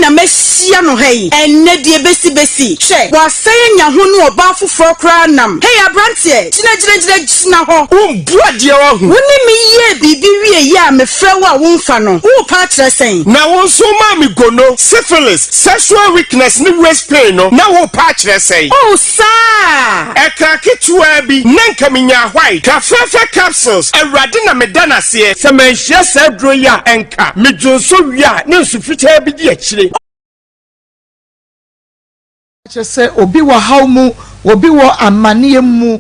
na mahyia no ha yi. Ɛnnɛ deɛ bɛsi bɛsi. Hwɛ, wasan anya ho ne ɔbaa foforɔ koraa nam. Hei aberanteɛ, gyina gyina gyina gyina hɔ. Wombu adeɛ wahu. Wo ne me yɛɛ biribi wieeɛ a mefrɛ wo a womfa no, worepa akyerɛ sɛn? Na wo nso womaa me gono, syphilis, sexual weakness ne waist pain no, na worepa akyerɛ sɛn? Oh, saa! Ɛkaa ketewaa bi na nka menyaa white kafɛɛfɛ capsules, Awurade na meda no aseɛ. Sɛ manhyia saa aduro yi a ɛnka me dwonsɔ wie a ne nsu fitaa bi di akyire. Kyerɛ sɛ obi wɔ haw mu, obi wɔ amaneɛ mu.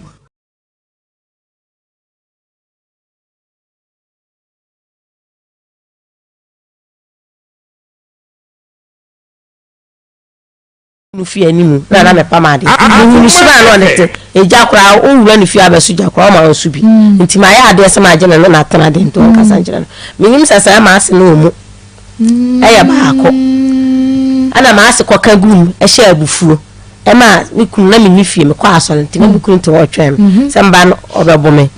No fie anim na na mepam ade mehu ne suban na ɔne te egya koraa owura ne fie abɛso gya koraa ɔma nso bi nti mayɛ adeɛ sɛ magye ne no natena de nti ɔnkasa nkyerɛ no menim sɛ saa maase no wɔ mu ɛyɛ baako ɛna maase kɔka gu mu ɛhyɛ abufuo ɛma me kunu na menni fie mekɔ asɔre nti na me kunu te hɔ ɔtwɛn me sɛ mba no ɔbɛbo me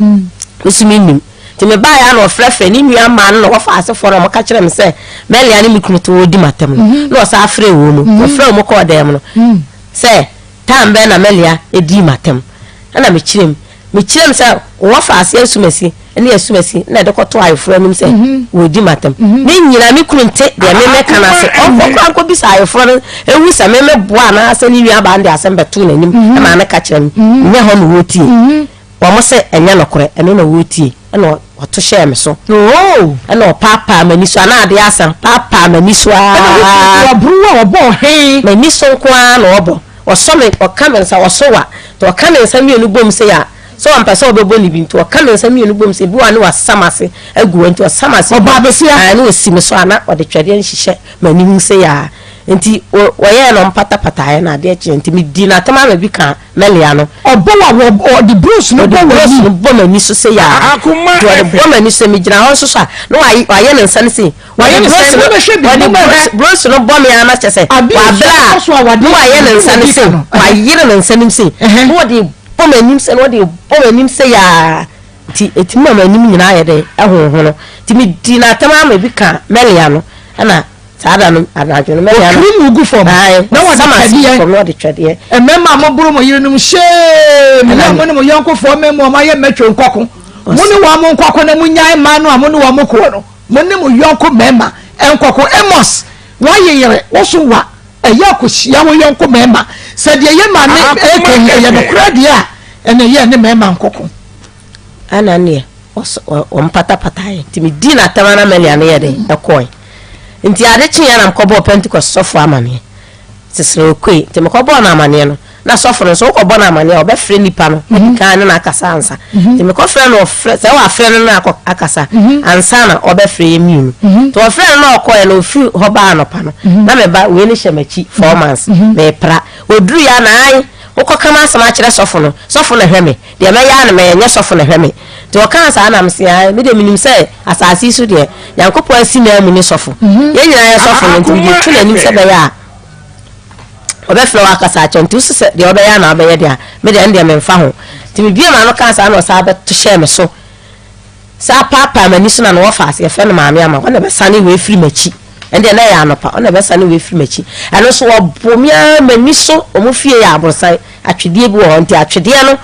me so mennim nti mebaeɛ a na ɔfrɛfrɛ ne nua mmaa no na wɔfa asefoɔ na wɔka kyerɛ me sɛ Mɛlia ne me kunu te hɔ di m'atam no na ɔsan frɛ wɔn mu ɔfrɛ wɔn kɔɔ dan mu no sɛ tam bɛn na Mɛlia dii m'atam ɛna mekyerɛ mu mekyerɛ mu sɛ wɔfa ase asumasi ne asumasi na ɛde kɔto ayeforɔ anim sɛ wɔredi m'atam ne nyinaa me kunu nte deɛ me mɛka no ase ɔnkɔ koraa nkɔbisa ayeforɔ no ɛhu sɛ me meboa anaasɛ ne nuabaa no de asɛm bɛtoo n'anim ɛma no ka kyerɛ me nyɛ hɔ na wɔtie Wɔn se ɛnyɛ nokorɛ, ɛno na wɔretie. Ɛna ɔto hyɛɛ me so. Ɛna ɔpaapaa m'ani so, anaa adeɛ asa, paapaa m'ani so ara. Ɛna wofiri ɔboro a ɔbɔɔ he. M'ani so nko ara na ɔbɔ. Ɔsɔ me, ɔka me nsa, ɔso wa. Nti ɔka ne nsa mmienu bom sei a, sɛ ɔmpɛ sɛ ɔbɛbɔ ne bi nti, ɔka ne nsa mmienu bom sei, bi wɔ hɔ a ne wasa m'ase agu hɔ, nti ɔsa m'ase gu hɔ. Ɔbaa besia. Ae, na ɔsi me so a, na ɔde twɛdeɛ no hyehyɛ m'ani ho sei ara. Nti wɔyɛɛ no ɔmpatapataeɛ na adeɛ kyeeɛ. Nti medii no atɛm ara ma bi kaa Mɛlea no. Ɔbɔ wa wɔ ɔde brush no bɔ Ɔde brush w'ani. no bɔ m'ani so sei a. Akoma Nti ɔde ɛfɛ. bɔ m'ani so, megyina hɔ nso so a, na wayɛ wayɛ ne nsa no sei. Wayɛ Ɔde ne brush sɛn? no Mobɛhwɛ bi, ɔde mobɛhwɛ. brush brush no bɔ me ara na kyerɛ sɛ Abi wabrɛ nso a ɛkɔ so a wade na wayɛ ne nsa no obi sei. ka no. Wayere ne nsa no mu sei. Ɛhɛn. Na ɔde bɔ m'anim sei na ɔde bɔ m'anim sei a nti ɛtumi ma m'anim nyinaa yɛ dɛn ɛhonhono. Nti medii no atɛm ara ma ebi kaa Mɛlea no ɛna Saa da no anadwo no, mɛnya no. Wɔkiri mu gu fam, na wɔde twɛdeɛ. Fam, na wɔde twɛdeɛ. Mmarima a moboro mo yerenom, shame! Na mo ne mo yɔnkofoɔ mmarima a wɔayɛ mmatwa nkɔko. Mo ne wɔn nkɔko na monyae mmaa no a mo ne wɔn koɔ no. Mo ne mo yɔnko mmarima nkɔko. Amos, woaye yere, wo so wa. Ɛyɛ akɔhyia wo yɔnko mmarima. Sɛ deɛ yɛ maame ɛka yi ɛyɛ nokorɛ deɛ a, ɛna ɛyɛ ne mmarima nkɔko. Ɛna neɛ wɔmpatapataeɛ nti medii no atɛm ara ma no yɛ den ɛkɔe. Nti ade kyeeɛ na mekɔbɔɔ Pentecost sɔfoɔ amaneɛ. Sesere Okoe. Nti mekɔbɔɔ no amaneɛ no, na sɔfo no nso wokɔbɔ no amaneɛ a ɔbɛfrɛ nipa no adi kan ne no akasa ansa. Nti mekɔfrɛ no ɔfrɛ sɛ wafrɛ no na akɔ akasa ansa na ɔbɛfrɛ yɛ mmienu. Nti ɔfrɛ no na ɔkɔɛ no ɔfiri hɔ baa anɔpa no na me ba wei no hyɛ m'akyi 4 months mepra. Ɔduruiɛ a na ae wokɔka m'asɛm akyerɛ sɔfo no, sɔfo na hwɛ me. Deɛ mɛyɛ ara na mɛyɛ, nyɛ sɔfo na ɛhwɛ me. Nti ɔkaa saa na mese, ae, me deɛ menim sɛ asase yi so deɛ, Nyankopɔn asi m'amu ne sɔfo. Yɛn nyinaa yɛ sɔfo no, nti mede to n'anim sɛ ɛbɛyɛ a ɔbɛfrɛ wo akasa akyerɛ wo. Nti wose sɛ deɛ ɔbɛyɛ ara na wobɛyɛ deɛ a, me deɛ ɛno deɛ memfa ho. Nti mebuee m'ano kaa saa na ɔsan bɛto hyɛɛ me so. Saa paapaa m'ani so na na wɔfa ase yɛfrɛ no Maame Ama, ɔna bɛsane wei firi m'akyi. Ɛndeɛ na ɛyɛ anɔpa, ɔna bɛsane wei firi m'akyi. Ɛno nso wɔbo me ara m'ani so, wɔn fie yɛ aborosan, atwedeɛ bi wɔ hɔ, nti atwedeɛ no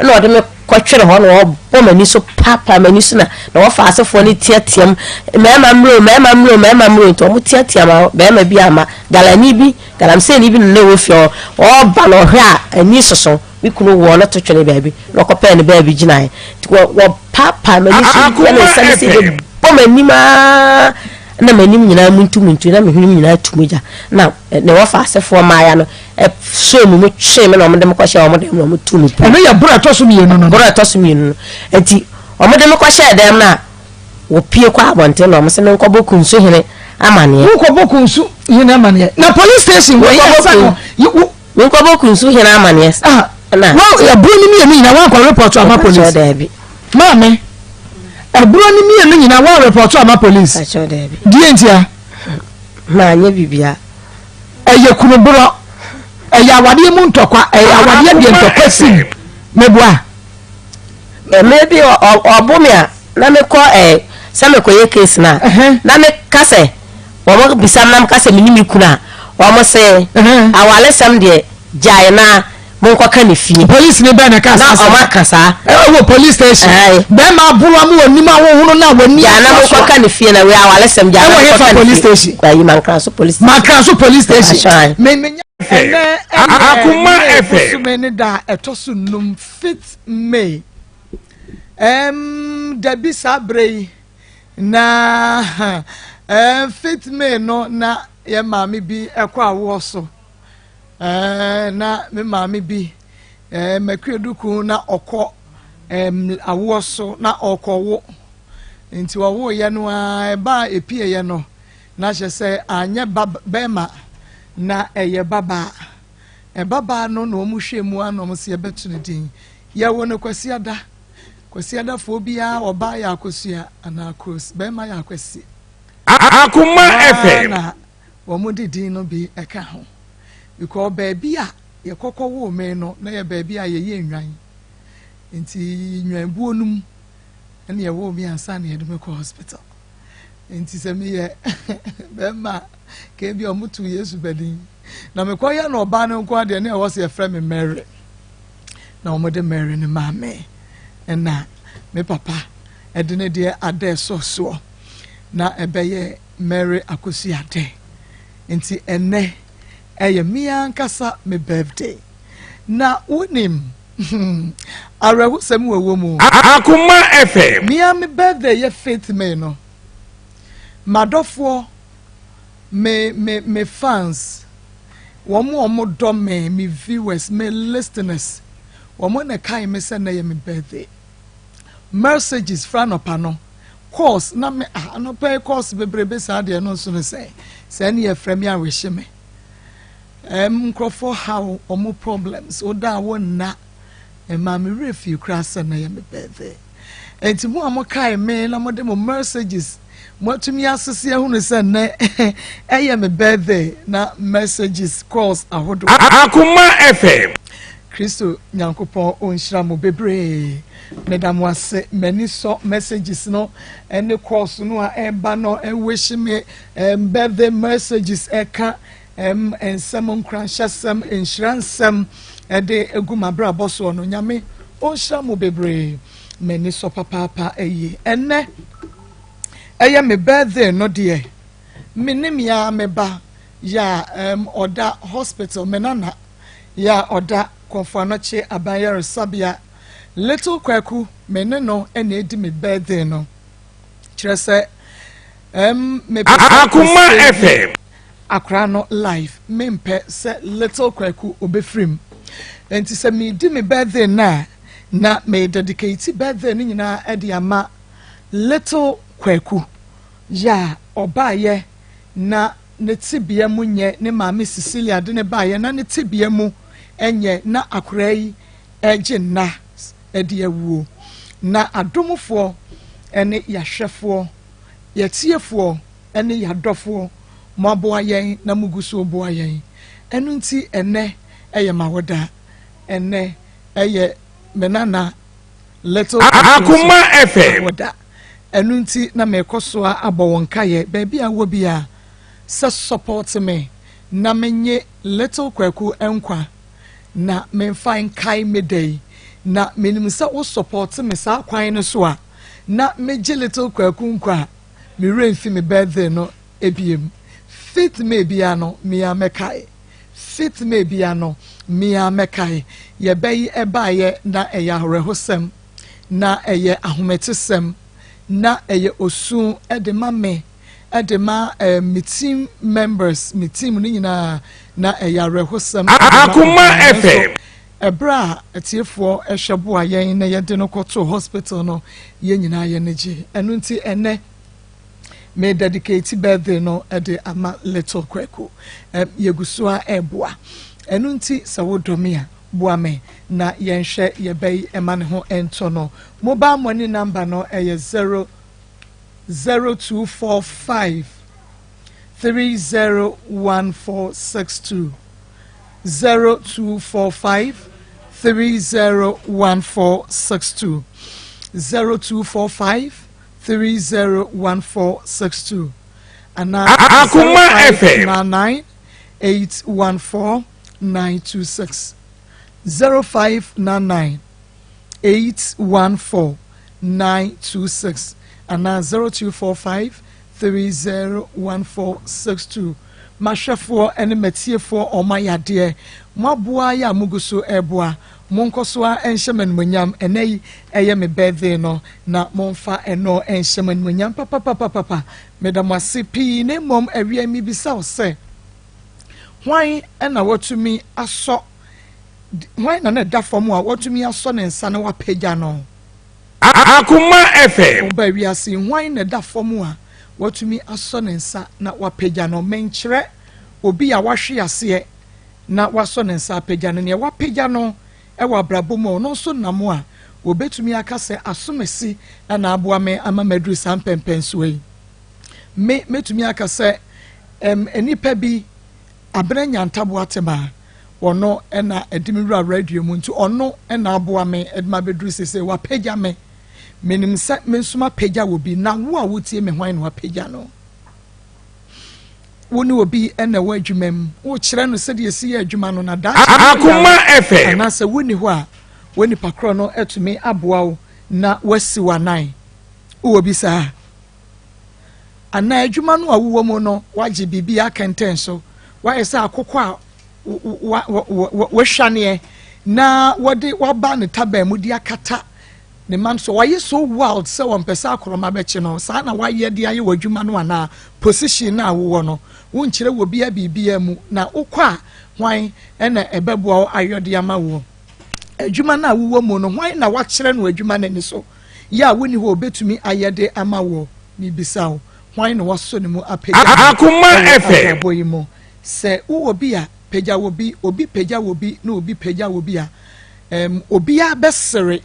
na ɔde me kɔtwere hɔ na wɔbɔ m'ani so paapaa m'ani so na na wɔfa asefoɔ no teateam, mmarima mmerɛ o, mmarima mmerɛ o, mmarima mmerɛ o, nti wɔn teateam a barima bi amma, galani bi, galamseyni bi na na ɛwɔ fie hɔ, ɔreba na ɔhwɛ a ani soso. Me kunu wɔɔ no to twenee baabi na ɔkɔpɛɛ ne baabi gyinaeɛ. Nti wɔpaapaa m'ani so yɛ me nsa no sɛ bɛbɔ m'anim ara na m'anim nyinaa muntumuntu na me hwenem nyinaa tu mogya. Na ne wɔfa asefoɔ mmaeɛ no sɔɔ me mu twee me na wɔde me kɔhyɛɛ wɔn dan mu na wɔtuu me pum. Ɛno yɛ borɔ a ɛtɔ so mmienu no. Borɔ a ɛtɔ so mmienu no. Nti wɔde me kɔhyɛɛ dan mu no a wɔpue kɔ abɔnten na wɔn sɛ menkɔbɔ Kunsuhene amaneɛ. Wonkɔbɔ Kunsuhene amaneɛ. Na police station wɔ yɛ sɛ no. Menkɔbɔ kunsu hene amaneɛ Ah, na. Wa ɛburo no mmienu nyinaa wankɔ report ama Mepakyɛw police. daabi. Maame, ɛburo no mmienu nyinaa wan report ama police. Mepakyɛw daabi. Deɛ ntia? Manyɛ bibia. Ɛyɛ kunu borɔ, ɛyɛ awadeɛ mu ntɔkwa, ɛyɛ awadeɛ deɛ ntɔkwa sim. Meboa? Mmerɛ bi ɔbo me a na mekɔ ɛ sɛ mekɔyɛ case no a na meka sɛ wɔn bisa me na meka sɛ mene me kunu a Wɔn se awalesɛm deɛ gyae na monkɔka ne fie. Police ni bɛn na ɛka saa asɛm? Na wɔn aka saa. Ɛwɔ police station. Bɛrima aboro ama wɔn anim ahohono na wɔn ani. Gyae na monkɔka ne fie na wei awalesɛm gyae na monkɔka ne fie. Ɛwɔ hefa police station? Ayi Mankraso police station. Mankraso police station. Me me nya. Ɛnɛ Akoma ɛyɛ FM. bosome ne da a ɛtɔ so num 5th May. Ɛm dabi saa berɛ yi na ɛm 5th May no na yɛ maame bi ɛkɔ awoɔ so. Ɛɛ na me maame bi ɛɛ Makuaduku na ɔkɔ ɛm awoɔ so na ɔkɔwo. Nti ɔwoeɛ no ara ɛba a ɛpieeɛ no na kyerɛ sɛ anyɛ ba bɛrima na ɛyɛ babaa. Ɛbabaa no na wɔn hwɛ mu ara na wɔn sɛ yɛbɛto ne din. Yɛwo no Kwasiada. Kwasiadafoɔ biara ɔbaa yɛ Akosua anaa Akos, bɛrima yɛ Akwasi. Akoma Waa FM. na wɔn de din no bi ɛka ho. Because baabi a yɛkɔkɔ woo me no na yɛ baabi a yɛyɛ nnwan. Nti nnwanbuo no mu ɛna yɛwoo me ansa na yɛde me kɔ hospital. Nti sɛ meyɛ bɛrima a, ka ebi a wɔto Yesu badin. Na mekɔyɛ no ɔbaa no nko adeɛ na ɛwɔ sɛ yɛfrɛ me Mary. Na wɔde Mary no maa me. Ɛna me papa ɛde ne deɛ adɛ sɔ soɔ. Na ɛbɛyɛ Mary Akosua Adɛ. Nti ɛnɛ ɛyɛ me ankasa me birthday. Na wonim awerɛhosɛm wɔ wɔ mu. Akoma FM. Me ara me birthday yɛ 5th May no, m'adɔfoɔ, me me me fans, wɔn a wɔdɔ me, me viewers, me listeners, wɔn na ɛkae me sɛ nnɛ yɛ me birthday. Messages fra anɔpa no, calls na me ah anɔpa yi calls bebrebe saa deɛ no nso no sɛ sɛ ɛne yɛfrɛ me awehye me. Ɛm nkurɔfoɔ haw wɔn problems, woda a wonna. Ɛmaa me werɛ fii koraa sɛ na ɛyɛ me birthday. Enti mo a mokae me na mode mo messages moatumi asese ahunu sɛ nnɛ ɛyɛ me birthday na messages calls ahodoɔ. Akoma FM. Kristo Nyankopɔn ɔnhyira mo bebree. Meda mo ase. M'ani sɔ messages no ɛne calls no a ɛba no ɛwish me birthday messages ɛka Ɛm nsɛm nkuranhyɛsɛm nhyira nsɛm ɛde egu m'abrabɔ soɔ no Nyame ɔnhyira mo bebree m'ani sɔ papaapa ayie ɛnɛ ɛyɛ me birthday no deɛ me ne me ara me ba yɛ a ɛm ɔda hospital me nana yɛ a ɔda Kɔmfo Anokye Aban Yaresabea Little Kwaku me ne no ɛna edi me birthday no kyerɛ sɛ ɛm mepɛ sɛ Akoma FM. Akora no life me mpɛ sɛ little kwaku obɛfiri mu nti sɛ medi me birthday no a na me dedicate birthday no nyinaa de ama little kwaku yɛ a ɔbaayɛ na ne tebea mu nyɛ ne maame Cecilia de ne baayɛ na ne tebea mu nyɛ na akora yi ɛgye nna ɛde awuo na adomfoɔ ɛne yɛahwɛfoɔ yɛtiefoɔ ne y'adɔfoɔ, moaboa yɛn na mogu so reboa yɛn. Ɛno nti ɛnnɛ yɛ m'awoda. Ɛnnɛ yɛ me nana Little Akoma FM. awoda. Ɛno nti na merekɔ so ara abɔ wo nkaeɛ baabi a wowɔ biara sɛ support me na menye Little Kwaku nkwa na memfa nkae me da yi. Na menim sɛ wo support me saa kwan no so a na megye Little Kwaku nkwa a, me werɛ mfi me birthday no ebiem. Fifth May biara no, me ara mɛkae. Fifth May biara no, me ara mɛkae. Yɛ bɛ yi ɛbaeɛ na ɛyɛ awerɛhosɛm, na ɛyɛ ahometesɛm, na ɛyɛ osu de ma me, de ma eh, me team members, me team no nyinaa, na ɛyɛ awerɛhosɛm de ma Akoma obiara. Nanso FM. Ɛberɛ a atiefoɔ hwɛ boa yɛn na yɛde no kɔtoo hospital no, yɛn nyinaa yɛn ani gyee. Ɛno nti ɛnnɛ, me dedicate birthday no de ama Little Kwaku. Yɛgu so ara reboa. Ɛno nti sɛ wodɔ me a, boa me na yɛnhwɛ yɛn ba yi ma ne ho ntɔ no. Mobile money number no yɛ 0 0245 301462. 0245 301462 0245 301462 anaa Akoma FM. 0599 814 926. 0599 814 926 anaa 0245 301462. M'ahwɛfoɔ ne m'atiefoɔ wɔn ayɛ adeɛ. Moaboa yɛ a mogu so reboa. Monkɔ so ara nhyɛ me animuonyam. Ɛnnɛ yi ɛyɛ me birthday no, na momfa ɛno nhyɛ mo animuonyam papapapapa. Meda mo ase pii na mmom awia yi mebisa wo sɛ, hwan na watumi asɔ, hwan na na ɛda fam a watumi asɔ ne nsa na wapagya no? Akoma FM. Ɔba wiase yi, hwan na ɛda fam a watumi asɔ ne nsa na wapagya no? Menkyerɛ obi a wahwe aseɛ na wasɔ ne nsa apagya no. Nea wapagya no wɔ abrabɔ mu a ɔno nso nam a wɔbɛtumi aka sɛ asomasi na aboa me ama maduru saa mpɛnpɛnsoɔ yi. Me, mɛtumi aka sɛ ɛm, nnipa bi, Abena Nyantaboa Temaa, ɔno na ɛde me wura radio mu, nti ɔno na aboa me de mabɛduru seesei, wapagya me. Menim sɛ me nso mapagya wɔ bi, na wo a wotie me hwan na wapagya no? Wo ne obi na ɛwɔ adwuma mu, wokyerɛ no sɛdeɛ ɛsi yɛ adwuma no, na daakye Akoma FM. Anaasɛ wonni hɔ a, wo nipa korɔ no atumi aboa wo na woasi w'anan. Wowɔ bi saa? Anaa adwuma no a wowɔ mu no, woagye biribi akɛntɛn so, woayɛ sɛ akokɔ a wahwaneɛ na wɔde waba ne taban mu de akata ne man so. Wayɛ so wild sɛ wɔmpɛ sɛ akorɔma bɛkye no. Saa na wayɛ de ayɛ w'adwuma no anaa position no a wowɔ no. Wonkyerɛ wɔ bia biribiara mu na wokɔ a hwan na ɛbɛboa wo ayɔ de ama woɔ? Adwuma no a wowɔ mu no, hwan na wakyerɛ no adwuma no ani so? Yɛ a wonni hɔ a obetumi ayɛ de ama woɔ? Mebisa wo, hwan na wasɔ ne mu apagya no wɔ abrabɔ yi mu? Sɛ wowɔ bi a, pagya wɔ bi, obi pagya wɔ bi na obi pagya wɔ bi a, um, obiara bɛsere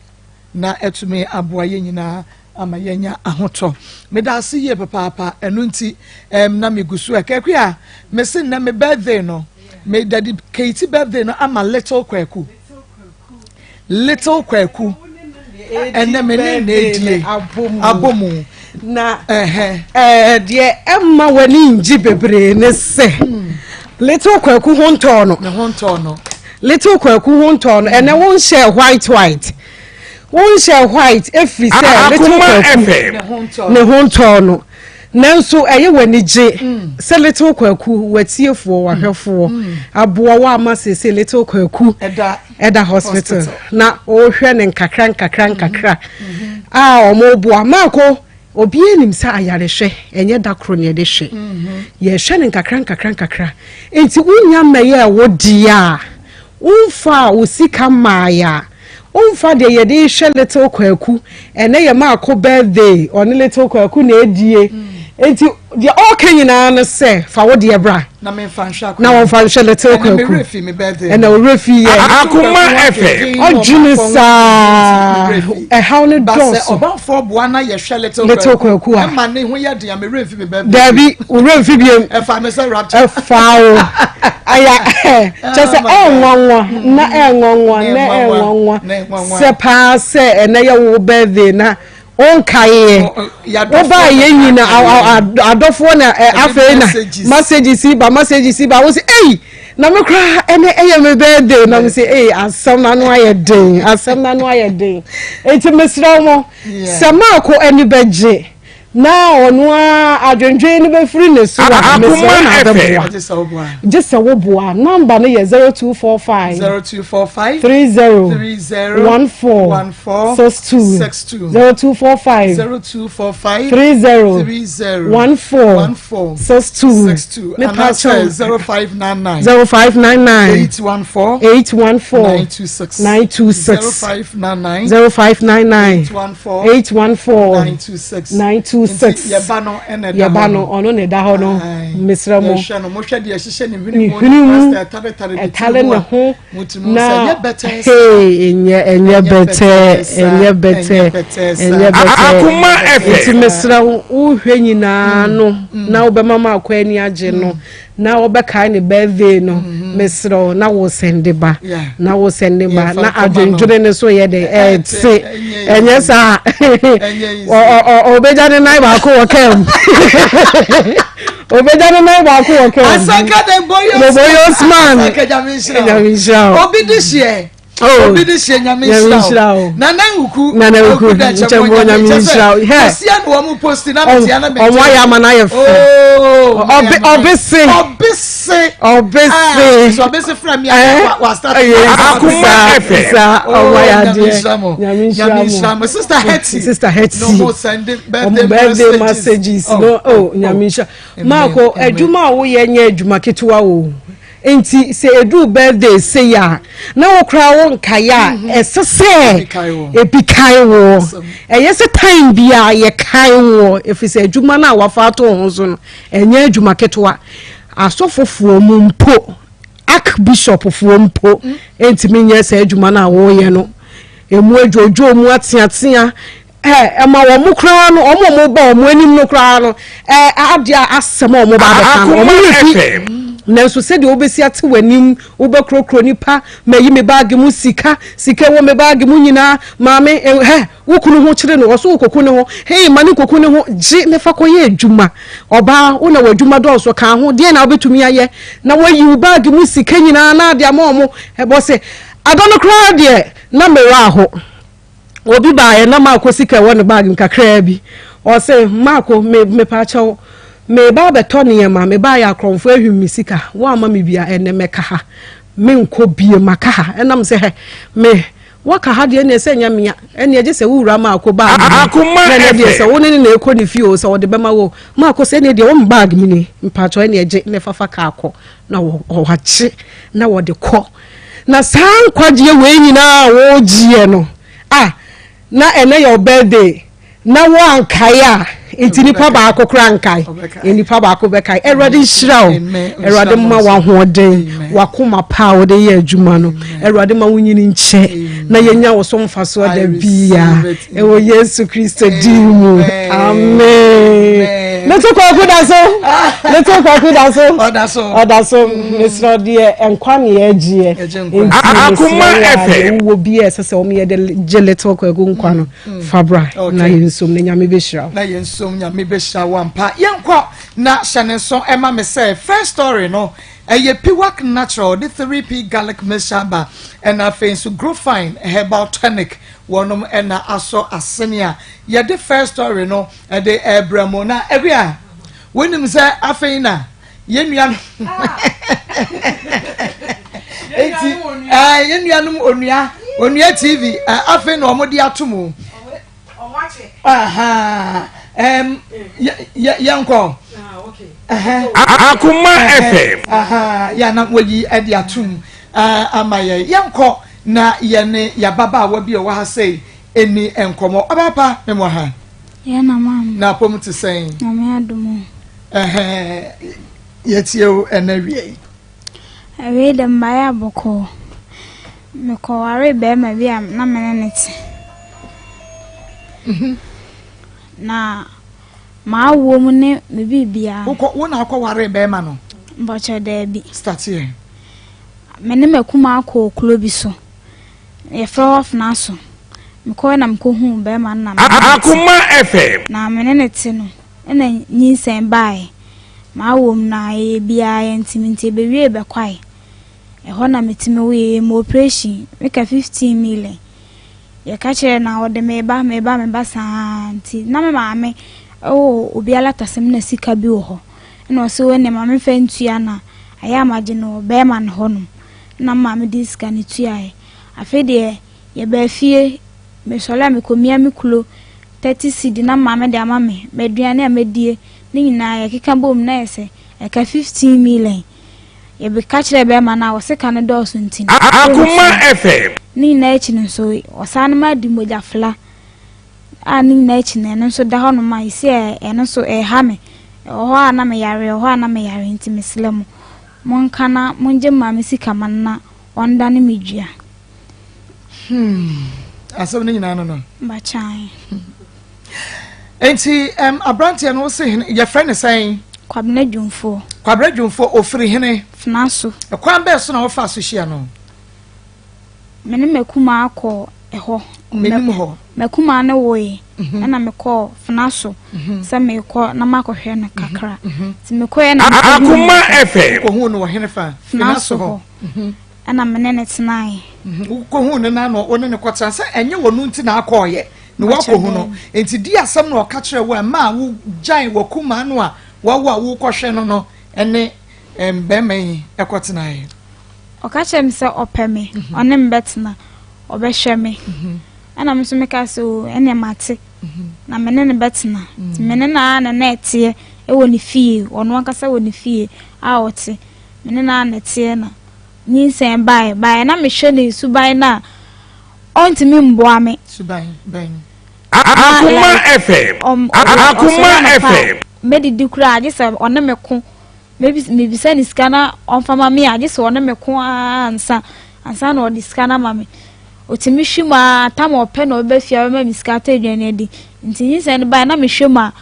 na atumi aboa yɛn nyinaa ama yɛanya ahotɔ. Meda ase yie papaapa, ɛno nti um, na megu so ɛ. Kwaku a, mese nnɛ me birthday no, me dedicate birthday no ama little Kwaku. Little Kwaku, ɛnɛ me ne na edie abɔ mu. Na ɛɛ deɛ ɛma w'ani ngye bebree ne sɛ hmm. Little Kwaku ho ntɔɔ no. Ne ho ntɔɔ no. Little Kwaku ho ntɔɔ no ɛnɛ wo nhyɛ white white wo nhyɛ white efiri sɛ Little Kwaku ne ho ntɔɔ no. Nanso ɛyɛ wo anigye sɛ Little Kwaku, w'atiefoɔ, w'ahwɛfoɔ aboa wo ama seesei Little Kwaku ɛda hospital na wɔhwɛ no nkakra nkakra nkakra a wɔboa. Maako, obiara nim sɛ ayarehwɛ ɛnyɛ da koro na yɛde hwɛ. Yɛhwɛ no nkakra nkakra nkakra. Nti wonya mmɛyɛɛ wo deɛ a, womfaa wo sika mmaeɛ a, Womfa deɛ yɛde rehwɛ little Kwaku, ɛnɛ yɛ Maako birthday, ɔne little Kwaku na ɛdie. Nti deɛ ɔreka nyinaa no sɛ fa wo deɛ bra na memfa nhwɛ akwadaa na wɔmfa nhwɛ little Kwaku. Ɛna ɔwerɛ fi yɛ. Akoma FM. Ɔdwene saa ɛhaw no dɔɔso. Ɔbɔnfoɔ boa na yɛhwɛ little little Kwaku a. Ɛma ne ho yɛ den a me werɛ mfi me birthday. Dabi wo werɛ mfi biem. Ɛfa me sɛ rapture. Ɛfa wo. Aya kyɛ sɛ ɛnwanwa na ɛnwanwa na ɛnwanwa sɛ paa sɛ ɛnɛ yɛ wo birthday na wonkaeɛ wobaa yɛ nyina adɔfoɔ na afei na messages ba messages ba wo sɛ ei na me koraa ɛnɛ ɛyɛ me birthday na me sɛ ei asɛm no ano ayɛ den asɛm no ano ayɛ den enti mesrɛ mo sɛ maako ani bɛgye Na ɔno ara adwendwen no bɛfiri ne so a, mesrɛ wo na abɛboa. Gye sɛ woboa. Namba no yɛ 0245 0245 30 30 14 14 62 62 0245 0245 30 30 14 14 62 62 Mepakyɛw. anaasɛ 0599 0599 814 814 926 926 0599 0599 814 814 926 926 Nti yɛba no ɛna ɛda yɛba hɔ no ɔno na ɛda hɔ no Ae. mesrɛ mo yɛhwɛ no mohwɛ deɛ ɛhyehyɛ ne hwene ne mu hwene mu ne ɛtaretare ne ɛtare tiri mu ne a ho motumi na sɛ ɛnyɛ bɛtɛɛ saa hey ɛnyɛ ɛnyɛ bɛtɛɛ ɛnyɛ bɛtɛɛ ɛnyɛ bɛtɛɛ Akoma nti FM. mesrɛ wo wohwɛ nyinaa no na wobɛma ma akɔ ani agye no na wɔbɛkae ne birthday no mm-hmm. mesrɛ wo na wo sɛnde ba na wo sɛnde ba na adwendwene ne so yɛ dɛ ɛte ɛnyɛ saa ɔbɛgya ne nan baako wɔ kaa mu. Obɛgya ne nan baako wɔ kaa mu. Asanka the boyos. The boyos man. Asanka nyame nhyira wo. Nyame nhyira wo. Obi de hyeɛ. Oh. Obi de hyeɛ nyame Nyame nhyira wo. Nana Nkuku. Nana Nkuku. Nkyɛnbɔ nyame nhyira wo. Hɛ. Osia na wɔn posti na mete ya na mete. Ɔmo ayɛ ama na ayɛ fɛ. Oh. Ɔbe ɔbe se. Ɔbe se. Ɔbe se. So ɔbe se fira mi a wa start. Akuma FM. Sa ɔmo ayɛ adeɛ. Nyame nhyira mo. Sister Hetty. Sister Hetty. No more sending birthday, birthday messages. No oh nyame nhyira. Maako adwuma a woyɛ nyɛ adwuma ketewa o. Nti sɛ ɛduru birthday sei a na wo koraa wo nkaeɛ a mhm. ɛsɛ sɛ ebi kae woɔ. Ɛyɛ sɛ time biara yɛkae woɔ ɛfiri sɛ adwuma no a wafa ato ho so no ɛnyɛ adwuma ketewa. Asɔfofoɔ mu mpo archbishopfoɔ mpo mm. ntumi nyɛ saa adwuma no a wɔreyɛ no. Emu adwodwo mu ateatea Ɛ, ɛma wɔn koraa no, wɔn a wɔba wɔn anim no koraa no, ɛ, adeɛ a asɛm a wɔba abɛka no, wɔn werɛ fi. Nanso sɛdeɛ wobɛsi ate w'anim, wobɛkorɔkorɔ nipa, mayi me baage mu sika, sika ɛwɔ me baage mu nyinaa, maame, ɛ, hɛ, wo kunu ho kyere no, ɔso wokɔku ne ho, hei, ma ne nkɔku ne ho, gye ne fa kɔyɛ adwuma. Ɔbaa, wo na w'adwuma dɔɔso, ka ho, deɛn na wobɛtumi ayɛ na woayi wo baage mu sika nyinaa na ade ama wɔn? Ɛbɔ sɛ, adɔ no koraa deɛ, na me werɛ aho. Obi baeɛ na Marko sika ɛwɔ ne bag mu kakraa bi. Ɔse, Marko, me, mepaakyɛw, meba abɛtɔ nneɛma, mebaeɛ akorɔmfoɔ ahwim me sika, woamma me bi a, ɛnnɛ mɛka ha. Menkɔ biem, maka ha. Ɛnam sɛ, hɛ, me, woaka ha deɛ ɛnneɛ sɛ ɛnyɛ mea, ɛnneɛ gye sɛ wo wura Marko bag mu. Akoma Na ɛnɛ deɛ FM. sɛ wo ne no na ɛkɔ ne fie o, sɛ ɔde bɛma wo o. Marko sɛ, ɛnneɛ deɛ wo me bag mu ni, mepaakyɛw ɛnneɛ gye na fa fa kaa kɔ. Na wɔ, wagye na wɔde kɔ. Na saa nkwagyeɛ wei nyinaa a wɔregyeɛ no, ah, na ɛnɛ yɛ wo birthday, na woankae a, nti nipa baako koraa nkae, nipa baako bɛkae. Awurade nhyira wo, Awurade ma wo ahoɔden, wakoma pa a wode yɛ adwuma no, Awurade ma wo nyini nkyɛ, na yɛnya wo so mfasoɔ da biara, ɛwɔ Yesu Kristo din mu, amen. Little Kwaku da so. Little Kwaku da so. Ɔda so. Ɔda so. Mesrɛ deɛ nkwa ne yɛgyeɛ. Nti Akoma mesrɛ wɔ bi a ɛsɛ sɛ wɔn yɛ de gye Little Kwaku nkwa no mm. fa bra na yɛn nsom na Nyame bɛhyira wo. Na yɛn nsom Nyame bɛhyira wo ampa. Yɛnkɔ na hyɛ ne nso ɛma me sɛ first story no ɛyɛ Piwak Natural de 3P garlic mixture ba ɛna afei nso Growfine herbal tonic wɔnom ɛna asɔ asene a yɛde first story no Ɛde ɛbrɛ mo na ɛbi a wonim sɛ afei na yɛn nuanom eti ɛɛ yɛn nuanom onua onua tv ɛɛ afei na wɔn de ato mu ɛɛm yɛ yɛ yɛn kɔ Akoma FM. yɛn na wɔyi ɛde ato mu ɛɛ ama yɛn yɛn kɔ na yɛne yababaawa bi a ɔwɔ ha sɛ Ɛnni nkɔmmɔ. Ɔbaa pa, me mɔ ha. Yɛ na maame. Na apom te sɛn? Nyame adom o. Ɛhɛn, yɛtie o ɛnɛ wia yi. Awiei dɛ mbaeɛ abɔkɔɔ. Mekɔwaree barima bi a na me ne no te. Mhm. Na m'awoɔ mu ne me biribiara. Wokɔ wo na akɔwaree barima no? Mpakyɛ daabi. Starteɛ. Me ne m'akumaa kɔɔ kuro bi so. Yɛfrɛ hɔ Afenaso. Mekɔe na mekɔhuu barima no na me ne no te. Akoma FM. Na me ne no te no, ɛna nyinsɛn baeɛ. M'awoɔ mu no a, yɛyɛ biara yɛntumi nti ɛbɛwiee bɛkwae. Ɛhɔ na metumi woeɛ, yɛyɛɛ me operation, meka 15 million. Yɛka kyerɛɛ no a, ɔde meba, meba, meba saa nti na me maame wɔ obi alatasɛm na sika bi wɔ hɔ. Ɛna ɔse wo ɛneɛ ma memfa ntua na ayɛ a magye no wɔ barima no hɔnom. na me maame de sika no tuaeɛ. Afei deɛ yɛbaa fie, mesɔre a mekɔmia me kilo 30 cedi na me maame de ama me, m'aduane a mɛdie ne nyinaa yɛkeka bom na ayɛ sɛ ɛka 15 million. Yɛbɛka kyerɛɛ bɛrima no a ɔse ka no dɔɔso nti no, Akoma ɔntua. FM. Ne nyinaa akyi no nso, ɔsan no ma di mogyafla a ne nyinaa akyi no ɛno nso da hɔnom a ɛsi ɛno nso ɛha me. Ɛwɔ hɔ a na meyare, ɛwɔ hɔ a na meyare nti mesrɛ mo. Monka na mongye maame sika ma no na ɔndane me dua. Hmm, asɛm no nyinaa no no. Bakyan. Nti um, aberanteɛ no wose hene yɛfrɛ ne sɛn? Kwabena Dwumfoɔ. Kwabena Dwumfoɔ ofiri hene? Fena so. Ɛkwan bɛɛ so na wɔfa so hyia no? Me ne m'akumaa kɔɔ ɛhɔ. M'anim hɔ. M'akumaa no woe, ɛna mekɔɔ Fena so sɛ merekɔ na makɔhwɛ no kakra. Nti mekɔeɛ na mekɔhuu no Akoma FM. Wokɔhuu no wɔ hene fa? Fena so hɔ. Ɛna me ne no tenaeɛ. Wokɔhuu no na na wo ne no kɔtena sɛ ɛnyɛ wɔno nti na akɔɔyɛ na woakɔhu no. Nti di asɛm na ɔka kyerɛ wo a ɛmaa wogyae w'akumaa no a wawo a wokɔhwɛ no no ne bɛrima yi kɔtenaeɛ. Ɔka kyerɛɛ me sɛ ɔpɛ me, ɔne me bɛtena, ɔbɛhwɛ me. Ɛna me nso mekaa sɛ oo ɛneɛ mate, na me ne no bɛtena. Nti me ne no ara na na ɛteɛ wɔ ne fie, ɔno ankasa wɔ ne fie a ɔte. Me ne no ara na ɛteɛ na nyinsɛn baeɛ. Baeɛ na mehwɛ ne suban no a, ɔntumi mmoa me. Suban bɛn? Akoma FM, Akoma FM. Mɛdidi koraa gye sɛ ɔne me ko. Mebisa no sika na ɔmfa ma me a, gye sɛ ɔne me ko ara ansa ansa na ɔde sika no ama me. Ɔtumi hwe mu ara, tam a ɔpɛ na ɔbɛba fie a ɔbɛma me sika atɔ aduane adi. Nti nyinsɛn no baeɛ na mehwɛ mu a,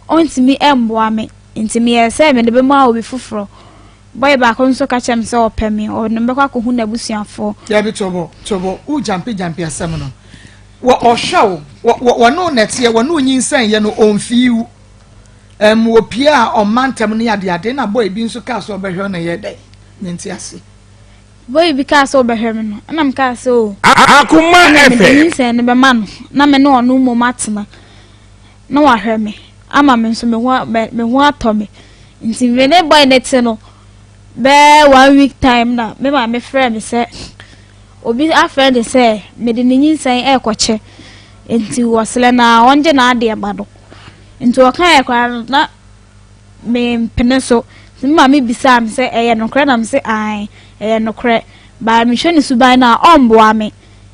ɔntumi mmoa me. Nti meyɛɛ sɛ mede bɛma obi foforɔ. Bɔe baako nso ka kyerɛɛ me sɛ ɔpɛ me, ɔde me bɛkɔ akɔhu n'abusuafoɔ. Dabi, Tobo, Tobo, wo gyampe gyampe asɛm no. Wɔ ɔhwɛ wo, wɔ wɔne wo nɛteɛ, wɔne wo nyinsɛn yɛ no, ɔmfii wo. Ɛm, wɔpie a ɔmma ntɛm ne adeade, na bɔe bi nso kaa sɛ ɔbɛhwɛ wo na ɛyɛɛ dɛn? Mente ase. Bɔe bi kaa sɛ ɔbɛhwɛ me no, ɛna mekaa sɛ o, Akoma ɛnna mede FM. nyinsɛn no bɛma no na me ne ɔno mmom atena na wahwɛ me ama me nso me ho me ho atɔ me. Nti me ne bɔe no te no, bɛyɛ one week time na me maame frɛɛ me sɛ obi afrɛ no sɛ mede ne nyinsɛn rekɔkyɛ nti wɔsrɛ no a ɔngye n'adeɛ ma no. Nti ɔkaeɛ koraa no na mempene so. Nti me maame bisaa me sɛ ɛyɛ nokorɛ na mese ae ɛyɛ nokorɛ. Baa mehwɛ ne suban no a ɔmboa me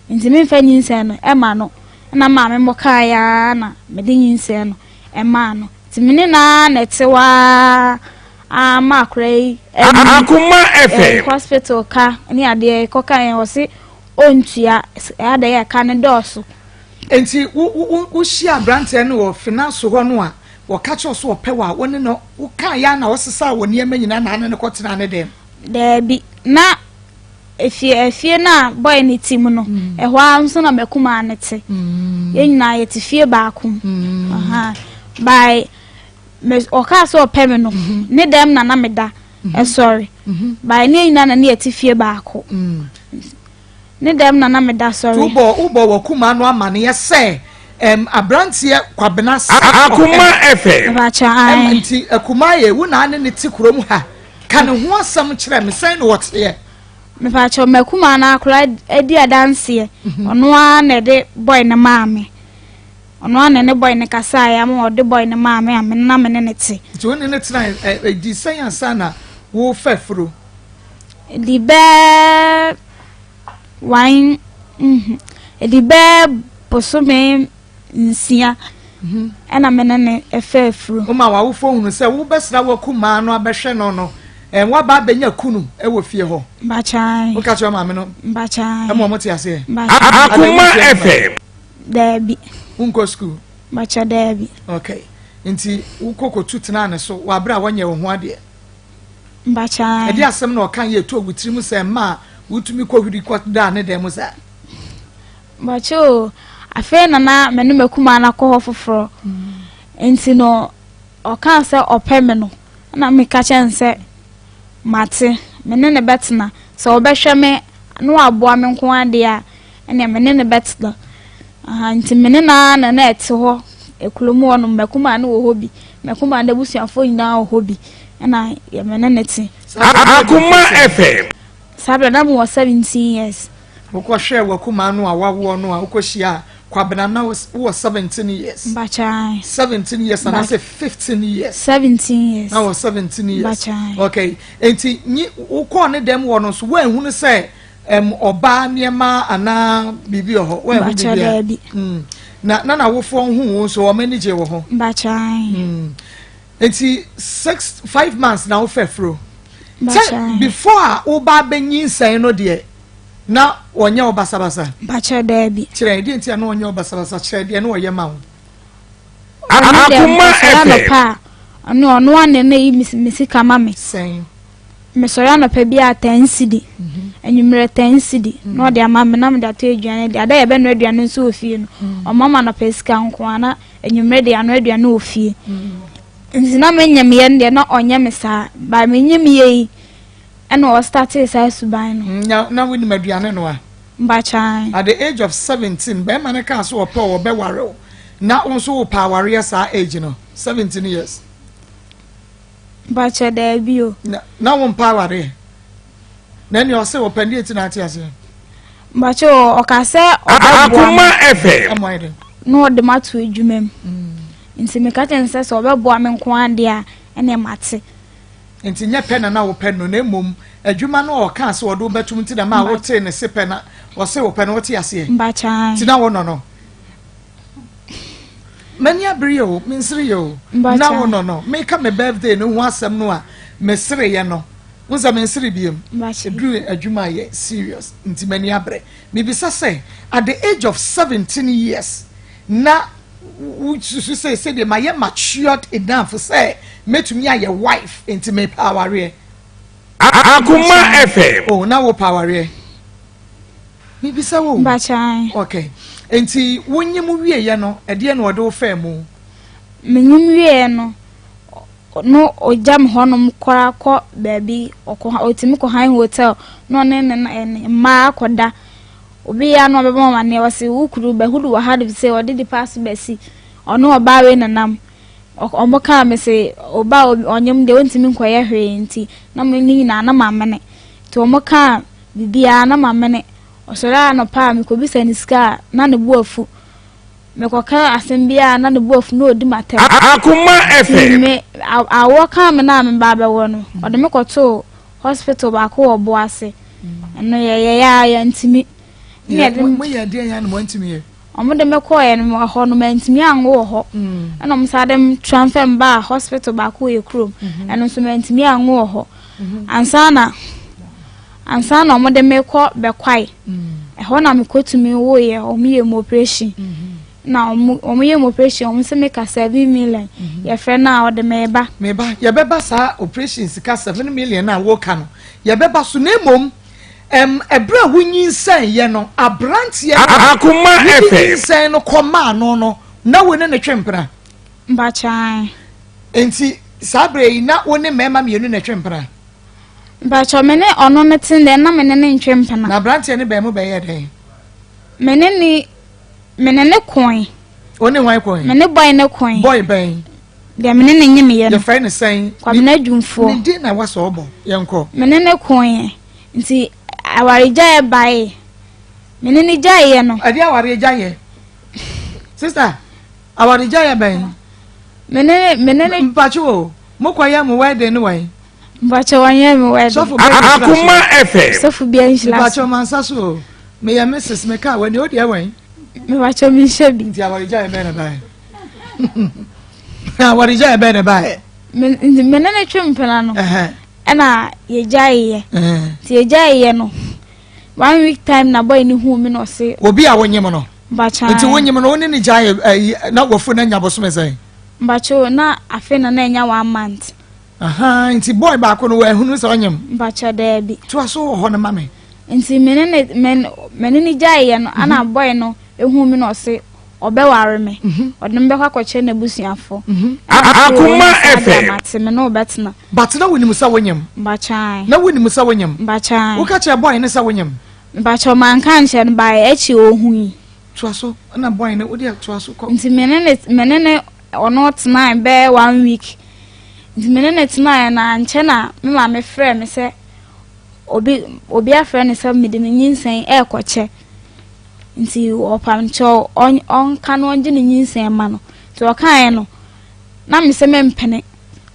nti memfa nyinsɛn no ɛma no. Ɛna maame mo kaeɛ ara na mede nyinsɛn no ɛmaa no. Nti me ne no ara na ɛte hɔ ara ara ma akora yi ɛyi Akoma FM. hospital ka ne adeɛ kɔka yɛn ɔse ɔntua adɛn a ɛka no dɔɔso. Enti wo wo wo wohyia aberanteɛ no wɔ finance hɔ no a wɔka kyerɛ wo sɛ ɔpɛ wo a wo ne no wokaa yɛ a na wosesaa wɔ nneɛma nyinaa na ne no kɔtenaa ne dɛm? Daabi, na efie efie no a boy no te mu no ɛhɔ ara nso na m'akumaa no te. Yɛn nyinaa yɛte fie baako mu. Ahaa. By me ɔkaa sɛ ɔpɛ me no ne dɛm na na meda ɛsɔre. By ne yɛn nyinaa na ne yɛte fie baako. Ne dɛm na na meda sɔre. Wobɔ wobɔ w'akumaa no amaneɛ sɛ ɛm aberanteɛ Kwabena sɛ Akoma FM. Mepakyɛ ae. Ɛm nti akumaa yɛ wo na ne ne te kurom ha ka ne ho asɛm kyerɛ me sɛn na ɔteɛ. Mepakyɛ m'akumaa no akora adi adanseɛ ɔno ara na ɛde boy no maa me ɔno ara na ɛne boy no kasaeɛ ama ɔde boy no maa me a me na me ne ne te. Nti wo ne ne tena ɛ ɛdi sɛn ansa na wofa afuro? Ɛdi bɛɛ one mhm ɛdi bɛɛ bosome nsia ɛna me ne ne ɛfɛ afuro. Woma w'awofoɔ hunu sɛ wobɛsra w'akumaa no abɛhwɛ no no ɛn waba abɛnya kunu ɛwɔ fie hɔ. Mpakyae. Woka kyerɛ maame no. Mpakyae. Ɛma wɔn te aseɛ. Mpakyae. Akoma FM. Daabi. Wonkɔ sukuu. Mpakyɛ daabi. Okay. Nti wokɔ kɔtu tenaa ne so wɔ abere a wɔnyɛ wo ho adeɛ. Mpakyɛ. Ɛde asɛm na ɔka yɛ ɛtɔ wo tirim sɛ mma a wotumi kɔhwiri kɔdaa ne dan mu saa. Mpakyɛ o, afei na na me ne m'akumaa no akɔ hɔ foforɔ. Nti no, ɔkaa sɛ ɔpɛ me no, ɛna meka kyerɛ no sɛ mate, me ne no bɛtena. Sɛ ɔbɛhwɛ me na waboa me nko ara deɛ a, ɛnneɛ me ne no bɛtena. Aha, nti me ne no ara na na ɛte hɔ kurom hɔnom. M'akumaa no wɔ hɔ bi, m'akumaa no abusuafoɔ nyinaa wɔ hɔ bi, ɛna yɛ me ne no te. Akoma FM. Saa berɛ na mewɔ 17 years. Wokɔhwɛɛ w'akumaa no a wawoɔ no a wokɔhyiaa Kwabena na wowɔ 17 years. Mpakyɛw. 17 years anaasɛ 15 years. 17 years. Na wɔ 17 years. Mpakyɛw. Okay. Nti nyi wokɔɔ ne dɛm wɔ no nso woanhunu sɛ ɛm ɔbaa nneɛma anaa biribi wɔ hɔ woanhu Mpakyɛw biribi a. daabi. Mm. Na na n'awofoɔ hu wo nso wɔn ani gye wɔ ho. Mpakyɛw. Mm. Nti six five months na wofɛ furo. Sɛ Mpakyɛw. before a woba abɛnyinsɛn no deɛ na wɔnyɛ wo basabasa. Mpakyɛw daabi. Kyerɛ deɛ nti a na wɔnyɛ wo basabasa kyerɛ deɛ na wɔyɛ ma wo. Ɔno deɛ Akoma mesɔre FM. anɔpa a ɔno ɔno ara na na eyi me sika ma me. Sɛn. Mesɔre anɔpa bi a ten cedi. Anwummerɛ ten cedi na ɔde ama me na mede atɔ aduane adi. Ada a yɛbɛnoa aduane nso wɔ fie no, ɔma me anɔpa sika nko ara na anwummerɛ de yɛanoa aduane wɔ fie. Nti na menyemyɛ no deɛ na ɔnyɛ me saa. But menyemyɛ yi ɛna ɔstartee saa suban no. Na na wonim aduane noa? Mpakyɛw. At the age of 17, bɛrima no kaa sɛ ɔpɛ wo, ɔbɛware wo. Na wo nso wopɛ awareɛ saa age no, 17 years? Mpakyɛw, daabi o. Na na wompɛ awareɛ? Na ɛnea ɔse ɔpɛ no deɛ nti na ate aseɛ? Mpakyɛw, ɔka sɛ ɔbɛboa me. Akoma FM. Ama ayɛ dɛn? Na ɔde m'ato adwuma mu. Nti meka kyerɛ no sɛ sɛ ɔbɛboa me nko ara deɛ a, ɛnneɛ mate. Nti nyɛ pɛ na na wopɛ no na mmom adwuma no a ɔkaa sɛ ɔde wo bɛtom nti na maa wotee ne se pɛ na ɔse wopɛ no wote aseɛ? Mpakyɛw. Nti na wonɔ no? M'ani abere yɛ o, mensere yɛ o. Na wonɔ no? Meka me birthday no ho asɛm no a mesereeɛ no, wohu sɛ mensere biom. Ɛduru adwuma a yɛ serious nti m'ani abere. Mebisa sɛ at the age of 17 years na wosusu sɛ sɛdeɛ mayɛ matured enough sɛ mɛtumi ayɛ wife nti mepɛ awareɛ? Akoma FM. Oh, na wopɛ awareɛ? Mebisa wo. Mpakyɛw. Okay. Nti wonyim wieɛ no, ɛdeɛ na ɔde wo faa mu? Menyim wieɛ no, no ɔgya me hɔnom koraa kɔ baabi, ɔkɔ ɔtumi kɔ han hotel na ɔne ne ne mmaa akɔda. Obi yɛ a na ɔbɛbɔ me amaneɛ, ɔse wo kunu bɛhudu wɔ ha de sɛ ɔde nipa aso bɛsi, ɔne ɔbaa wei nenam. Ɔmo kaa me se ɔbaa ɔnyem deɛ ɔntumi nkɔyɛ hwee nti na me ne nyinaa na mamene. Nti ɔmo kaa biribiara na mamene. Ɔsɔre anɔpa a mekɔbisa no sika a na ne bo afu. Mekɔka asɛm biara na ne bo afu na ɔdi m'atɛm. Akoma Nti FM. me awoɔ kaa me no a meba abɛwɔ no, ɔde me kɔtoo hospital baako wɔ Boase. Ɛno yɛyɛeɛ a yɛantumi. Ɛna yɛde me. Moyɛɛ deɛn a na moantumi yɛ? Wɔn de me kɔɔɛ no ɛhɔ no mantumi anwo wɔ hɔ. Ɛna wɔn san de me transfer me baa hospital baako wɔ yɛ kurom. Ɛno nso mantumi anwo wɔ hɔ. Ansa na ansa na wɔn de me kɔ Bɛkwae. Ɛhɔ na mekɔtumi woeɛ, wɔn yɛ mu operation. Na wɔn wɔn yɛ mu operation, wɔn sɛ meka 7 million. Yɛfrɛ no a ɔde me ba. Me ba, yɛbɛba saa operation sika 7 million a woka no, yɛbɛba so na mmom ɛm ɛberɛ a wonyinsɛn yɛ no, aberanteɛ no a Akoma wode FM. nyinsɛn no kɔmaa no no, na wo ne no twe mpena? Mpakyɛw. Nti saa berɛ yi na wo ne mmarima mmienu na ɛtwe mpena? Mpakyɛw, me ne ɔno no te dɛn na me ne no ntwe mpena. Na aberanteɛ no bɛn mo bɛyɛɛ dɛn? Me ne ne me ne ne koe. Wo ne hwan koe? Me ne boy no koe. Boy bɛn? Deɛ me ne ne nyemeyɛ no. Yɛfrɛ no sɛn? Kwabena Adwumfoɔ. Ne din na ɛwɔ sɛ ɔbɔ. Yɛnkɔ. Me ne ne koeɛ. Nti awaregyaeɛ baeɛ. Me ne ne gyaeɛ no. Ɛdeɛ awaregyaeɛ? Sister, awaregyaeɛ bɛn? Me ne me ne ne. Mpakye o, mokɔyɛ mo wedding no wɛn? Mpakyɛ wɔnyɛ me wedding. Sɔfo bɛn nhyira so? Akoma FM. Sɔfo bia nhyira so. Mpakyɛ mansa so o. Meyɛ Mrs. Meka wani o deɛ wɛn? Mepakyɛ menhyɛ bi. Nti awaregyaeɛ bɛn na baeɛ? Awaregyaeɛ bɛn na baeɛ? Me nti me ne ne twe mpena no. Ɛna yɛgyaeɛ. Nti yɛgyaeɛ no one week time na boy ne huu me na ɔse. Obi a wonyim no. Mpakyɛ. Nti wonyim no wo ne ne gyaeɛ ɛyi na wafu no anya bosome sɛn? Mpakyɛ na afe na na anya one month. Ahaa nti boy baako no wahunu sɛ ɔnyem? Mpakyɛ daabi. Toa so wɔ hɔ no ma me. Nti me ne ne me me ne ne gyaeɛ no ana mhm. boy no ehu mi na ɔse ɔbɛware me mhm. ɔde me bɛkɔ akɔkyerɛ n'abusuafo. Mhm. Akoma FM. Mate me ne ɔbɛtena. But na wonim sɛ wonyem? Mpakyɛ. Na wonim sɛ wonyem? Mpakyɛ. Woka kyerɛ boy ne sɛ wonyem? Mpakyɛ manka nkyerɛ no baeɛ akyi ohui. Toa so na boy no wode toa so kɔ. Nti me ne ne me ne ne ɔno tenae bɛyɛ one week nti me ne no tenaeɛ na ankyɛ na me maame frɛɛ me sɛ obi obi afrɛ no sɛ mede me nyinsɛn ɛrekɔkyɛ nti ɔpam kyɛw ɔnka no ɔngye ne nyinsɛn ma no nti ɔkaeɛ no na me sɛ mempene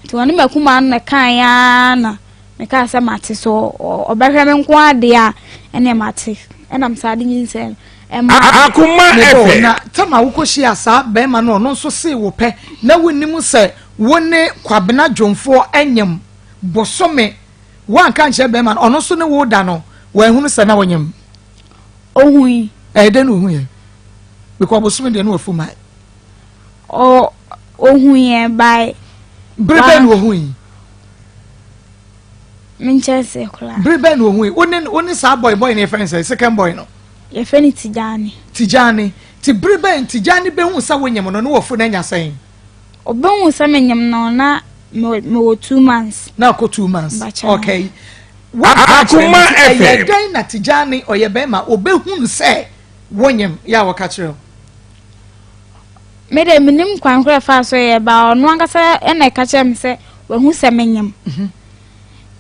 nti ɔne m'akumaa no na ɛkaeɛ ara na mekaa sɛ mate so ɔbɛhwɛ me nko adeɛ a ɛneɛ mate ɛnam saa de nyinsɛn no ɛma Akoma Mebɔ FM. na tama wokɔhyia saa bɛrima no ɔno nso see wo pɛ na wonim sɛ wo ne Kwabena Dwomfoɔ anyam bosome woanka nkyerɛ bɛrima no ɔno nso ne wo da no wanhunu sɛ na wonyam? Ohui. Ɛyɛ dɛn na ohuiɛ? Because bosome deɛ na wafu mae. Ɔ ohuiɛ by. Bere bɛn na ohui? Menkyɛ sɛ koraa. Bere bɛn na ohui? Wo ne wo ne saa boy boy no yɛfrɛ no sɛ second boy no? Yɛfrɛ no Tijani. Tijani. Ti bere bɛn Tijani behu sɛ wonyem no ne wɔfo no anya sɛn? Obehu sɛ menyem no na mewɔ 2 months. Na akɔ 2 months. Okay. Akoma FM. Ɛyɛ dɛn na Tijani ɔyɛ bɛrima obehunu sɛ wonyem yɛ a wɔka kyerɛ wo? Me de menim kwan korɔ ɛfaa so yɛ ba ɔno ankasa ɛna ɛka kyerɛ me sɛ wahu sɛ menyem.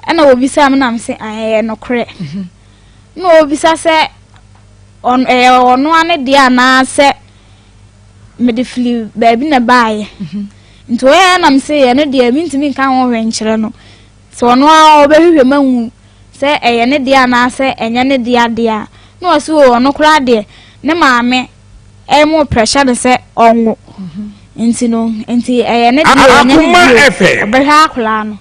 Ɛna wɔbisaa me na me sɛ ɛyɛ nokorɛ. Na wɔbisa sɛ ɛyɛ ɔno ane deɛ anaasɛ mede firi baabi na baayɛ. Nti wɔyɛ na me sɛ ɛno deɛ mentumi nka ho hwee nkyerɛ no. Sɛ ɔno ara ɔbɛhwehwɛ mu ahu sɛ ɛyɛ ne deɛ anaasɛ ɛnyɛ ne deɛ adeɛ a, na ɔse o ɔno koraa deɛ ne maame ɛmo pressure no sɛ ɔnwo. Nti no nti ɛyɛ ne deɛ o ɛnyɛ ne deɛ o ɔbɛhwɛ akwadaa no.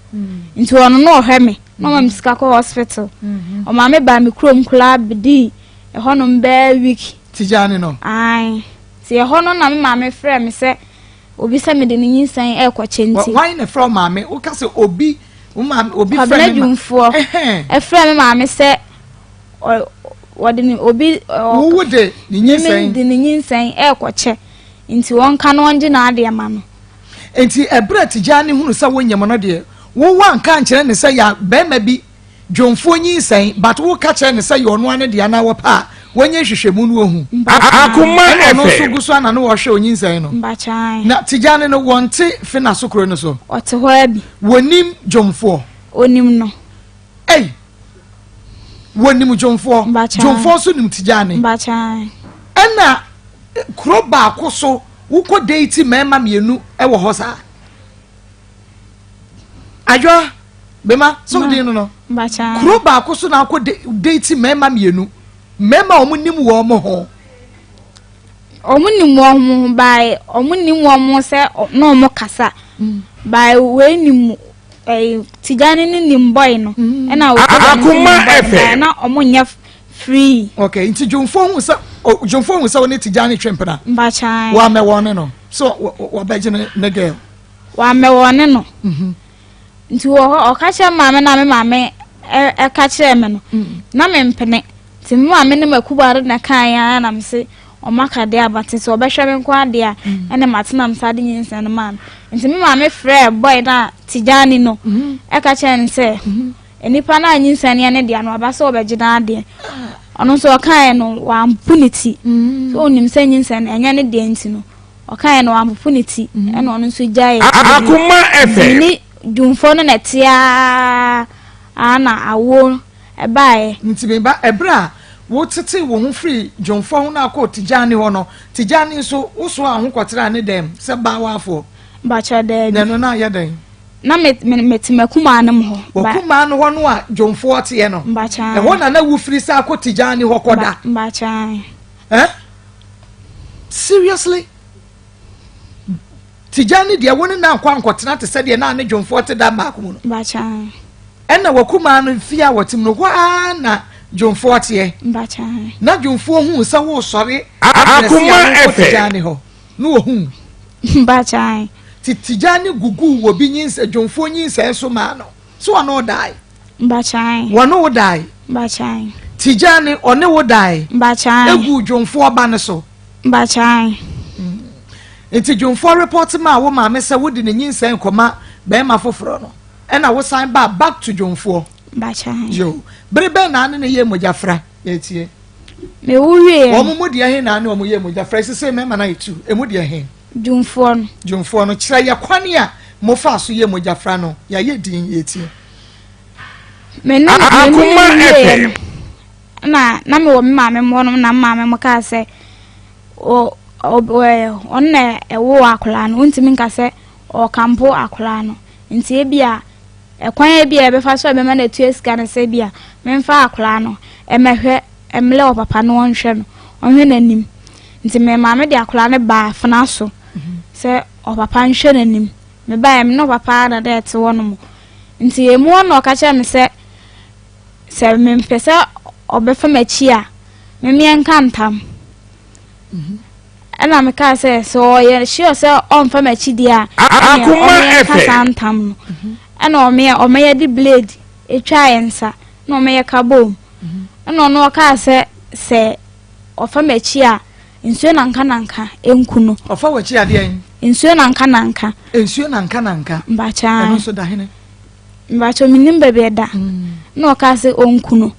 Nti ɔno na ɔhwɛ me na ɔma me sika kɔ hospital. Ɔma me baa me kurom koraa bɛdii ɛhɔnom bɛɛ week. Tijani no? Ae. Nti ɛhɔ no na me maame frɛ me sɛ obi sɛ mede ne nyinsɛn ɛrekɔkyɛ nti. Why na frɛ wo maame? Woka sɛ obi wo maame obi frɛ me ma. Kwabena Dwumfoɔ ɛfrɛ me maame sɛ wɔde ne obi. Wo de ne nyinsɛn. De ne nyinsɛn ɛrekɔkyɛ nti wɔnka no ɔngye n'adeɛ ma no. Nti ɛberɛ Tijani hunu sɛ wonyem no deɛ wo wanka ankyerɛ ne sɛ ya bɛrima bi dwomfoɔ nyinsɛn but wo ka kyerɛ ne sɛ yɛ ɔno ano deɛ anaa wɔpɛ a wɔnyɛ nhwehwɛmu no wɔhu. Akoma ɛna ɔno nso gu so ana ne wɔhwɛ onyinsɛn no. Na Tijani no wɔnte fena so kuro no so. Ɔte hɔ abi. Wɔnim dwomfoɔ. Onim no. Ei wɔnim dwomfoɔ. Dwomfoɔ nso nim Tijani. Ɛna kuro baako so wokɔ deeti mmarima mmienu wɔ hɔ saa. Adwoa bema sɛ wodin no no kuro baako so na akɔ deeti mmarima mmienu mmarima a wɔn nim wɔn ho. Wɔn nim wɔn ho bae wɔn nim wɔn ho sɛ na wɔn kasa bae wei nim ɛɛ Tijani ne nim boy no ɛna Akuma nim boy no bae na wɔn nyɛ free. Okay nti dwomfo hu sɛ dwomfo hu sɛ wɔne Tijani twe mpena. Mbakyan. Wɔamɛ wɔn ne no so wɔbɛgye ne ne girl. Wɔamɛ wɔn ne no. Nti wɔ hɔ ɔka kyerɛ maame na me maame ɛka kyerɛ me no na me mpene nti me maame ne m'akubado na kan ya na me se ɔmo aka de aba te sɛ ɔbɛhwɛ me nko adeɛ a ɛna mate na me sa de nyinsɛn no maa no nti me maame frɛ boy na Tijani no ɛka kyerɛ no sɛ nipa no a nyinsɛn no yɛ ne deɛ no aba sɛ ɔbɛgye n'adeɛ ɔno nso ɔkaeɛ no wampo ne ti so onim sɛ nyinsɛn no ɛnyɛ ne deɛ nti no ɔkaeɛ no wampopo ne ti ɛna ɔno nso gyaeɛ. Akoma FM. Ne dwumfoɔ no na ɛte ara na awoɔ ɛbaeɛ. Nti me ba, ɛberɛ a wotetee wo ho firii dwomfoɔ ho na akɔɔ Tijani hɔ no, Tijani nso wosoaa wo ho kɔtraa ne dɛm sɛ baawafoɔ? Mpakyɛ daabi. Na ɛno na ayɛ dɛn? Na me me mete m'akumaa no mu hɔ. W'akumaa no hɔ no a dwomfoɔ teɛ no? Mpakyɛ. Ɛhɔ na na wofiri saa kɔ Tijani hɔ kɔda? Mpakyɛ. Eh? Seriously? Tijani deɛ wo ne na ankɔ ankɔtena te sɛ deɛ na ne dwomfoɔ te dan baako mu no. Mpakyɛ. Ɛna w'akumaa no fie a wɔte mu no hɔ ara na dwomfoɔ teɛ. Mpakyɛ. Na dwomfoɔ huu sɛ woresɔre abrɛse a wokɔ Tijani hɔ na wɔhuu. Mpakyɛ. Ti Tijani guguu wɔ bi nyinsɛ dwomfoɔ nyinsɛn so maa no so ɔne wo dae. Mpakyɛ. Wɔne wo dae. Mpakyɛ. Tijani ɔne wo dae. Mpakyɛ. Eguu dwomfoɔ ba no so. Mpakyɛ. Nti dwomfoɔ report maa wo maame sɛ wode ne nyinsɛn kɔma bɛrima foforɔ no ɛna wosan baa back to dwomfoɔ. Mpakyɛ. Yo bere bɛn na ane ne yɛ mogyafra yɛtie. Me wo wie. Wɔn mu deɛ he na ane wɔn yɛ mogyafra sese mɛma na yɛ tu emu deɛ he. Dwomfoɔ no. Dwomfoɔ no kyerɛ yɛ kwan a mofaa so yɛ mogyafra no yɛayɛ din yɛtie. Me ne me ne ne wie no na na me wɔ me maame mo hɔ nom na me maame mo kaa sɛ ɔ ɔ ɔno na ɛwoo akwadaa no wontumi nka sɛ ɔkampo akwadaa no nti ebi a ɛkwan ebi a ɛbɛfa so a ɛbɛma no atua sika no sɛ ebi a memfa akwadaa no ɛmɛhwɛ ɛmlɛ wɔ papa no ɔnhwɛ no ɔnhwɛ n'anim nti me maame de akwadaa no baa fena so sɛ ɔpapa nhwɛ n'anim mebaeɛ me ne ɔpapa na dɛ ɛte hɔ nom nti emu hɔ na ɔka kyerɛ me sɛ sɛ mempɛ sɛ ɔbɛfa m'akyi a memeɛ nka ntam ɛna mekaa sɛ sɛ ɔyɛ sure sɛ ɔmfa m'akyi deɛ a ɛneɛ Akoma ɔmeɛ nka FM. saa ntam no ɛna ɔmeɛ ɔmɛyɛ de blade. Ɛtwaa yɛn nsa na ɔma yɛka boom. Ɛna ɔno ɔkaa sɛ sɛ ɔfa m'akyi a nsuo nanka nanka nku no. Ɔfa w'akyi adeɛ n? Nsuo nanka nanka. Nsuo nanka nanka. Mbakyɛ ae. Ɛno nso da hene? Mbakyɛ menim baabi ɛda. Ɛna ɔkaa sɛ ɔnku no.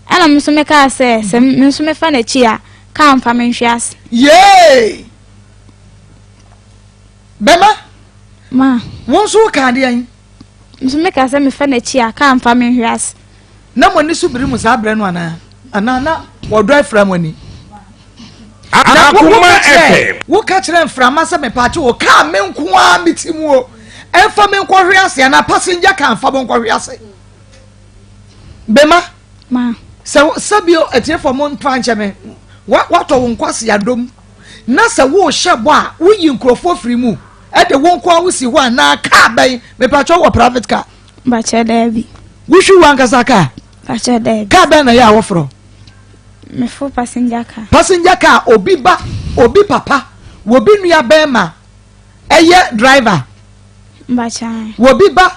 Ɛna me nso mekaa sɛ sɛ me nso mefa n'akyi a kaa mfa me nhwe ase. Yee! Bɛma? Ma. Wo nso wokaa adeɛ n? Nso meka sɛ mefa n'akyi a, kaa mfa me nhwe ase. Na mo ani so biri mo saa berɛ no anaa? Anaa na wɔdɔ afira mo ani? Na woka kyerɛ mframa sɛ mepakye wo kaa me nko ara me ti mu o, ɛmfa me nkɔhwe ase anaa passenger car mfa mo nkɔhwe ase? Bema, sɛ sɛbio atiefoɔ mo mfa nkyɛ me, watɔ wo nkwaseadom na sɛ worehyɛ bɔ a woyi nkurɔfoɔ firi mu. Ɛde wo nko ara wosi hɔ anaa kaa bɛn? Mepakyɛ wɔ private car? Bakyɛ daabi. Wohwi wo ankasa kaa? Bakyɛ daabi. Kaa bɛn na ɛyɛ a woforo? Mefo passenger car. Passenger car obi ba, obi papa, wobi nua bɛrima ɛyɛ driver. Bakyɛ. Wobi ba,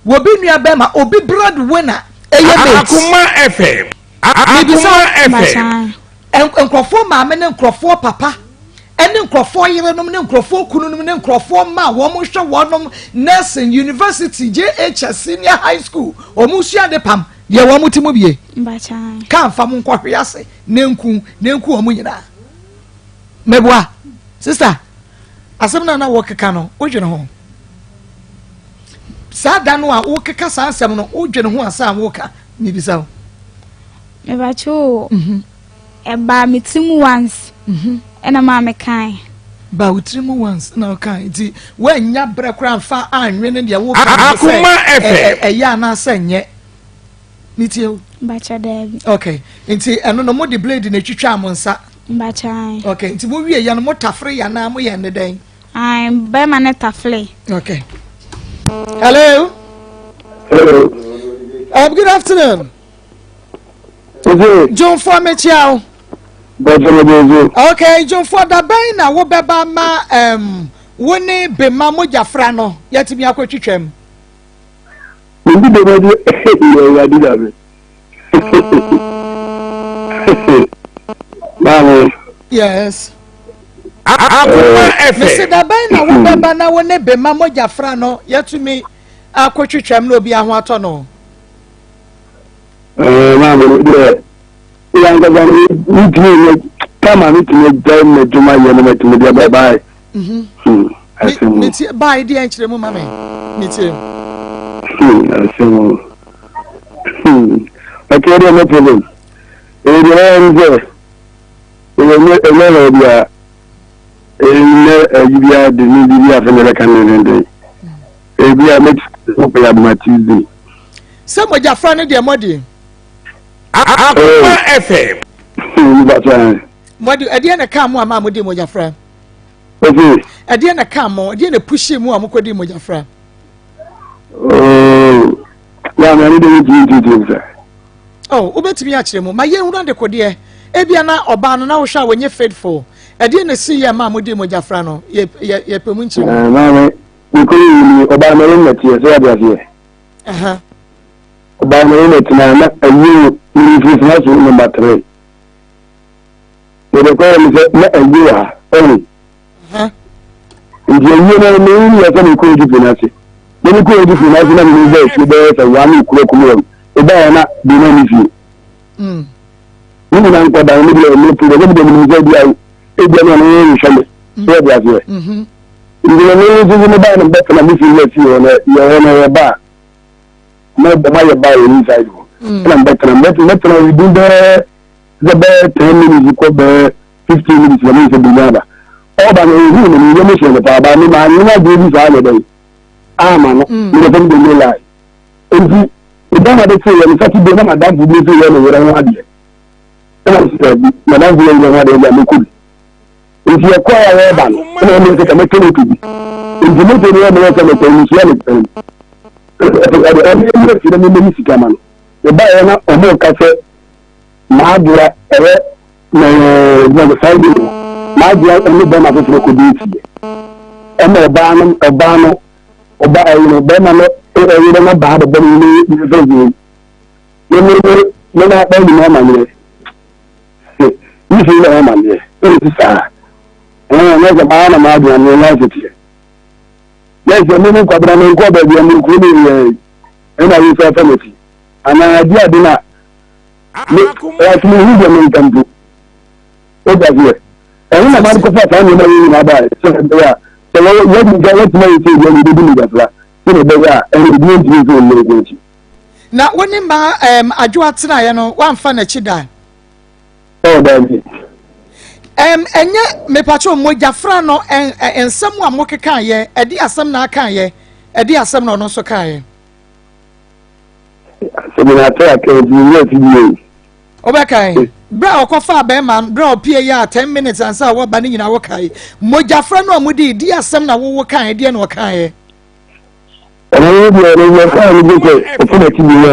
wobi nua bɛrima, obi bread winner ɛyɛ mate. Akoma FM. Akoma FM. Nkurɔfoɔ maame ne nkurɔfoɔ papa ne nkurɔfoɔ yerenom ne nkurɔfoɔ kununom ne nkurɔfoɔ mma a wɔhwɛ wɔnom nursing, university, JHS, senior high school, wɔn sua de pam deɛ wɔn ti mu bie. Kaa nfa mo nkɔhwe ase ne nku ne nku wɔn nyinaa. Mɛboa sista asɛm na na wɔkeka no wodwene ho. Saa da no a wokeka saa nsɛm no wodwene ho ansa a woka mebisa wo. Mepakyɛ o, ɛbaa me tiri mu once ɛna maa me kae. Baa wo tiri mu once na ɔkae nti woannya berɛ koraa mfa anwene deɛ woka no sɛ ɛyɛ anaasɛ nyɛ. Metie o. Mbakyɛ daabi. Okay, nti ɛno no mo de blade na etwitwaa mo nsa. Mbakyɛ ae. Okay, nti mo wie yɛ no mo tafere yɛ anaa mo yɛ ne dɛn? Ae, bɛrima ne tafere. Okay. Hello. Hello. Good afternoon. Dwomfoɔ mekyia wo. Okay, dwomfoɔ da bɛn na wobɛba ma um, wo ne bema mogyafra no yɛatumi akɔtwitwam? Mendi bema bi awurade nyame. Maame. Yes. Akoma FM. Mese da bɛn na wobɛba na wo ne bema mogyafra no yɛatumi akɔtwitwam na obi ho atɔ no? Ɛɛ maame no deɛ yɛ ankasa no metumi nyɛ kama metumi agyae m'adwuma yɛ no matumi deɛ bɛɛ bae asɛm metie bae deɛ nkyerɛ mu ma me metie asɛm ɔkyerɛ deɛ no problem ɛyɛ deɛ ɛyɛ ne sɛ ɛnyɛ ɛnyɛ hɔ biara ɛnyɛ ayi biara de ne bi bi afɛ ne bɛka ne denden ebi a mɛtumi kɔ yɛ aboma Tuesday Sɛ mogyafra no deɛ moadi. Akoma FM. Moadi ɛdeɛ na ɛkaa mo a maa modi mogyafra. Ɛdeɛ na ɛkaa mo ɛdeɛ na pushi mu a mokɔdi mogyafra. Oh, wobɛtumi akyerɛ mu ma yɛnhunu adekodeɛ ebia na ɔbaa no na wohwɛ a wɔnyɛ faithful ɛdeɛ na ɛsi yɛ maa modi mogyafra no yɛpɛ mu nkyerɛ mu. Maame, mekɔ yi ni ɔbaa no ɛyɛ nnɛteɛ sɛ wade aseɛ. Ɔbaa no ne tena na ayie ne mfimfini so nɔmba tere. Mede kɔyɛ ne sɛ na ayie wɔ ha ɔhu. Nti ayie no me yɛ sɛ mekɔ odifo no ase. Na mekɔ odifo no ase na mene bɛɛ fie bɛyɛ sɛ one o'clock mu hɔ no. Ɛbaeɛ na de na ne fie. Ne nyinaa nkɔda no deɛ me pere sɛ mede menim sɛ ebia ebia na ɔno nhwɛ me. Sɛ wɔde aseɛ. Nti na me nso so mebaa no bɛtena me fie na fie hɔ no yɛ hɔ no yɛ baa na ɔma yɛ baa wɔ inside hɔ ɛna mbɛtena mbɛtena within bɛɛ sɛ bɛɛ 10 minutes kɔ bɛɛ 15 minutes na me nsɛ bi aba ɔba no ehu no me yɛ mo hyɛ no paa baa me maa nyina adwene bi saa yɛ dɛn ama no me de fɛn de me lie nti ɛda na de te yɛ no Saturday na madamfo bi nso yɛ ne yerɛ ho adeɛ ɛna sɛ bi madamfo yɛ yerɛ ho adeɛ bi a mekɔ bi. Nti yɛkɔe a yɛreba no, ɛna ɔmo sɛ ka mɛtɔ moto bi. Nti moto no ɔmo sɛ mɛtɔ no mehyia no pɛn. Ɔde ɔmo yɛ fi na memmɛyi sika ma no. Mebaeɛ na ɔmo ka sɛ m'adoa ɛyɛ mɛɛ Friday no m'adoa ɛne bɛrima foforɔ kɔdi ntiɛ. Ɛna ɔbaa no ɔbaa no ɔbaa ɛyi no bɛrima no ɛyere no baa bɛbɔ no ne ne fɛ. Me me me me na bɛ nyina amaneɛ. Me fi na amaneɛ. Ɛna ti saa. Ɛɛ na sɛ maa na maa deɛ me life teɛ. Na sɛ me ne nkwabena me nkɔ baabi a me nkuro me yɛ ɛna wo sɛ fɛ m'akyi. Anaa adi ade na me like me hu deɛ me nka mpo. O gya seɛ. Ɛno na maa kɔfa saa nneɛma yi nyinaa baa sɛ ɛbɛyɛ a sɛ wɔyɛ nka wɔtumi ayɛ sɛ ebi a wɔbɛdi me gyafra sɛ ɛbɛyɛ a ɛna ebi ntumi nso wɔn nko akyi. Na wo ne ma um, Adwoa tenaeɛ no, woamfa n'akyi da? Oh, daabi. Um, ɛnyɛ mepatwo mogyafra no nsɛm a mokekaeɛ, ɛde asɛm na akaeɛ, ɛde asɛm na ɔno nso kaeɛ. Asɛm no ate aka nti menyɛ ati bio. Wobɛkae berɛ a ɔkɔfaa bɛrima no, berɛ a ɔpie yɛ a 10 minutes ansa a wɔba no nyinaa wokae. Mogyafra no a mode di asɛm na wowo kaeɛ, deɛ na ɔkaeɛ. Ɔno ne deɛ ɔno yɛ kaa no gye sɛ ɔfo n'akyi bi no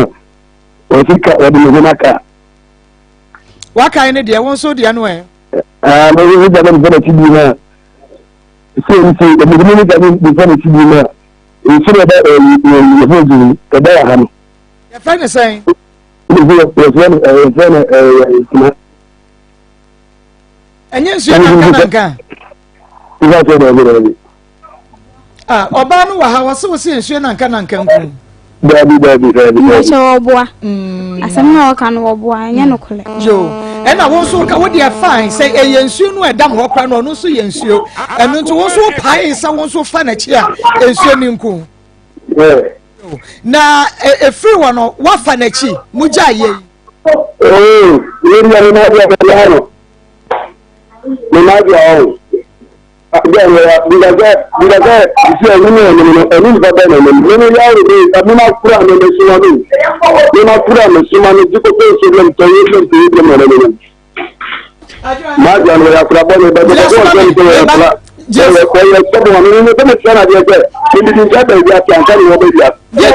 a ɔsi ka ɔde ne ho no aka. Wakae ne deɛ wo nso deɛ no ɛ. Aa mo nso gya no fo n'akyi bi no a sɛ nti ɛmɛ ne gya no fo n'akyi bi no a nsu na ɛbɛ ɛyi ɛyi ɛfɛ nsu ɛbɛ wɔ ha no. Yɛfrɛ ne sɛn. Yɛfrɛ no yɛfrɛ no ɛyɛ nsuma. Ɛnyɛ nsuo nanka nanka. Nsa sɛ dɛbi dɛbi. Ah, ɔbaa no wɔ ha wɔse wo se nsuo nanka nanka nku. Daabi daabi daabi. Mbɛkyɛ wɔboa. Asɛm na ɔka no wɔboa ɛnyɛ mm. nokorɛ. Yo ɛna wo nso ka wo deɛ fine sɛ ɛyɛ nsuo no ɛdam hɔ koraa no ɔno nso yɛ nsuo ɛno nso wo nso pae sɛ wo nso fa n'akyi a nsuo ne nku. Na ɛfiri hɔ no woafa n'akyi mo gya yɛ yi. Oo, yɛ deɛ ne na deɛ bɛyɛ no. Ne na deɛ ɔho. Deɛ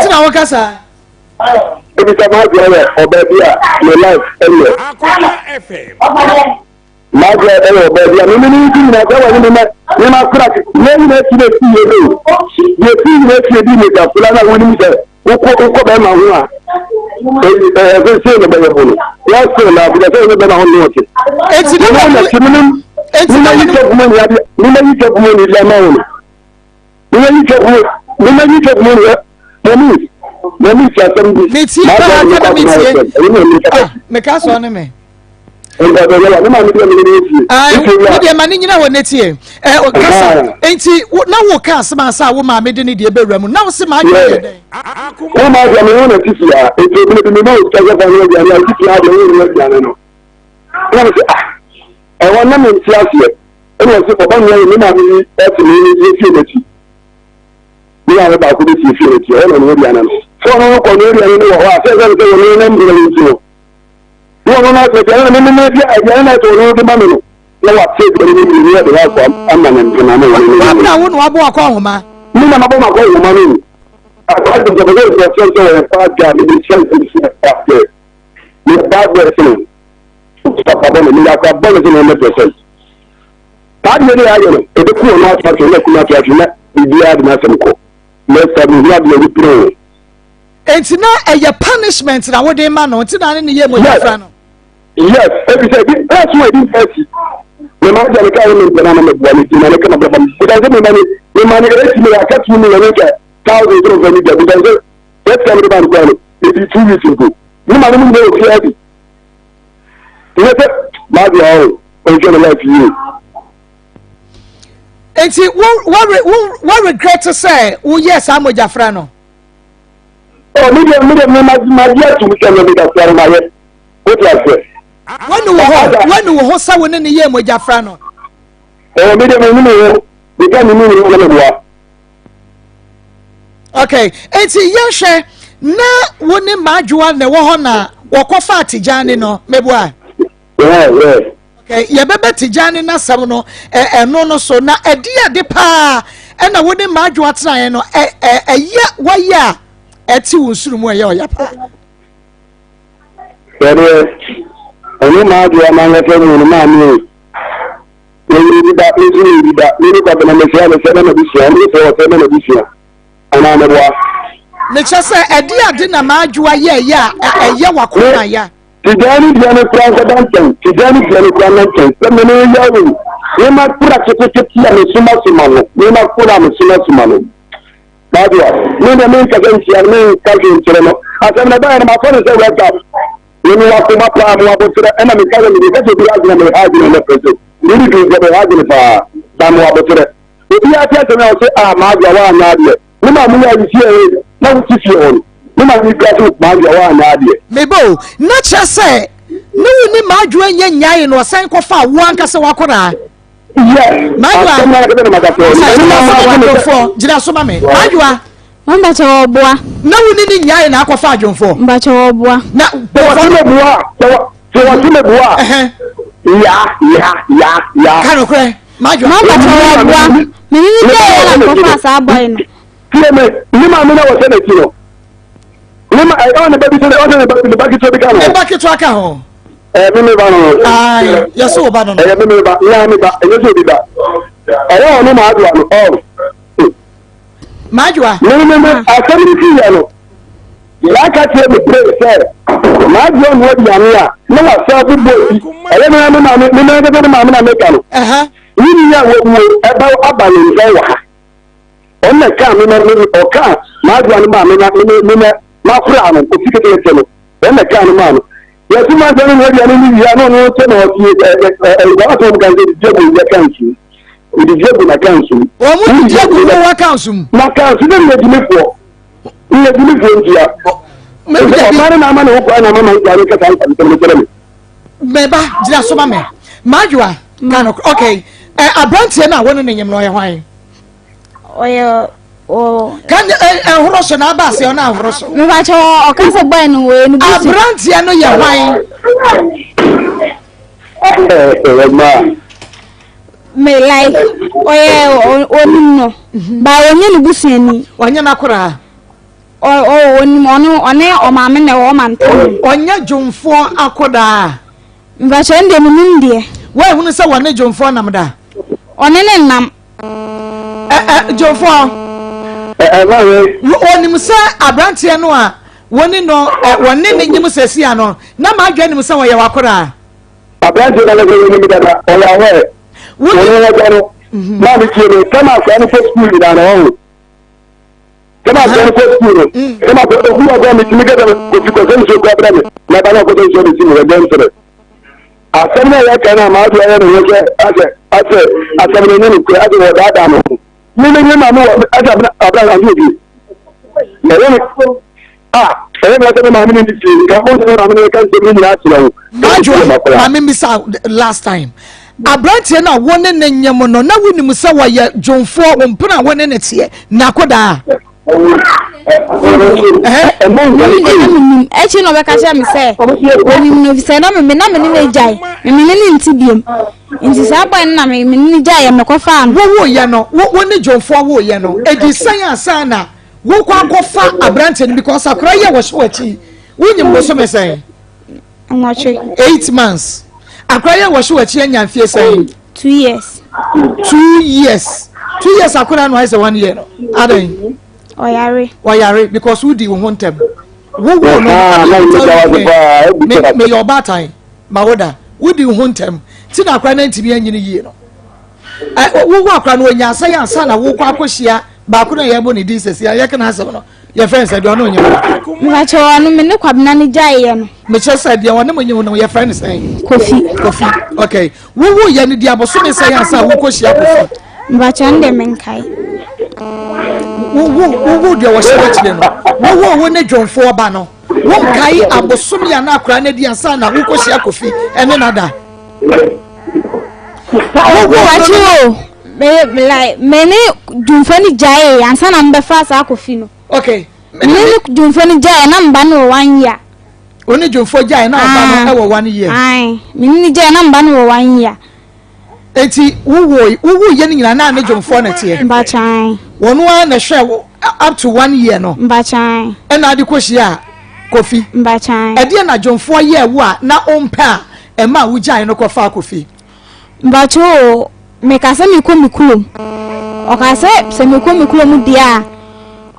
ti na wɔka saa. Ebisa maa deɛ yɛ ɔbaa bi a ne life ɛyɛ. M'adwene ɛwɔ baabi a mene ne nti nyina sɛ wɔne me ne m'akora yɛn nyina akyi na ɛsi yɛ no deɛ ɛsi nyina akyi ɛdi mmegyafra no a wonim sɛ wokɔ wokɔ bɛrima ho a ɛsɛ sɛ na bɛyɛ ho no wɔsɛ na abigya sɛ wone bɛrima ho ne ɔte enti na wɔne enti na yi twɛ kuma ni ade ne ma yi twɛ kuma ni de ama wo no ne ma yi twɛ kuma ne ma yi twɛ kuma ni mɔmi mɔmi ti asɛm bi metie paa ka na metie meka sɔ ne me Wo deɛ ma ne nyina hɔ ne tie kasa nti na wo ka asɛm ansa a wo maame de ne deɛ bɛwura mu na wo se maa adwene yɛ dɛn wo maa deɛ me ho na titi a nti obi bi me ma wo sika sɛ fa ho aduane a titi a deɛ wo ho aduane no na me sɛ ah ɛwɔ na me nte aseɛ ɛna ɔse ɔba nua yɛ me maame yi ɛte me ne yɛ fie n'akyi me maame baako bɛsie fie n'akyi ɛwɔ na ne ho aduane no sɛ ɔno no kɔ ne aduane no wɔ hɔ a sɛ sɛ sɛ wɔn nam gyina ne nti no Ne ɔno no aduane na meme medi aduane na ɛsɛ ɔno de ma me no na wate aduane no mmienu ɛde wakɔ ama ne mpena ne wɔne ne wabena wo na wabɔ wakɔ nhoma me na mabɔ makɔ nhoma no akɔ de sɛ bɛsɛ sɛ sɛ sɛ wɔyɛ bad guy me de kyɛn sɛ sɛ bad girl me bad girl sɛ no papa bɔ no me yɛ akɔ bɔ no sɛ no 100% saa deɛ ne yɛayɛ no ɛbɛku ɔno ato atwe na ku no ato atwe na biribiara de n'asɛm kɔ na sɛ mehunu adeɛ de pere o Enti na ɛyɛ punishment na wode ma no nti na ne ne yɛ mogyafra no. Yes, ebi sɛ ebi ɛso ebi nfa akyi. Me ma gya me ka me mpɛ na na me bua me ti na ne kama bɛba me. Because me ma ne me ma ne esi me aka tu me ne ka thousand zero fɛ mi gya because sɛ sika me de ba no kura no ebi 2 weeks mpo. Me ma ne mu nyɛ ofi abi. Ne sɛ ma di awo ɔnhwɛ ne life yie. Enti wo wo wo regret sɛ woyɛ saa mogyafra no? Oh, me deɛ me deɛ me ma ma di atum sɛ me da sɔrɔ ma yɛ o ti aseɛ. Wani wo ho wani wo ho sɛ wo ne ne yɛ mogyafra no. Oh, me deɛ me ni me ho me ka me ni me ho na me boa. Okay, eti yɛhwɛ na wo ne Madwoa na ɛwɔ hɔ na wɔkɔfa Tijani no meboa. Yeah, yeah. Okay, yɛbɛbɛ Tijani n'asɛm no ɛno no so na ɛde ade paa ɛna wo ne Madwoa tenaeɛ no ɛyɛ wɔyɛ a ɛte wo nsuru mu ɛyɛ ɔya paa. Yɛdeɛ ɔne Madwoa n'ankasa mu no maame o yɛyɛ bi da nso yɛ bi da ne ne kwabena mehyia no sɛ na mabusua ne sɛ ɔsɛ na mabusua anaa meboa. Mekyɛ sɛ ɛde ade na m'adwoa yɛɛyɛ a ɛyɛ w'akoma ya. Tigyaa ne dua no koraa nkɔda nkyɛn, tigyaa ne dua no koraa nna nkyɛn, sɛ me ne Yahweh, nneɛma koro a ketekete a mesomasoma no, nneɛma koro a mesomasoma no. Bible, me deɛ menkasa ntia no, menka hwee nkyerɛ no. Asɛm no ɛbaeɛ no, mafa no sɛ wake up. Me mewɔ akoma paa, mewɔ aboterɛ, ɛna meka sɛ mede ka sɛ obi adwene meha adwene na pɛ sɛ mede dwi sɛ meha adwene paa, na mewɔ aboterɛ. Obiara te asɛm a ɔse, ah, m'adwoa woanyɛ adeɛ. Me maame yɛ ayi fie hɔ na wote fie hɔ no, me maame kura so m'adwoa woanyɛ adeɛ. Meba o, na kyerɛ sɛ ne wo ne m'adwoa nyɛ nyae na ɔsan kɔfaa wo ankasa w'akwadaa. Yes, M'adwoa, asɛm no ankasa na maka kyerɛ wo. gyina Ɛno na so ma maame sɛ adwomfoɔ, gyina so ma me. M'adwoa. Mpakyɛ wɔboa. Na wo ne ne nyae na akɔfa adwomfoɔ. Mpakyɛ wɔboa. Na sɛ wɔte me boa a, sɛ wɔte me boa a, ya ya ya ya. Ka nokorɛ. Madwoa. Mampakyɛ wɔboa. Me ne ne gyae yɛ na mekɔfaa saa boy no. Tie me, ne maame na wɔhyɛ n'akyi no. Ne ma ɛyɛ ne ba bi sɛ ɔsɛ ne ba ne ba ketewa bi ka no. Ne ba ketewa ka ho. Ɛyɛ me me ba no. Ayi, yɛsɛ wo ba no no. Ɛyɛ me me ba, nyaa me ba, ɛnyɛ sɛ obi ba. Ɛyɛ ɔno Madwoa no, ɔ. Madwoa. Me me me asɛm no fi yɛ no. Yɛaka kyerɛ me pray sɛ m'adeɛ ɔnoa aduane a na wasa abobɔ bi ɛyɛ me me maame me nankasa ne maame na meka no ne nua a wawuo ɛba aba ne nkyɛn wɔ ha ɔno na ɛkaa me na me ɔkaa m'adeɛ no maa me na me me na makora no kofi ketekete no ɔno na ɛkaa no maa no yɛsi ma nsɛm no aduane no wia na ɔno sɛ na ɔsi ɛ ɛ ɛ ɛ ɔsɛ ɔmo kan sɛ didi agu yɛ kan su didi agu na kan su wɔn didi agu wɔ kan su na kan su ne yɛ gyimifoɔ Nyɛ gyimifoɔ ntia. Ɔbaa no na ama ne ho kwan na ama ma ntia no kasa nsɛm no kyerɛ me. Mɛba gyina so ma me. Madwoa ka no okay. Ɛ aberanteɛ no a wɔne ne nyem no ɔyɛ hwan? Ɔyɛ o. Ka ne ɛ ɛhoro so na aba ase ɔno ahoro so. Mebakyɛ ɔka sɛ bɔyɛ no wɔyɛ no busu. Aberanteɛ no yɛ hwan? Ɛɛ Me like ɔyɛ onim no mhm. ba ɔnyɛ ne busuani. Ɔnyɛ n'akoraa. Ɔ ɔ onim ɔno ɔne ɔmaame na ɛwɔ ɔma ntam. Ɔnyɛ dwomfoɔ akodaa. Mpakyɛ ɛn deɛ menim deɛ. Woahunu sɛ wɔne dwomfoɔ nam da? Ɔne ne nam. Ɛ ɛ dwomfoɔ. Ɛ ɛ maame. Onim sɛ aberanteɛ no a wɔne no ɛ wɔne ne nyim sɛsi ano na m'adwene nim sɛ ɔyɛ w'akoraa. Aberanteɛ no ankasa yɛnim dada, ɔyɛ aware. Wɔne agya no, mhm. maame tie me, sɛ ma akwadaa no kɔ sukuu nyinaa na ɔho. Sɛ ma akwadaa no kɔ sukuu no, mm. sɛ ma akwadaa obi wɔ kɔ metumi kɛsɛ kofi kɔsɛ nsuo kura brɛ me, na ba na ɔkɔsɛ nsuo bɛsi me wɔ dɛm srɛ. Asɛm no a yɛka no a maa deɛ ɔyɛ ne ho sɛ asɛ asɛ asɛm no nyɛ nokorɛ asɛ wɔdaadaa ne ho. Me me me maame wɔ asɛ abena abena ante obi. Na ɛyɛ me a ɛyɛ me sɛ me maame ne ne fie nka ɔn sɛ me maame ne ka nsɛm no nyinaa kyerɛ wo. Adwoa maame mbisa last time aberanteɛ no a wo ne ne nyem no na wonim sɛ wɔyɛ dwomfoɔ wo mpena a wo ne ne teɛ nakodaa. Akyi na ɔbɛka kyerɛ me sɛ onim no efisɛ na me na me ne no agyae me me ne no nte biom nti saa bɔe no na me me ne no gyae yɛ mekɔfaa no. Wowoyɛ no wo wo ne dwomfoɔ woyɛ no edi sɛn ansa na wokɔ akɔfa aberanteɛ no because akora yi a wɔhyɛ w'akyi wonyim bosome sɛn. Nwɔtwe. 8 months akora yi a wɔhyɛ w'akyi anya mfie sɛn. 2 years. 2 years 2 years akora no ayɛ sɛ one year no adan. Ɔyare. Ɔyare because wodi wo ho ntɛm wowo no meyɛ ɔbaatan ma wo da wodi wo ho ntɛm ti na akora no ntumi anyini yie no wowo akora no onya asɛn ansa na wokɔ akɔhyia baako na yɛbɔ ne din sɛsi a yɛka n'asɛm no yɛfrɛ no sɛ deɛ ɔne onyim no. Mepakyɛ ɔno me ne Kwabena no gyaeɛ no. Mekyerɛ sɛ deɛ ɔne mo nyim no yɛfrɛ no sɛn. Kofi. Kofi okay wowo yɛ no di abosome sɛn ansa wokɔhyia Kofi. Mepakyɛ no deɛ menkae. Wowo wowo deɛ wɔhyɛ w'akyire no wowo wo ne dwomfoɔ ba no wonkae abosome a na akora no adi ansa na wokɔhyia Kofi ɛne nada. Mepakyɛ o me me like me ne dwomfoɔ no gyaee ansa na mebɛfa saa Kofi no. Okay. Me ne dwomfoɔ no gyaee na mba no wɔ one year. Wo ne dwomfoɔ gyae na ɔba no wɔ one year. Ae, me ne no gyae na mba no wɔ one year. Eti wowo wowo yɛ no nyinaa na ne dwomfoɔ na teɛ. Mbakyan. Wɔn ara na ɛhwɛ wo up to one year no. Mbakyan. Ɛna ade kɔhyia Kofi. Mbakyan. Ɛdeɛ na dwomfoɔ yɛɛ wo a na wompɛ a ɛma a wogyae no kɔfaa Kofi. Mpakyɛ o, meka sɛ mekɔ me kurom. Ɔka sɛ sɛ mekɔ me kurom deɛ a,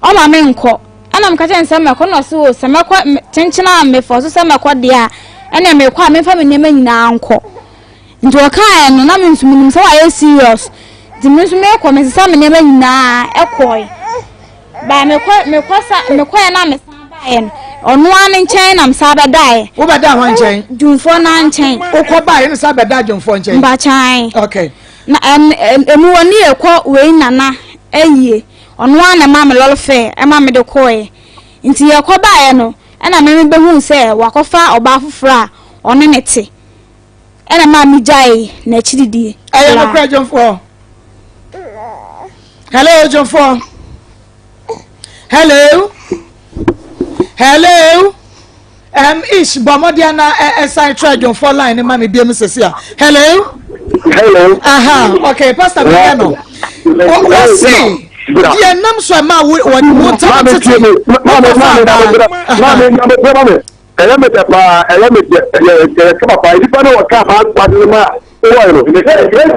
ɔma me nkɔ. Ɛna meka kyerɛ no sɛ mɛkɔ na ɔse o sɛ mɛkɔ kyenkyen a mefɔ so sɛ mɛkɔ deɛ a ɛna mekɔ a memfa me nneɛma nyinaa nkɔ. Nti ɔkaeɛ no na me nso menim sɛ wayɛ serious nti me nso mekɔ mesesa me nneɛma nyinaa ɛkɔe. Ba mekɔ mekɔ sa mekɔɛ na mesan baeɛ no ɔno ara ne nkyɛn na mesan bɛdaeɛ. Wobɛda hwan nkyɛn? Dwumfoɔ no nkyɛn. Wokɔ baeɛ no san bɛda dwumfoɔ nkyɛn? Mbakyan. Okay. Na ɛm emu wɔ ne yɛkɔ wei nana ayie. Ɔno ara na ɛmaa me lɔre fare ma mede kɔeɛ. Nti yɛkɔ baeɛ no, ɛna me mebɛhuu sɛ wakɔfa ɔbaa foforɔ a ɔne no te. Ɛna ɛmaa megyaee n'akyiridie Ɛyɛ koraa. nokorɛ dwomfoɔ? Hello dwomfoɔ? Hello? Hello? Um, ish, bɔ mmɔden na ɛsan try dwomfoɔ line ne ma me biam sɛsi a. Hello? Hello. Aha, okay, pastor mi yɛ no. Wɔsi deɛ nam so ɛma wo wɔ wo ntam tete. Maame, maame, maame, maame, ɛyɛ me dɛ paa, ɛyɛ me dɛ, ɛyɛ ɛyɛ kama paa. Nipa ne wɔ kaa maa gba ne ma wɔ no. Ɛyɛ me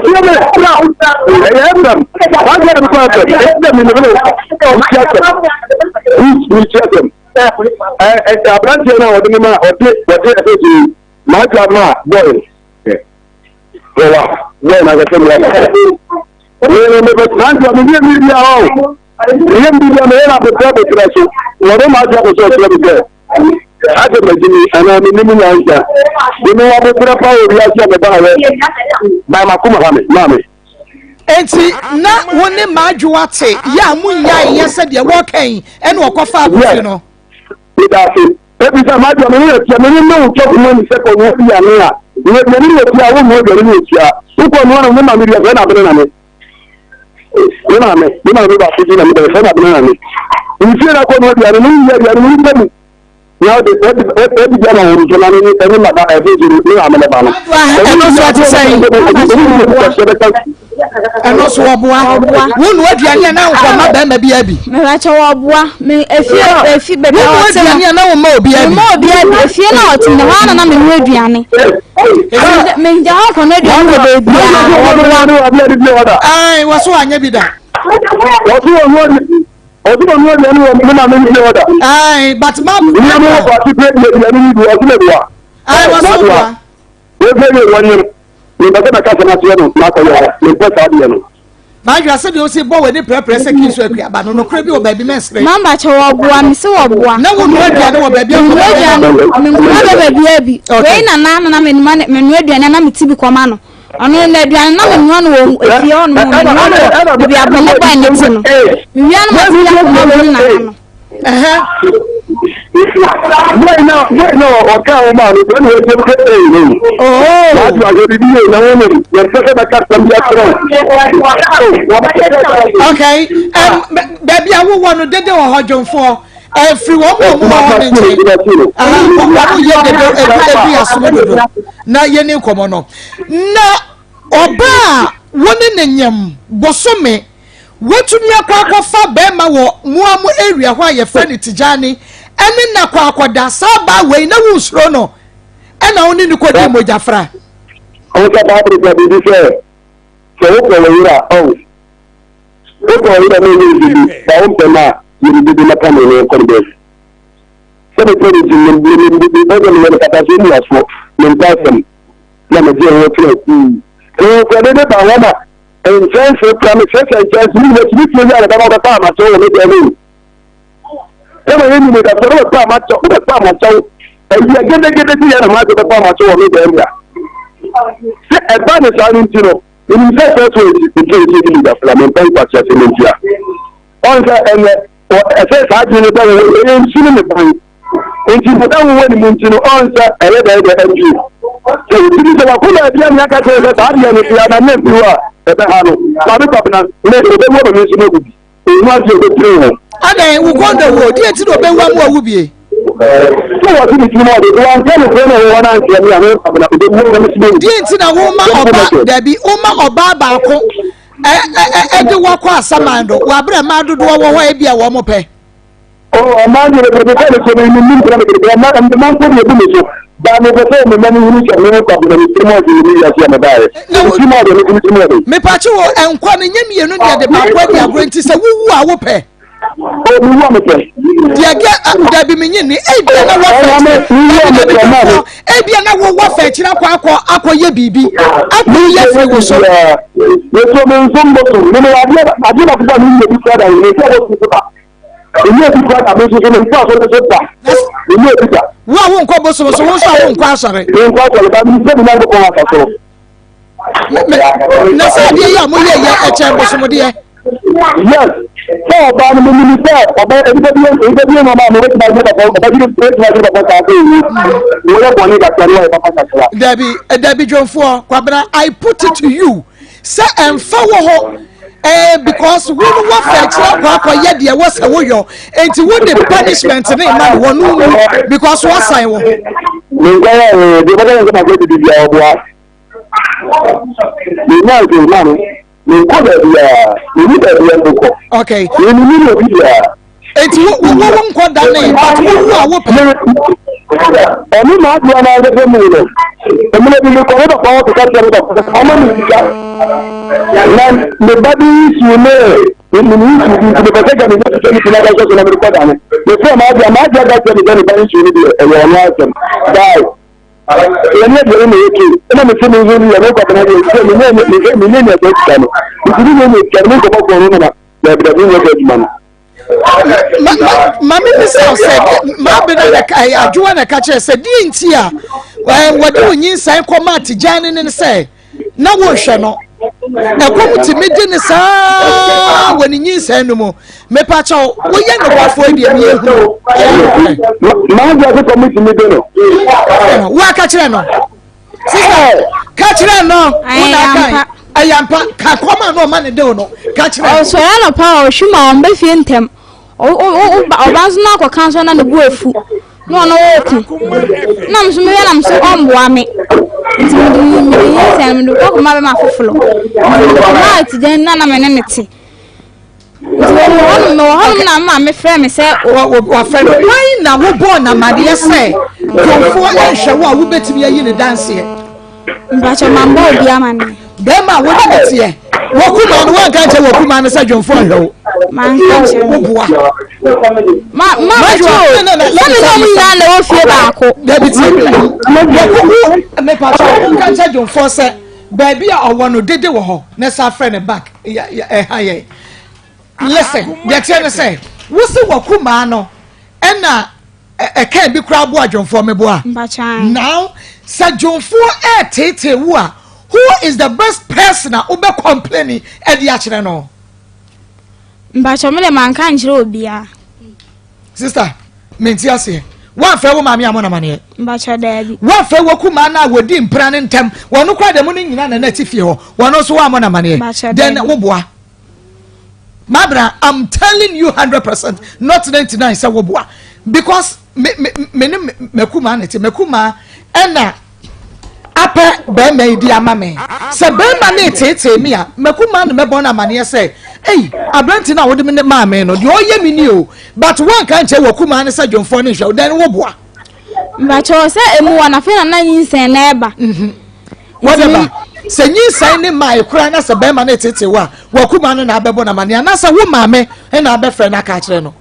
kura, ɛyɛ ɛfɛm. Maa gba ne kura ɛfɛm. Ɛyɛ dɛ mi ne mi ti asɛm. Mi ti asɛm. Ɛ aberanteɛ no a wɔde ne ma ɔde wɔde ɛfɛ si maa gba ma bɔɔl. Wɔwa bɔɔl na akɛse mi la. Wọ́n ní bẹ́ẹ̀ maa gba mi ní èmi bí i ọ̀. Ìyé mi bí i ọ̀ yẹn na abotire abotire so. Wɔde maa gba abotire abotire bi sɛ. Asɛ magyimi anaa mennim nyansa. De mewɔ aboterɛ paa wɔ wiase a mebaeɛ by makoma ha me maame. Enti na wo ne Madwoa te yɛ a monyae yɛ sɛ deɛ wɔka yi ɛna ɔkɔfa abotire no. Meda ase. Ebi sɛ Madwoa me ne yɛ tia me ne ne wo twɛ kuma ni sɛ kɔ noa bi ane a me aduane ne yɛ tia wo noa aduane ne yɛ tia wokɔ noa no ne maame bi afɛ na abene na me me maame me maame baako bi na me bɛyɛ fɛ na abene na me nfie na kɔ noa aduane no yɛ aduane no wopɛ mu na ɔde ɔde ɔde bi ama wɔn nso na ne ɛne ma ba ɛde de ne maame ne ba no. Ɛno nso ɛte sɛn? Ɛno nso ɔboa. Wo nua aduane a na nkɔma bɛrima bi abi. Mɛbɛkyɛ wɔboa me efie efi baabi a Wo nua ɔte no. aduane a na wɔma obi abi. Mema obi abi efie na ɔte no hɔ ara na na menoa aduane. Mengya hɔ kɔ no aduane wɔ baabi a wɔboa. Ae, wɔ so anyɛ bi da. Wɔso wɔn nua Ɔsɛ ma nua aduane wɔ me maame ne fie hɔ da. Ayi but ma. Nua mi wɔ paati pɛ di aduane ni bi ɔsɛ ma bua. Ayi wɔ so bua. Wọ́n fẹ́ yẹ wọ́n yẹn. Mi bẹ sẹ́ bẹ kasa na seɛ no n'akɔ yɛ hɔ. Mi mpɛ saa deɛ no. Mahwɛ sɛ deɛ ɔsi bɔ w'ani prɛprɛ sɛ kii so akuaba no nokorɛ bi wɔ baabi mɛnsere. Mamba kyɛ wɔboa me sɛ wɔboa. Na wo nua aduane wɔ baabi akɔ. Menua aduane menua bɛ baabi abi. Wei na na na menua menua aduane na meti bi kɔma no. Ɔno na aduane na menoa no wɔ efie hɔ nom menoa no wɔ baabi a bɔne bɔ ne te no mewia no mate bi akɔma wɔ ne nana no. Bẹ́ẹ̀ náà bẹ́ẹ̀ náà ọ̀ká àwọn máa ní pẹ̀lú ẹgbẹ́ pé èyí ni. Láti wà ṣe bíbí yìí náà wọ́n ní yẹn fẹ́ bẹ́ẹ̀ ká sẹ́mi bí akérò. Okay, baabi a wowɔ no dede wɔ hɔ dwomfoɔ ɛfiri wɔn mu ɔmo wɔ hɔ ne nkyɛn wɔn yɛ dede ebi ebi asom dodo na yɛ ne nkɔmɔ no na ɔbaa a wɔne ne nyam bosome watumi akɔ akɔfa bɛrima wɔ mua mu area hɔ a yɛfrɛ no Tijani ɛne na kɔ akɔda saa baa wei na wonsuro no ɛna wo ne no kɔdi mogyafra. Ɔn sɛ Bible ka biribi sɛ sɛ wopɛ wo yere a ɔn wopɛ wo yere a na ɔnyɛ wo dede ba wompɛ no a yɛ ne dede na ka ne ho kɔ ne baabi. Sɛ mepɛ no nti me me me me ɔsɛ meyɛ no katasoɔ mmuasoɔ mempɛ asɛm na megye ho kyerɛ sii. Ɛwɔ dede ba hɔ ma Nkyɛnse kura me kyerɛkyerɛ nkyɛnse ne nyinaa tumi tie wiara dama bɛpa amakyɛw wɔ me dan mu. Ɛma yɛ nim da sɛ wobɛpa amakyɛw wobɛpa amakyɛw awia gedegede bi yɛ na maa bɛpa amakyɛw wɔ me dan mu a. Sɛ ɛba ne saa no nti no menim sɛ sɛ so nti nti nti nti da fila mempɛ nkwaseasɛm nti a. Ɔn sɛ ɛnɛ ɛsɛ saa adwene no bɛ wo ɛyɛ nsu ne ne ban. Nti sɛ na wowɔ ne mu nti no ɔn sɛ ɛyɛ dɛn dɛ ɛntwi. Sɛ wotumi sɛ wakoma abi ame aka kyerɛ sɛ saa deɛ no bia na ne mfi hɔ a ɛbɛha no. Maame Kwabena me ɔbɛwu ama me nso mawu bi. Ɔhu adeɛ ɔbɛpire ho. Adɛn wo kɔn dɔ wuo deɛ nti na ɔbɛwu ama wawu bie. Sɛ wɔte ne tirim ɔde wanka no korɛ na ɛwɔ hɔ no ankyerɛ me a me Kwabena ɔbɛwu ama me nso mawu bi. Deɛ nti na woma ɔba dabi woma ɔbaa baako ɛde wakɔ asaman do wɔ abere mmaa dodoɔ wɔ hɔ ebi a wɔn pɛ. Oh, ɔman deɛ bebrebe sɛ mesɛ me menim kora bebrebe ɔma mma mpo deɛ ebu me so ba mepɛ sɛ me mma no hunu sɛ me kwabena me tirim ɔde me wiase a mebaeɛ me tirim ɔde me tirim ɔde. Mepakye wɔ nkwa no nyɛ mmienu deɛ de baako adi agorɔ nti sɛ wowu a wopɛ. O mi wu amepɛ. Deɛ deɛ dabi mi nyi ni ebia na wɔ fɛ akyire dabi dabi dɔfo ebia na wɔ wɔ fɛ akyire akɔ akɔ akɔ yɛ biribi akɔ yɛ firi wɔ so. Yɛsɔ mi nso mbɔ so mi mi adeɛ adeɛ baako ba mi nyɛ bi kura da mi nso bɔ so ba mi nyɛ bi kura da mi nso so mi nso asɔre so da mi nyɛ bi da. Wo a wo nkɔ bosom so wo nso a wo nkɔ asɔre. Mi nkɔ asɔre ba mi nso mi nan bɔ kɔn asa so. Na sɛ adeɛ yi a moyɛ yɛ ɛkyɛn bosomdeɛ. Yes, sɛ ɔbaa no menim sɛ ɔbɛ nipa bi nipa bi nneɛma a mebɛtumi agyina papa ɔba bi bɛtumi agyina papa saa sɛ eyi wɔyɛ bɔne kakra ne wɔyɛ papa kakra. Dabi dabi dwomfoɔ Kwabena I put it to you sɛ ɛnfa wɔ hɔ eh, because wo no wɔfɛ akyerɛ akɔ akɔyɛ deɛ wɔ sɛ woyɔ nti wo de punishment ne ma no wɔ no mu because wɔasan wɔ ho. Menkɔyɛ ɛɛ deɛ ɔbɛka yɛn sɛ makɔ didi bia ɔboa. Menya nso ma no. Menkɔ baabiara. Menni baabi a mekɔ. Okay. Mennim obi biara. Eti wo wo wo nkɔ da ne but wo wu a wo pɛ. Ɔne n'adeɛ no ankasa mu no, mmerɛ bi mekɔ me papa hɔ keka kyerɛ me papa sɛ ɔma me sika na me ba bi nsuo ne me ne nsuo bi nti mepɛ sɛ ka menya sika no bi na ka hyɛ so na mede kɔ da no. Mefrɛ m'adeɛ m'adeɛ ka kyerɛ me sɛ ne ba nsuo no deɛ ɛyɛ ɔno asɛm. Bye. Ɛnyɛ deɛ na ɛyɛ ɛna mese me nso deɛ mekɔ bena deɛ sɛ menyɛ menyɛ nya saa sika no nti menyɛ nya sika no menkɔbɔ korɔ no na dabi dabi nyɛ saa adwuma no. Ma me bisa wo sɛ maabena na adwowa na ɛka kyerɛ sɛ deɛ nti a wɔde wo nyinsɛn kɔma atigyan ne ne sɛ na wɔnhwɛ no ɛkɔm tumi di ne saa wɔ ne nyinsɛn no mu mepakyɛw woyɛ nokwafoɔ deɛ meyɛ hu maa deɛ sɛ kɔm tumi di no woaka kyerɛ no sista ka kyerɛ no wo na aka ɛyɛ ampa ka kɔm a na ɔma ne dew no ka kyerɛ no ɔsɔre anɔpa a ɔhwe ma ɔmbɛ fie ntɛm ɔba nso na akɔka nso na ne bo afu na ɔno ɔɔko na me nso mehwɛ na me so ɔmboa me nti mede mede nyinsɛn no mede kɔ akɔma bɛma foforɔ nti mede kɔma atigyan na na me ne ne te nti wɔ hɔnom mewɔ hɔnom na me maame frɛ me sɛ wafrɛ no wan na wobɔɔ no amadeɛ sɛ dwomfoɔ nhwɛ wo a wobɛtumi ayi ne danseɛ Mpakyɛ mambɔ obi amaneɛ. Bɛrima a wone ne teɛ wɔkuma no wanka nkyɛ wɔkuma no sɛ dwomfoɔ nhwɛ wo. Manka nkyerɛ no. Woboa. Ma ma bɛkyɛ o. Sɛ me ne ɔmo nyinaa na ɛwɔ fie baako. Dabi tie wɔkuku mepakyɛ wonka nkyɛ dwomfoɔ sɛ baabi a ɔwɔ no dede wɔ hɔ na sa frɛ ne back ɛha yɛn. Listen deɛ teɛ ne sɛ wosi wɔkumaa no ɛna ɛka bi koraa boa dwomfoɔ meboa now sɛ dwomfoɔ ɛɛteetee wo a who is the best person a wobɛ complain ɛde akyerɛ no. mpakyɛ me de manka nkyerɛ obiara. sister menti aseɛ woamfrɛ wo maame a mo namaneɛ mpakyɛ daabi woamfrɛ wo kumaa no a wɔdi mpra no ntɛm wɔno koraa dɛm no nyina na na ti fie hɔ wɔno nso woammɔ namaneɛ then woboa Mabra, I'm telling you 100%, not 99 sɛ woboa. Because me me me ne makuma ne te makuma ɛna apɛ bɛrima yi di ama me. Sɛ bɛrima ne teetee me a, makuma ne mɛbɔ no amaneɛ sɛ, ei, aberante no a wode me ne maa me no, deɛ ɔyɛ me ni o. But woanka nkyɛ wakuma ne sɛ dwomfoɔ ne nhwɛ wo, then woboa. Mpakyɛw sɛ emu wɔ na afei na na nyinsɛn na ɛba. Mhm. Whatever. Sɛ nyinsɛn ne mmaa ekura na sɛ bɛrima no tete wo a, wakuma no na abɛbɔ no amaneɛ anaasɛ wo maame na abɛfrɛ no aka akyerɛ no.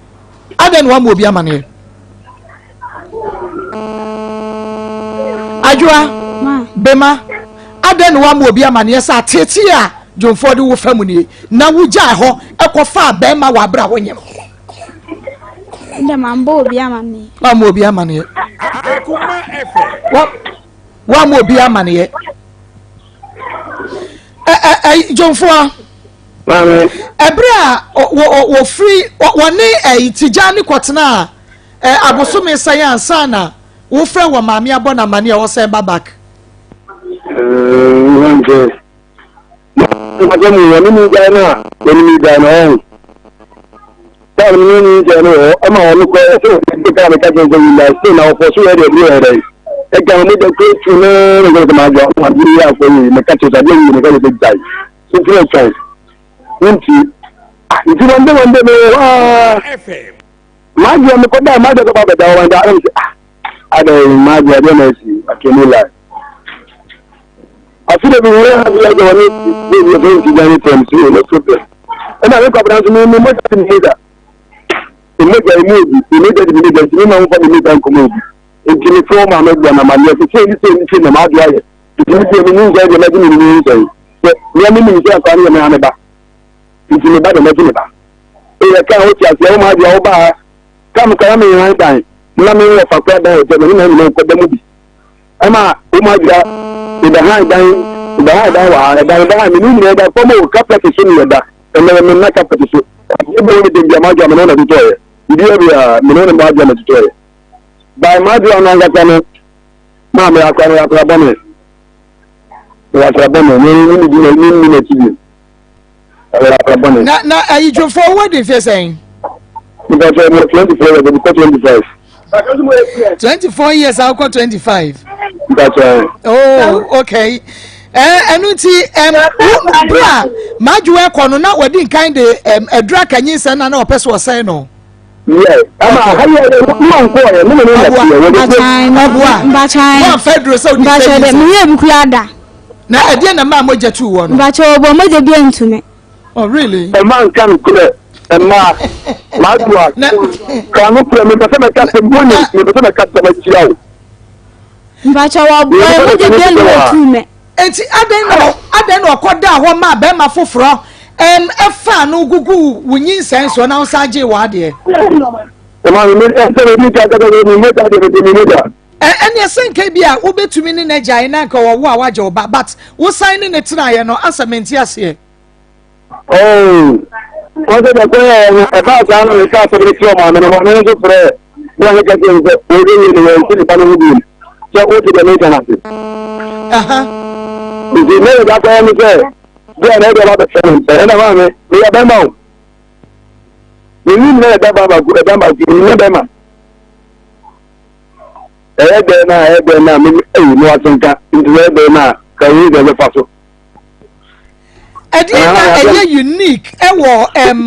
Adɛn na wama obi amaneɛ? Adwoa, bema, adɛn na wama obi amaneɛ sɛ atete a dwomfoɔ de wo fa mu nie na wogyae hɔ ɛkɔfaa bɛrima wɔ abere a wonyem? Ndɛ mambɔ obi amaneɛ. Wamma obi amaneɛ. Wamma obi amaneɛ. Ɛ dwomfoɔ. Ɛberɛ a wɔfiri wɔne tigya ne kɔtena a abosome sɛn ansa na wofrɛ wɔ maame abɔ no amaneɛ a ɔsɛn ba back. Mpakyɛ mu wɔne me gyae no a wɔne me gyae no ɔho saa no ne me gyae no wɔ hɔ ɛma wɔn kɔ ɛsɛ wɔn de kaa meka kyerɛ sɛ wula still na wɔfɔ so yɛ deɛ ɛduru yɛ dɛ ɛka wɔn mogya kuro tu no ne sɛ sɛ maa gya wɔn adeɛ yɛ afɔ yi meka kyerɛ sɛ adeɛ yi meka kyerɛ sɛ gyae so tiri ɛtwɛn wontie nti wɔn de wɔn de me wɔ hɔ aa maa gya mekɔ da maa gya kɔ ba bɛda wɔn da ɛna sɛ ah adɛn maa gya adeɛ na asi akɛni line Afe de bi wura ha bi agya wɔne ne ne fɛn ti gane tɛm so no problem. Ɛna me kwabena nso me me mogya te me mogya. mogya emu obi, me mogya de me mogya nti me ma womfa me mogya nkɔma obi. Nti mefrɛ wo maame Adwoa na amaneɛ sɛ sei ne sei ne sei na m'adwoa ayɛ. Nti me deɛ me nyinsɛn deɛ mɛgye me ne nyinsɛn. Sɛ mea menim sɛ akwadaa no yɛ me ara me ba. Nti me ba deɛ mɛgye me ba. Eyɛ ka a wote aseɛ wo maa deɛ wobaa ha. Ka me kora me han dan na me wɔ fa kora dan wɔ Germany na nyina nkɔda mu bi. Ɛma wo maa dwa mebɛ han dan mebɛ han dan wɔ ha ɛdan mebɛ han me ne nyina ɛda fam o carpet so ne yɛda ɛnɛ me nna carpet so. Adeɛ bi wɔ me dem bia maa dwa me ne wo na tutɔɔyɛ. Biribiara bia me ne wo na maa dwa na tutɔɔyɛ. By maa dwa no ankasa no maa me akora no akora bɔne. Me akora bɔne me ne me di na me nni n'akyi bio. Na na ayidwofoɔ wo di mfeɛ sɛn. Mpatwa mo 24 years ebi 25. 24 years akɔ 25. Mpatwa. Oh okay. Ɛno nti bere a madwo ɛkɔ no na wɔde nkan de aduru aka nyinsɛn na na ɔpɛ so ɔsɛn no. Na ɛdeɛ na maa mogya tuu wɔ no. Mpakyɛ ɔbɔ mogya bi antumi. Oh really? Ɛma nka no korɛ ɛma madoa ka no korɛ mepɛ sɛ mɛka sɛ mone mepɛ sɛ mɛka sɛ makyia wo. Mpakyɛ wɔbɔ mogya bi antumi ɔtuu me. Enti adɛn na adɛn na ɔkɔdaa hɔ maa barima foforɔ ɛm ɛfaa no guguu wo nyinsɛn soɔ na wosan gyee w'adeɛ? Ɛma me ɛsɛ me bi kaka sɛ me mogya deɛ mede me mogya. Ɛneɛ sɛ nka bi a wobɛtumi ne no agyae na nka ɔwo a wagye wo ba but wosan ne ne tenaeɛ no asɛ mente aseɛ. Oh, wɔn sɛ dɛkɔ yɛ no ɛbaa saa na meka asɛm no kyerɛ maame no maame no nso frɛ bere a meka kyerɛ no sɛ wɔde yɛ no wɔnsi nipa no ho bio sɛ wote deɛ meka no ase. Nti na yɛde akɔyɛ no sɛ bere a na ɛde ɔba bɛfrɛ no nsɛ ɛna maame meyɛ bɛrima o menim na ɛda ba baako ɛda baako menyɛ bɛrima ɛyɛ dɛn na ɛyɛ dɛn na me ɛyi mo asenka nti ɛyɛ dɛn na ka yi dɛ bɛfa so. Ɛdeɛn na ɛyɛ unique ɛwɔ ɛm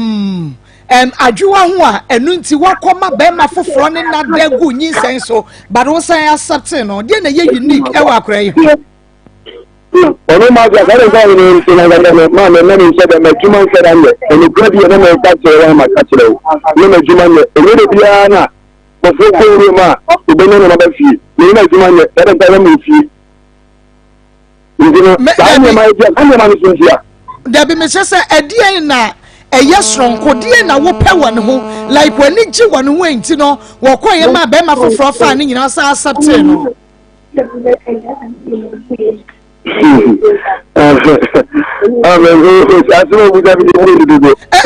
ɛm adwowa ho a ɛno nti wakɔma bɛrima foforɔ ne nada gu nyinsɛn so but wosan accept no deɛ na ɛyɛ unique ɛwɔ akora yi ho. ɔno ma adwoa saa de nsa ɔno nti na nkasa no maa mɛ mɛ nhyɛ dɛ m'adwuma nhyɛ da nyɛ ɛnokura bi yɛ na mɛ nka kyerɛ wɔn ma ka kyerɛ wo ne m'adwuma nyɛ ɛnyɛ de biara na kɔfoɔ kɔ wuram a obɛnya nneɛma ba fie mɛ ne m'adwuma nyɛ saa de nsa yɛ mɛ fie. Nti no, saa nneɛma yi tia, saa nneɛma no so ntia. Dabi mehyɛ sɛ ɛdeɛn na ɛyɛ soronko deɛn na wopɛ wɔ ne ho like w'ani gye wɔ ne ho nti no wɔkɔ yɛ ma bɛrima foforɔ faa ne nyinaa san acceptee no.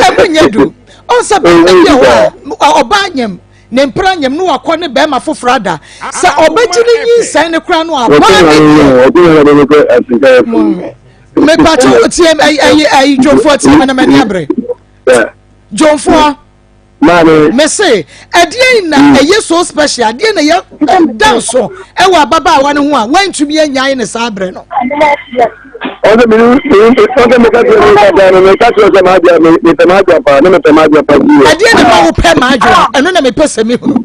Ɛmu nyɛ du ɔnsɛ bɛrima bi wɔ hɔ a ɔbaa nyam Ne mpena nyem no wakɔ ne bɛrima foforɔ ada sɛ ɔbɛgye ne nyinsɛn no koraa no a waa ne deɛ mepatwo tie ɛyi ɛyi dwomfoɔ tie me na m'ani abere dwomfoɔ mese ɛdeɛn na mm. ɛyɛ so special ɛdeɛn na ɛyɛ da so ɛwɔ ababaawa no ho a wantumi anyae ne saa berɛ no ɔsɛ mi ɔsɛ mi ka kyerɛ mi ka kyerɛ mi mi ka kyerɛ sɛ maa dua mi mi pɛ maa dua paa ne mi pɛ maa dua paa yie. Ɛdeɛ na ma wo pɛ maa dua ɛno na mi pɛ sɛ mi hunu.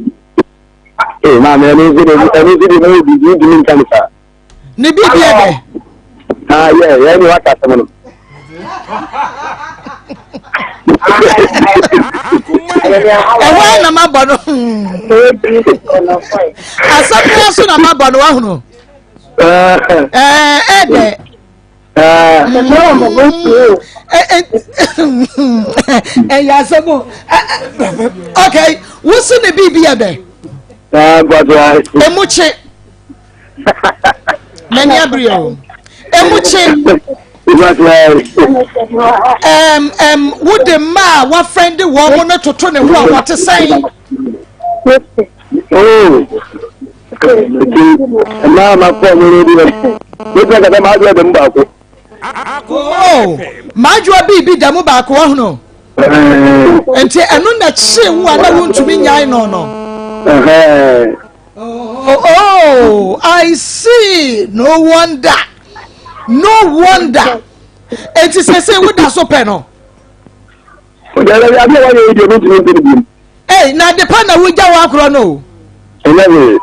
Ee maa mi ɛno nso de ɛno nso de mu bi mi ntumi nka ne saa. Ne bi bi yɛ dɛ. Aa yɛ yɛ ni waka asɛm no. Ɛhɔ na ma bɔ no asɛm no so na ma bɔ no wahunu. Ɛɛ ɛyɛ asɛm o okay wosi ne biribi yɛ dɛ emu kye m'ani abere o emu kye ɛm ɛm wode mmaa a wafɛn de wɔn mo no toto ne ho a wɔte sɛn. Oh. Nti mmaa ma kɔ ɔmo no deɛ wotumi aka sɛ maadoa da mu baako. Oh, maadoa biribi da mu baako ɔhono. Nti ɛno na kyee wo a na wontumi nyae no no. Oh, oh, I see. No wonder. No wonder. Enti sɛ sɛ woda so pɛ no. Dabi adeɛ wayɛ yi deɛ mentumi mpɛ no biom. Ei na adepa na wogya w'akorɔ no o. Ɛnyɛ hwee.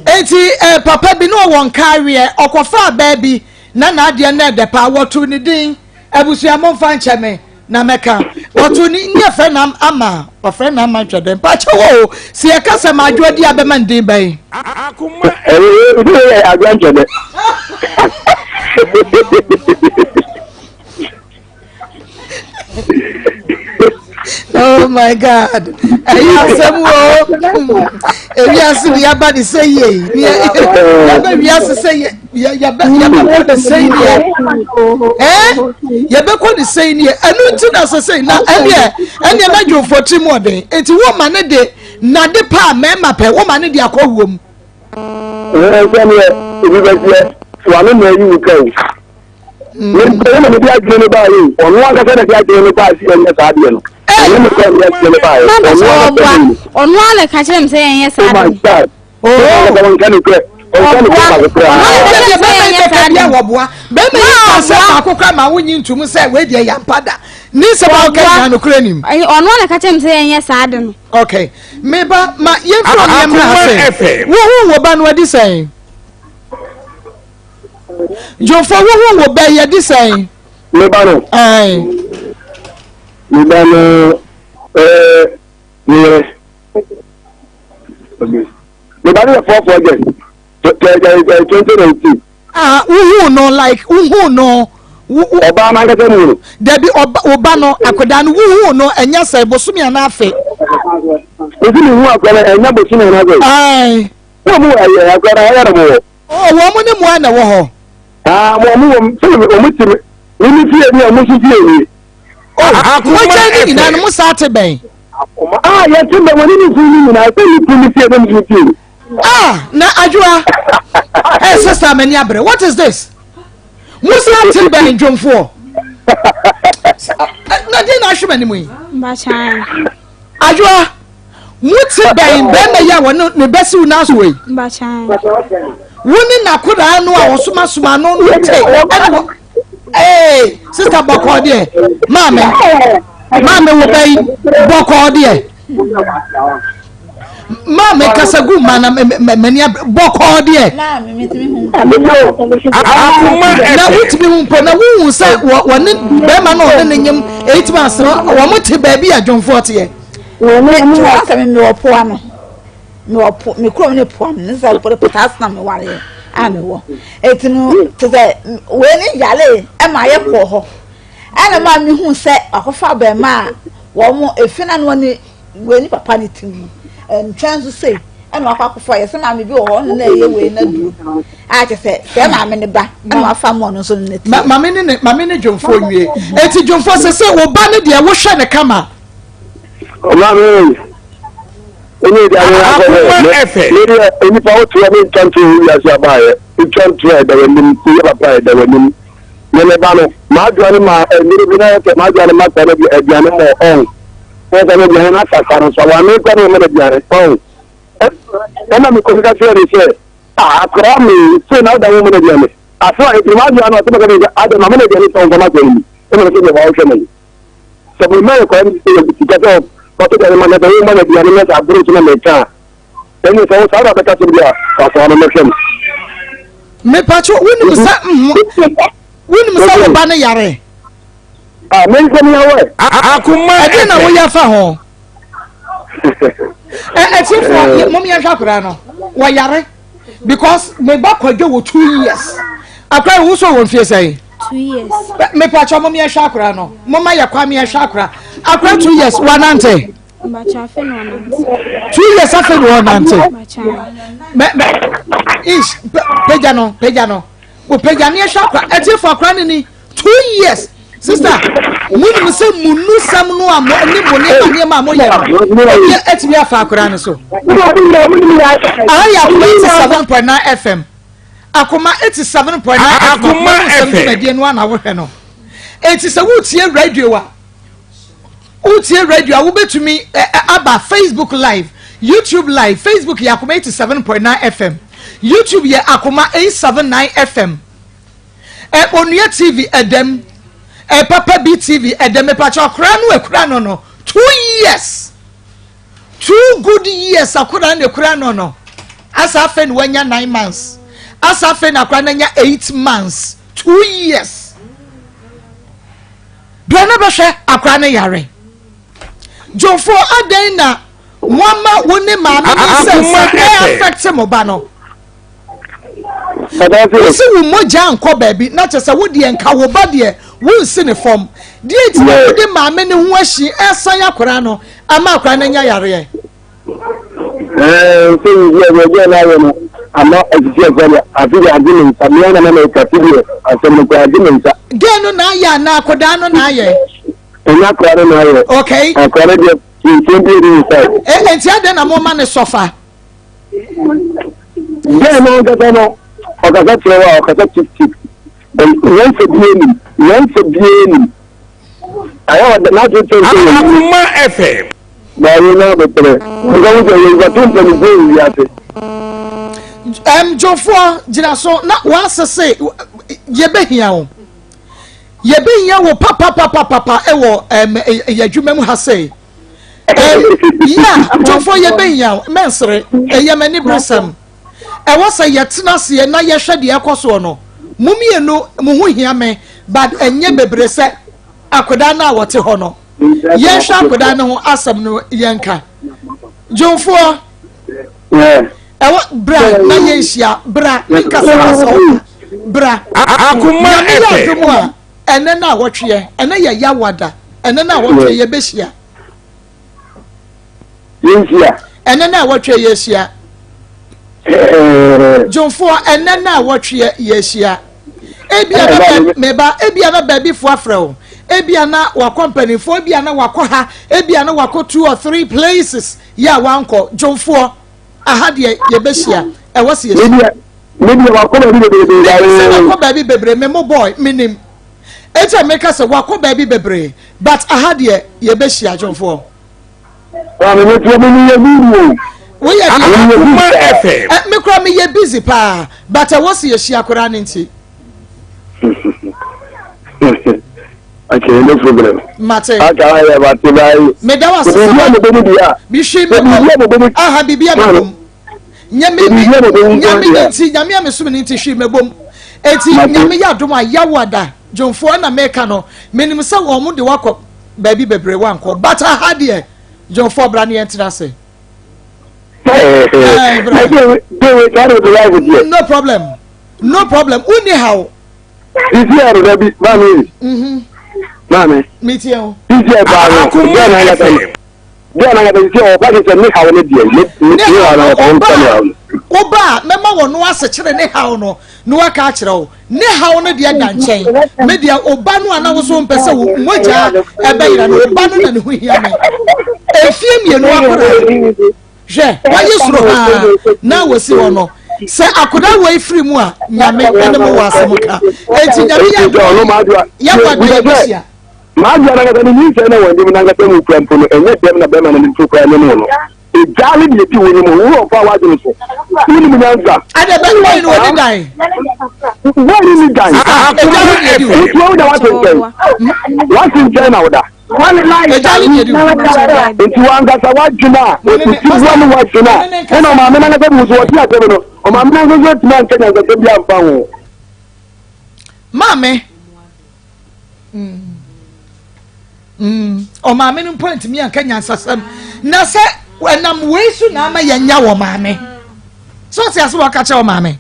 Enti eh, papa bi na ɔwɔ nkaaweɛ, ɔkɔfaa baa bi na n'adeɛ no ɛdɛ paa, wɔtoo ne din, abusua momfa nkyɛ me na mɛka. Wɔto ne ne yɛfrɛ no ama wɔfrɛ no ama ntwɛdɛ mpakyɛ wɔ o sɛ yɛka sɛ madwoa di abɛma ne din bɛn. Ɛyɛ adwoa ntwɛdɛ. Oh my God. Ɛyɛ asɛm o. Ewiase ni yaba ne sɛ yie. Yaba wiase sɛ yɛ yɛbɛ yɛbɛkɔ ne sɛ yie. Ɛɛ yɛbɛkɔ ne sɛ yie. Ɛnu nti na sɛ sɛ na ɛneɛ ɛneɛ na dwomfo tiri mu ɔden. Eti wɔn ma ne de nade pa a mɛɛma pɛ wɔn ma ne de akɔ wuom. Ɛɛ sɛdeɛ ebi bɛ seɛ wano na ayi wo ka o. Mempɛ na mede adwene no baeɛ o. Ɔno ankasa na de adwene no baeɛ sɛ yɛnyɛ saa adeɛ no. Ɛnyɛ me sɛ mede adwene no baeɛ. Ɔno ankasa ni. Ɔno ara na ɛka kyerɛ me sɛ yɛnyɛ saa adeɛ. Oh my God. Oh. Ɔnka ne korɛ. Ɔnka ne korɛ baako koraa. Ɔno na ɛka kyerɛ me sɛ yɛnyɛ saa adeɛ. Wɔboa. Bɛrima yi ka sɛ baako koraa ma wonyi ntom sɛ wei deɛ yɛampa da. Ne nsɛm a ɔka nyinaa nokorɛ nim. Ɔno ara na ɛka kyerɛ me sɛ yɛnyɛ saa ade no. Okay. Meba ma yɛmfiri ɔno yɛmmra ha sɛ. Wohu wo ba no adi sɛn? Dwomfo wohu wo bɛ yɛ di sɛn? Me ba no. Ayi. Me ba no ɛɛ ne yɛrɛ. Me ba no yɛ 4 August 2019. Ah, wohu no like wohu no. Ɔbaa n'ankasa mu no. Dabi ɔba ɔba no akwadaa no wohu no ɛnyɛ sɛ bosomi anaa afe. Osi mi hu akwadaa no ɛnyɛ bosomi anaa afe. Ayi. Wɔn mu ɛyɛ akwadaa ɛyɛ na mo wɔ. Oh, wɔn mo ne mo a na ɛwɔ hɔ. Ah, mo mo wɔn sɛ wɔn ti mi mi mi fie ni a mo nso fie ni. Oh, mo kyɛn ne nyinaa no mo saa te bɛn. Akoma ah yɛ te bɛn wɔn ne ne funu ne nyinaa sɛ ne funu ne fie ne mo fie ni. Ah, na adwoa. Hey, sister, mani abere. What is this? Mo saa te bɛn dwomfoɔ. Na deɛ na ahwɛ m'anim yi. Mbakyan. Adwoa, mo te bɛn bɛrima yi a wɔne ne bɛsi wo nan so wei? Wo ne n'akodaa no a wɔsomasoma no no te ɛna wɔ ee sista bɔkɔɔ deɛ maame maame wo bɛyi bɔkɔɔ deɛ maame kasa gu ma na m'ani bɔkɔɔ deɛ na wotumi hu mpo na wohu sɛ wɔne bɛrima no ɔne ne nyem ɛtumi asena wɔn te baabi a dwomfoɔ teɛ. Asɛ me mewɔ poa no mewɔ po me kurom ne poa no ne sɛ pɔtɔ pɔtɔ asena me wareɛ a mewɔ eti no te sɛ wei ne yale ɛma yɛ kɔɔ hɔ ɛna maa mehu sɛ akɔfa abɛɛma a wɔn efi na no ne wei ne papa ne ti mu ntwɛn nso sei ɛna wakɔ akɔfa yɛ sɛ maame bi wɔ hɔ ɔno na ɛyɛ wei na duro a kyɛ sɛ sɛ maame ne ba ɛna wafa mu ɔno nso ne ti. Maame ne ne maame ne dwomfoɔ nwie eti dwomfoɔ sɛ sɛ wo ba ne deɛ wohwɛ ne kama. Ɔmaame ɛne ɛdi ame akɔ sɛ me deɛ nnipa wotoɔ ne ntwa ntoɔ wɔ wiase abaayɛ ntwa ntoɔ a ɛda w'anim woyɛ papa a ɛda w'anim me me ba no m'adwoa no ma mmere bi na yɛ sɛ m'adwoa no ma sa no aduane mɔ ɔn na sɛ no aduane no asasa no so a wɔame kɔ ne ɔma no aduane ɔn ɛna mekɔ keka kyerɛ ne sɛ akora me sɛ na woda wo ma no aduane afei a ɛfiri m'adwoa no ɔsɛ bɛka ne sɛ adɛ ma ma no aduane sɛ ɔmfa ma sɛ no mu ɛna sɛ deɛ wɔhwɛ no sɛ mo mma yɛ kwan yɛ sika sɛ ɔtɔ aduane ma na sɛ woma no aduane na sɛ aboro so na meka a ɛne sɛ wo saa na bɛka sɛm bi a fafoa no mɛhwɛ no. Mepatwo wonim sɛ wonim sɛ wo ba no yare. Ah, me nsɛm yɛ wɛ. Akoma ɛdeɛ na woyɛ fa ho. Ɛtifoɔ mom yɛnhwɛ akwadaa no wɔyare because me ba kwadwo wɔ 2 years akwadaa yi wosɔ wɔ mfie sɛn. 2 years. Mepatwo mom yɛnhwɛ akwadaa no moma yɛ kwa yɛhwɛ akwadaa akwadaa 2 years wanante. 2 years afei na ɔnante. Mɛ mɛ ish pagya no pagya no o pagya ne yɛhwɛ akwadaa ɛtifoɔ akwadaa no ni 2 years. Sister, munim sɛ munu sɛm no a mo ne mo nneɛma nneɛma a moyɛ no ebi atumi afa akwadaa no so. Aha yɛ Akoma 87.9 FM. Akoma 87.9 FM. Akoma nsɛm FM. dwumadie no ana wohwɛ no. Eti sɛ wotie radio a wotie radio a wobɛtumi aba Facebook live, YouTube live. Facebook yɛ Akoma 87.9 FM. YouTube yɛ Akoma 879 FM. Onua TV ɛdɛm, Papa B TV ɛdɛm. Mepakyɛ akora no ekura no 2 years, 2 good years akora no ekura no asa afei na wanya 9 months, asa afei na akora no anya 8 months, 2 years. Bɛrɛ no bɛhwɛ akora no yare. Dwomfoɔ adɛn na moama wo ne maame ne nsɛnsɛm ɛ affect mo ba no? Wosi wo mogya nkɔ baabi na kyerɛ sɛ wo deɛ nka wo ba deɛ wonsi ne fam. Deɛ nti na wode maame ne ho ahyi ɛsan akwadaa no ama akwadaa no anya yareɛ? Ɛɛ sɛ yi deɛ deɛ na ayɛ no ama asisi ɛfɛ deɛ afi deɛ agye ne nsa mmea na na ɛka fi deɛ asɛm no koraa agye ne nsa. Gɛɛ no na ayɛ anaa akwadaa no na ayɛ? Ɛnyɛ akwadaa no na ayɛ. Okay. Akwadaa no deɛ nkyɛn bi ne nsa. Ɛ nti adɛn na mo ma ne sɔfa? Gɛɛ no ankasa no ɔkasa kyerɛ wo a ɔkasa tip tip. Nyansa bie nim nyansa bie nim. Ayɛ ɔdɛ n'adwene kyɛn sɛ yɛ. Akoma FM. Baawo na abɛpɛrɛ. Nka wo sɛ yɛn nsato mpanimfoɔ wɔ wiase. Ɛm dwofoɔ gyina so na wɔasese yɛbɛhia wo yɛbɛhia wo papapapapa ɛwɔ ɛm yɛ adwuma mu ha sei ɛm ya dwofoɔ yɛbɛhia wo mɛnsere ɛyɛ m'ani beresɛm ɛwɔ sɛ yɛtena aseɛ na yɛhwɛ deɛ ɛkɔ soɔ no mo mmienu mo ho hia me but ɛnyɛ bebree sɛ akwadaa no a wɔte hɔ no yɛnhwɛ akwadaa no ho asɛm no yɛnka dwomfoɔ ɛwɔ bra na yɛnhyia bra menkasa kasa ɔba bra nyame yɛ adom a ɛnɛ no a wɔtweɛ ɛnɛ yɛ yawada ɛnɛ no a wɔtweɛ yɛbɛhyia Yɛnhyia. Ɛnɛ no a wɔtweɛ yɛhyia. Dwomfoɔ ɛnɛ no a wɔtweɛ yɛhyia. Ebia na bɛ meba ebia na baabifoɔ afrɛ wo. Ebia na wakɔ mpanimfoɔ ebia na wakɔ ha ebia na wakɔ two or three places yɛ a wankɔ dwomfoɔ aha deɛ yɛbɛhyia ɛwɔ sɛ yɛhyia. Media wakɔ baabi bebree. Menim sɛ wakɔ baabi bebree me mo boy menim. Eti a meka sɛ wakɔ baabi bebree but aha deɛ yɛbɛhyia dwomfoɔ. Maame mi tiɛ mi mi yɛ busy o. Woyɛ deɛ Akoma FM. Ɛ me kura mi yɛ busy paa but ɛwɔ si yɛhyia koraa ne nti. Okay, no problem. Mate. Aka ayɛ mate baayi. Meda wa sisi. Bibi a mo bɛ mu di a. Bihwi mi bɔ. Mu. Aha bibi a mo bɔ mu. Nyame mi nyame ne nti nyame a mesom ne nti hwi mɛbɔ mu. Eti nyame yɛ adom a yawo ada dwomfoɔ na meka no menim sɛ wɔn mo de wakɔ baabi bebree wankɔ but aha deɛ dwomfoɔ bra ne yɛn tena ase. No problem no problem wonni haw. Sisi ɛrɛ dɛ bi maame yi. Maame. Mi tie o. Sisi ɛbaa no bɛɛ na ayɛ dɛ. Bia na yɛbɛn sɛ ɔba de sɛ ne haw ne deɛ ne ne haw na ɔba nsa ne haw no. Ɔba a mɛma wɔn no asekyere ne haw no na waka akyerɛ wo ne haw no deɛ da nkyɛn me deɛ ɔba no a na woso mpɛ sɛ wo mogya ɛbɛyera no ɔba no na ne ho hia me efie mmienu akora hwɛ wayɛ soro haa na wɔsi hɔ no sɛ akwadaa wɔ efiri mu a nyame ɛne mo wɔ asɛm ka eti nyame yɛ yɛ wɔ adeɛ bɛhyia. M'adwoa no ankasa ne nyinsɛn na wɔn anim no ankasa mu kura mpo no, ɛnyɛ dɛm na bɛrima no anim so koraa nyɛ no no. Egyaa ne deɛ ti wo nim, wo wɔ fa w'adwene so. Wo nim nyansa. Ɛdɛ bɛ bɔyi no wɔde dan. Bɔyi no ni dan. Egya ne deɛ di wo. Nti wo da w'ase nkyɛn. W'ase nkyɛn na wo da. Egya ne deɛ di wo. Nti w'ankasa w'adwene a, osisi wɔ ne w'adwene a, ɛna ɔmaame n'ankasa bu so wɔte asɛm no, ɔmaame n'ankasa nso atumi anka nyansasɛm bi amfa ho. Maame. Mm. Mm. Ɔmaame no mpo ntumi anka nyansasɛm na sɛ ɛnam wei so na ama yɛnya wɔ maame sɛ ɔte ase wɔka kyerɛ ɔmaame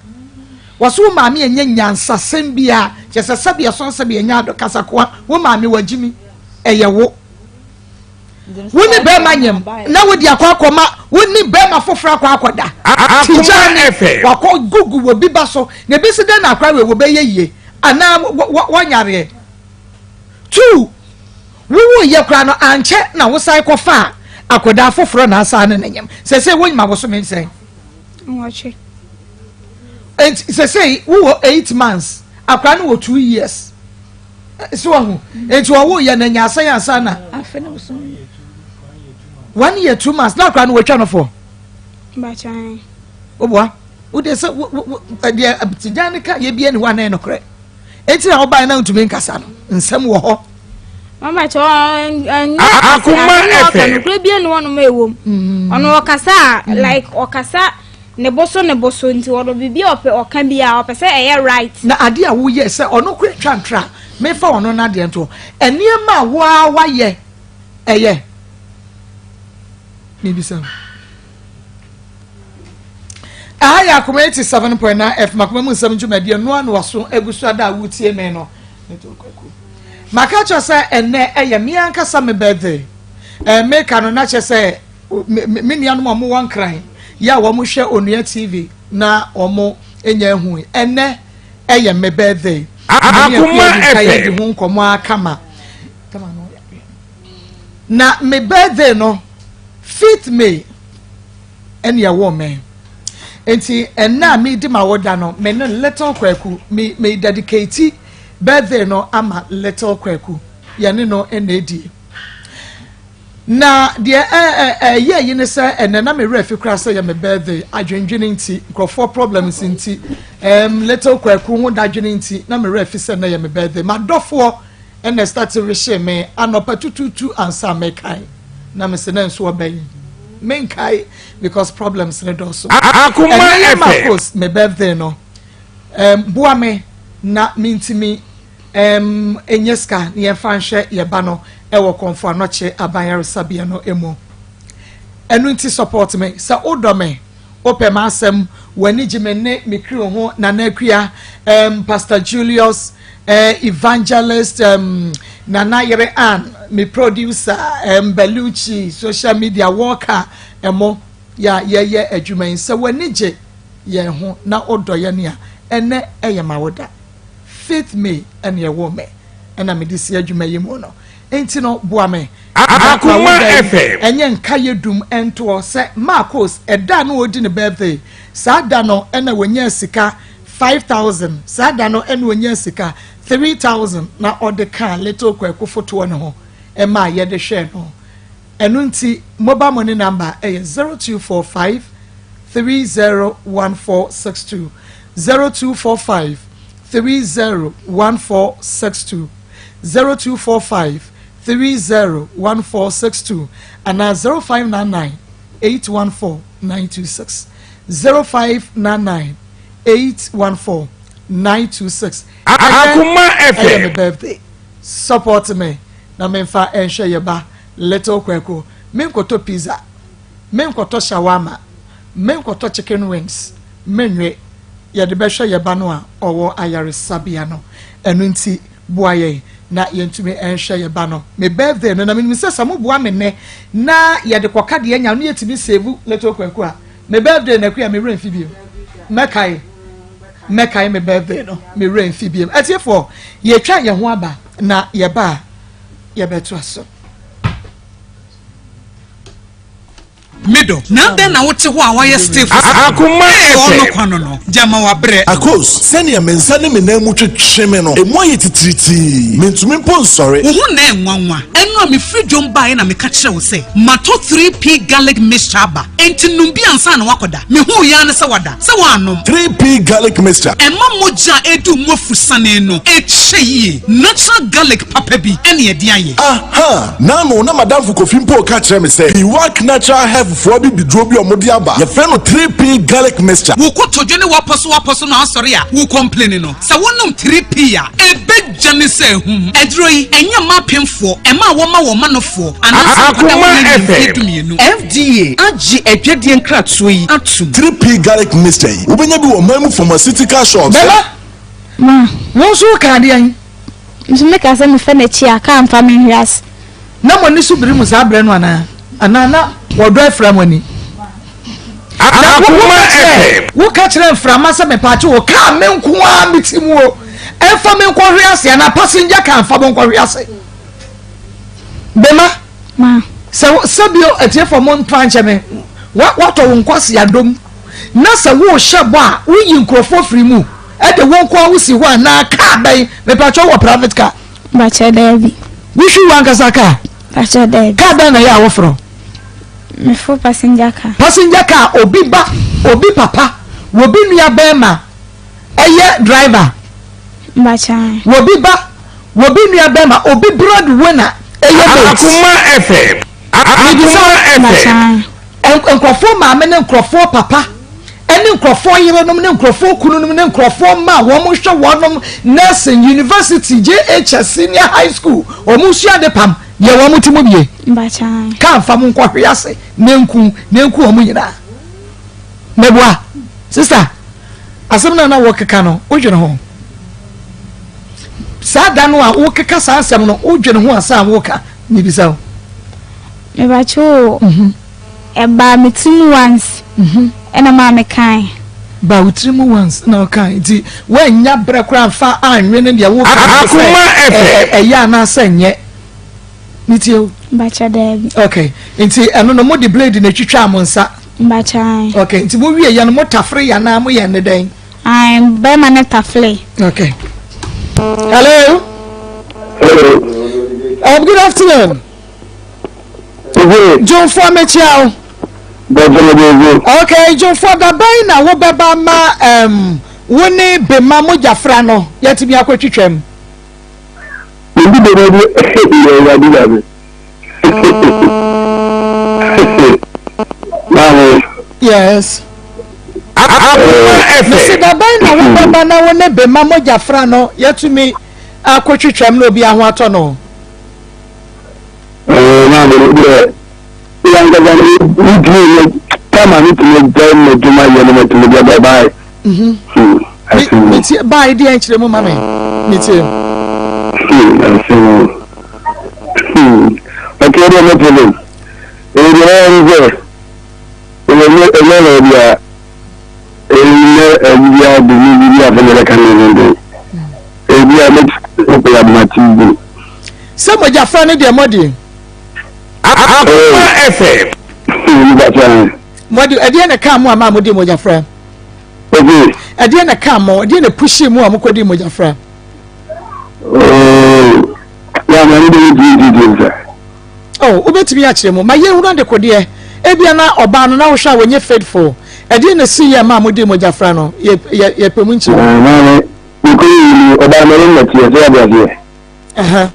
wɔso wo maame ɛnyɛ nyansasɛm bi a kyɛ sɛ sɛbi ɛsɔn sɛbi ɛnyɛ adɔ kasakoa wo maame wagyimi ɛyɛ wo wo ne bɛrima nyam na wode akɔ akɔma wo ne bɛrima foforɔ akɔ akɔda tigya ne wakɔ gugu wɔ bi ba so na ebi si dɛn na akora wei wɔbɛyɛ yie anaa wɔnyareɛ two wowo yɛ koraa no ankyɛ na wosan kɔfa akɔdaa foforɔ na asan ne ne nyam sɛsɛ wonyima bosome nsɛn nti sɛsɛ wowɔ eight months akora no wɔ two years so wahu nti ɔwo yɛ na nya asɛn ansa na one year two months na akora no wɔatwa no fo woboa wode sɛ deɛ tigyan no ka yɛ bia ne hɔ anɛ nokorɛ enti na wobae na ntumi nkasa no nsɛm wɔ hɔ mama kyɛ ɛnyɛ akoma ɛfɛ nokorɛ bia ne hɔ nom ɛwom ɔno ɔkasa a like ɔkasa Ne bo so ne bo so nti ɔdɔ biribi a ɔpɛ ɔka bi a ɔpɛ sɛ ɛyɛ right. Na adeɛ a woyɛ sɛ ɔno kora twa ntra mefa ɔno n'adeɛ nto nneɛma a woa wayɛ ɛyɛ. Mebisa wo. Ɛha yɛ Akoma 87.9 FM Akoma mu nsɛm dwumadie noa na waso agu so ada a wotie me no. Maka kyerɛ sɛ ɛnɛ ɛyɛ me ankasa me birthday. Ɛɛ meka no na kyerɛ sɛ me nuanom a wɔwɔ Nkran yɛ a wɔhwɛ Onua TV na wɔn nya ehu ɛnɛ ɛyɛ me birthday. Akoma FM. FM. Ho nkɔmɔ akama. Na me birthday no 5th May ɛne ɛwɔ me. Nti ɛnna a medi ma woda no me ne Little Kwaku me me dedicate birthday no ama Little Kwaku yɛne no ɛna edi. Na deɛ ɛyɛ yi ne sɛ ɛnɛ na me werɛ fi koraa sɛ yɛ me birthday adwendwene nti nkurɔfoɔ problems nti Little Kwaku ho dadwene nti na me werɛ fi sɛ ɛnɛ yɛ me birthday. Madɔfoɔ ɛna start rehyɛ me anɔpa tututu ansa mekae na me sɛ na nso ɔbɛn menkae because problems ne dɔɔso. Akoma Ɛnɛ yɛ FM. Marcos me birthday no boa me na mentimi ɛnyɛ sika na yɛmfa nhwɛ yɛ ba no ɛwɔ Kɔmfo Anɔkye aban yaresabea no mu. Ɛno nti support me sɛ wodɔ me, wopɛ m'asɛm, w'ani gye me ne me kiri ho. Nana Akua, Pastor Julius, Evangelist, Nana Yere Ann, me producer, Belucci, social media worker, ɛmo yɛ yɛyɛ adwuma yi, sɛ w'ani gye yɛn ho na wodɔ yɛn a, ɛnɛ ɛyɛ ma woda 5th May ɛne ɛwɔ me ɛna mede si adwuma yi mu no nti no boa me. Akoma FM. Ɛnyɛ nka yɛ dum ɛntoɔ sɛ Marcos ɛda no ɔdi ne birthday saa da no ɛna wɔnya sika 5,000, saa da no ɛna wɔnya sika 3,000 na ɔde ka Little Kwaku fotoɔ ne ho ɛma yɛde hwɛ no. Ɛno nti mobile money number ɛyɛ 0245 301462, 0245 301462, 0245 301462 anaa 0599 814 926, 0599 814 926. Akoma Ɛyɛ me FM. birthday, support me na memfa ɛnhwɛ yɛ ba Little Kwaku. Menkɔtɔ pizza, menkɔtɔ shawarma, menkɔtɔ chicken wings, menwe yɛde bɛhwɛ yɛ ba no a ɔwɔ ayaresabea no. Ɛno nti boa yɛn na yɛntumi ɛnhwɛ yɛ ba no. Me birthday no na menim sɛ moboa me nnɛ na yɛde kɔka deɛ nya no yɛtumi save Little Kwaku a, me birthday na akua me werɛ mfi bio. Mɛkae, mɛkae me birthday no, me werɛ mfi bio. Atiefoɔ, yɛtwa yɛn ho aba na yɛba a yɛbɛtoa so. Middle na dɛn na wote hɔ a wɔayɛ stiff? Akoma ɔno FM. kwan no gyama wabrɛ. Akos, sɛnea me nsa ne me nan mu twetwe me no, emu ayɛ titiritii, mentumi mpo nsɔre. Wo ho na ɛnwanwa. Ɛno a mefiri dwom baeɛ na meka kyerɛ wo sɛ matɔ 3P garlic mixture aba, enti nom bi ansa na woakɔda. Mehuu yɛa ne sɛ wada sɛ woanom. 3P garlic mixture. Ɛma mogya a ɛdu mu afusane no ɛkyɛ yie. Natural garlic papa bi ɛne ɛde ayɛ. Aha, nano na madamfo Kofi mpo ka kyerɛ me sɛ Piwak Natural Health foɔ bi biduro bi a ɔmode aba, yɛfrɛ no 3P garlic mixture. Wo kotodwe ne wapɔ so wapɔ so na asɔre a wo complain no, sɛ wonom 3P a, ɛbɛgya ne sɛ ahum. Aduro yi ɛnyɛ mma apemfoɔ, ɛma a wɔma wɔn manofoɔ anaasɛ nkwadaa Akoma wɔn FM. mfeɛ 12. FDA agye adwadie nkratoɔ yi atom. 3P garlic mixture yi, wobɛnya bi wɔ man mu pharmaceutical shops. Bɛma Ma. Wo nso woka adeɛ yi. Nso meka sɛ mefɛ n'akyi a kaa mfa me nhwe ase. Na mo ani so bere mu saa berɛ no anaa na wɔdɔ afira mo ani na Akoma FM. woka kyerɛ mframa sɛ mepakye wo kaa me nko a me ti mu o, ɛmfa me nkɔhwe ase anaa passenger car mfa mo nkɔhwe ase. Bɛma Ma. Sɛ sɛbio atiefoɔ mo mfa nkyɛ me, watɔ wo nkwasi adom na sɛ wohyɛ bɔ a woyi nkurɔfoɔ firi mu ɛde wo nko a wosi hɔ anaa kaa bɛn? Mepatwɛ, wɔ private car? Bakyɛ, daabi. Wohwi wo ankasa kaa? Bakyɛ, daabi. Kaa bɛn na ɛyɛ a wofrɛ? Mefo passenger car. Passenger car, obi ba, obi papa, obi nua bɛrima ɛyɛ driver? Bakyɛ. Obi ba, obi nua bɛrima, obi bread winner ɛyɛ mate? Akoma FM. Akoma FM. Bakyɛ. Nkurɔfoɔ maame ne nkurɔfoɔ papa ɛne nkurɔfoɔ yerenom ne nkurɔfoɔ kununom ne nkurɔfoɔ mma a wɔn hwɛ wɔnom nursing, university, JHS, senior high school, wɔn sua de pam. Yɛ wɔn ti mu bie. Mpakyɛw. Kaa nfa mo nkɔhwe ase na nku na nku wɔn nyinaa. Mɛboa sista asɛm no a na wɔkeka no wodwene ho. Saa da no a wokeka saa asɛm no wodwene ho ansa a woka mebisa wo. Mebakyɛw mhm. Ɛbaa me ti mu once mhm. ɛna maa me kan. Ba wo tiri mu once na ɔka nti woannya berɛ koraa mfa anwene deɛ woka no sɛ ɛyɛ anaasɛ nyɛ metie o. Mbakyɛ daabi. Okay nti ɛno no mo de blade na etwitwa mo nsa. Mbakyɛ ayi. Okay nti mo wie yɛ no mo tafere yɛ anaa mo yɛ ne dɛn. Ayi bɛrima ne tafere. Okay. Hello. Hello. Good afternoon. Dwomfoɔ mekyia wo. Okay, Dwomfoɔ da bɛn na wobɛba ma um, wo ne Bema mogyafra no yɛatumi akɔtwitwam? Mendi Bema bi yɛ awurade nyame. Maame. Yes. Mese da bɛn na wobɛba na wo ne Bema mogyafra no yɛatumi akɔtwitwam na obi ho atɔ no? Maame no deɛ wankasa no metumi nyɛ kama metumi agyae m'adwuma yɛ no matumi de aba bae. Metie bae deɛ nkyerɛ mu ma me metie. Asɛm ɔkɛ deɛ no problem ɛyɛ deɛ ɛyɛ ne sɛ ɛnyɛ ɛnyɛ na ɛbi a ɛnyɛ ɛbi a de ne bi a fɛn yɛrɛ ka ne ho de ebi a mɛtumi adoma ti bi. Sɛ mogyafra no deɛ mɔde. Akoma FM. Mɔde ɛdeɛ na ɛkaa mo a maa mode mogyafra. Ɛdeɛ na ɛkaa mo ɛdeɛ na pushi mo a mokɔdi mogyafra. Oh, wobɛtumi akyerɛ mu ma yɛhunu adekodeɛ ebia na ɔbaa no na wohwɛ a wɔnyɛ faithful ɛdeɛ na si yɛ maa mode mogyafra no yɛpɛ mu nkyerɛ mu. Ɔbaa no ne nnɛteɛ sɛ wade aseɛ. Aha.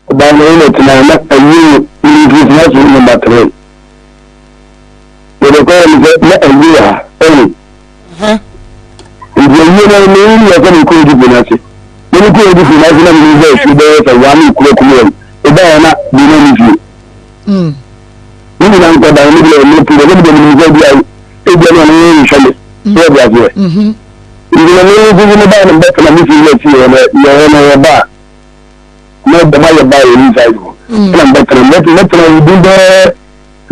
Ɔbaa no na tena na ayi no ne mfiri so number 3. Yɛde kɔɛ no sɛ na ayi wɔ ha ɛne. Nti ayi no ne yɛ sɛ mekɔ odi no ase. Na mekɔ odi no ase na mene sɛ ɛsi bɛyɛ sɛ one kuro kuma mu. Ɛbaeɛ na bi na ne fie. Ne nyinaa nkɔda ne bi ne pii ne bi ne sɛ bi a ebi ne ɔno ne nhwɛ me. Sɛ ɔde aseɛ. Nti na mene nso ne baa no bɛtena me fie na fie hɔ no yɛhɔ no yɛba a na dɛm ayɛ baa yɛ inside hɔ ɛna mbɛtena mbɛtena within bɛɛ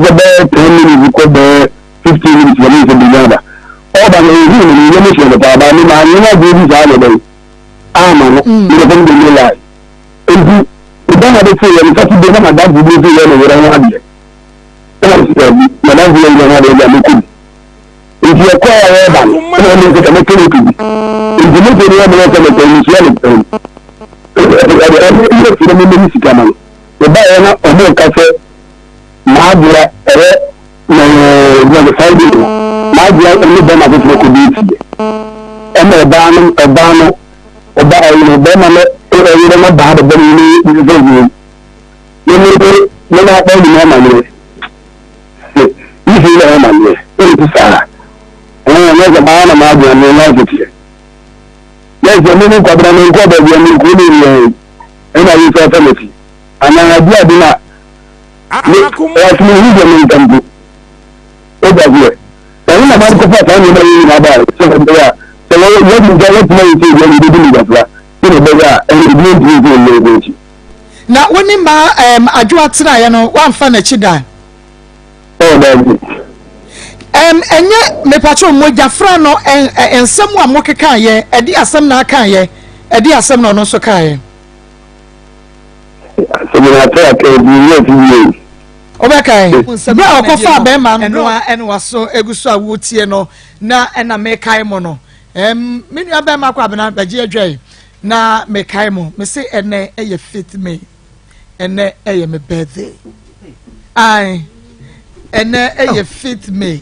sɛ bɛɛ 10 minutes kɔ bɛɛ 15 minutes na mesɛ biribi aba ɔba no ɛhu no meyɛ mo hyɛ no paa baa me maa nyɛ adeɛ bi saa na ɛbɛn ama no mede fam de me lie nti ɛda na bɛsɛ yɛ no Saturday na madamfo bi nso yɛ no yerɛ ho adeɛ ɛna mesɛ madamfo yɛ yerɛ ho adeɛ bi a mɛkɔ bi nti ɛkɔ a wɔreba no ɛna ɔmo nso sɛ mɛtɔ moto bi nti moto no ɔmo sɛ mɛtɔ nhyia no pɛn ɛde ɛde ɛyɛ firi mo mmɛyi sika ma no ɛbaeɛ na ɔmo ka sɛ maaboa ɛyɛ ɛɛ Friday no maaboa ɛne bɛrima foforɔ kɔ bi ntiɛ ɛna ɔbaa no ɔbaa no ɔbaa ɛyi no bɛrima no ɛyere no baa bɛbɛ no ne ne sɛ ne ne ne ne na. akpa nyinaa amaneɛ. Yi fi na amaneɛ. Ɛnti saa. Ɛɛ na sɛ maa na maa adwene me na nteteɛ. Na sɛ me ne nkwabena me nkɔ baabi a me nkɔ ne yɛn ɛna yi sɛ ɔfɛ m'akyi. Anaa adi ade na me ɛyɛ me hu deɛ me nka mpo. Wode aseɛ? Ɛno na maa kɔfa saa nneɛma yi nyinaa baa sɛ ɛbɛyɛ a sɛ wɔyɛ yɛdi nka yɛtena yɛ sɛ yɛdi yɛbɛdi ne gyafra sɛ ɛbɛyɛ a ɛne ebi ntumi nso nyɛ nko akyi. Na wo ne maa ɛɛm Adwoa tenaeɛ no woamfa n'akyi da? Oh, daabi. Ɛm ɛnyɛ mepakyɛw mogyafra no ɛ ɛ nsɛm a mokekaeɛ ɛde asɛm na akaeɛ ɛde asɛm na ɔno nso kaeɛ. Asɛm no ate aka ebi nyɛ ti yie. Wobɛkae berɛ a ɔkɔfaa bɛrima no ɛno a ɛne waso egu so a wotie no na ɛna mekae mo no ɛm me nua bɛrima kɔ abena bɛgye adwa yi na mekae mo mese ɛnɛ ɛyɛ fifth May ɛnɛ ɛyɛ me birthday ae ɛnɛ ɛyɛ oh. fifth May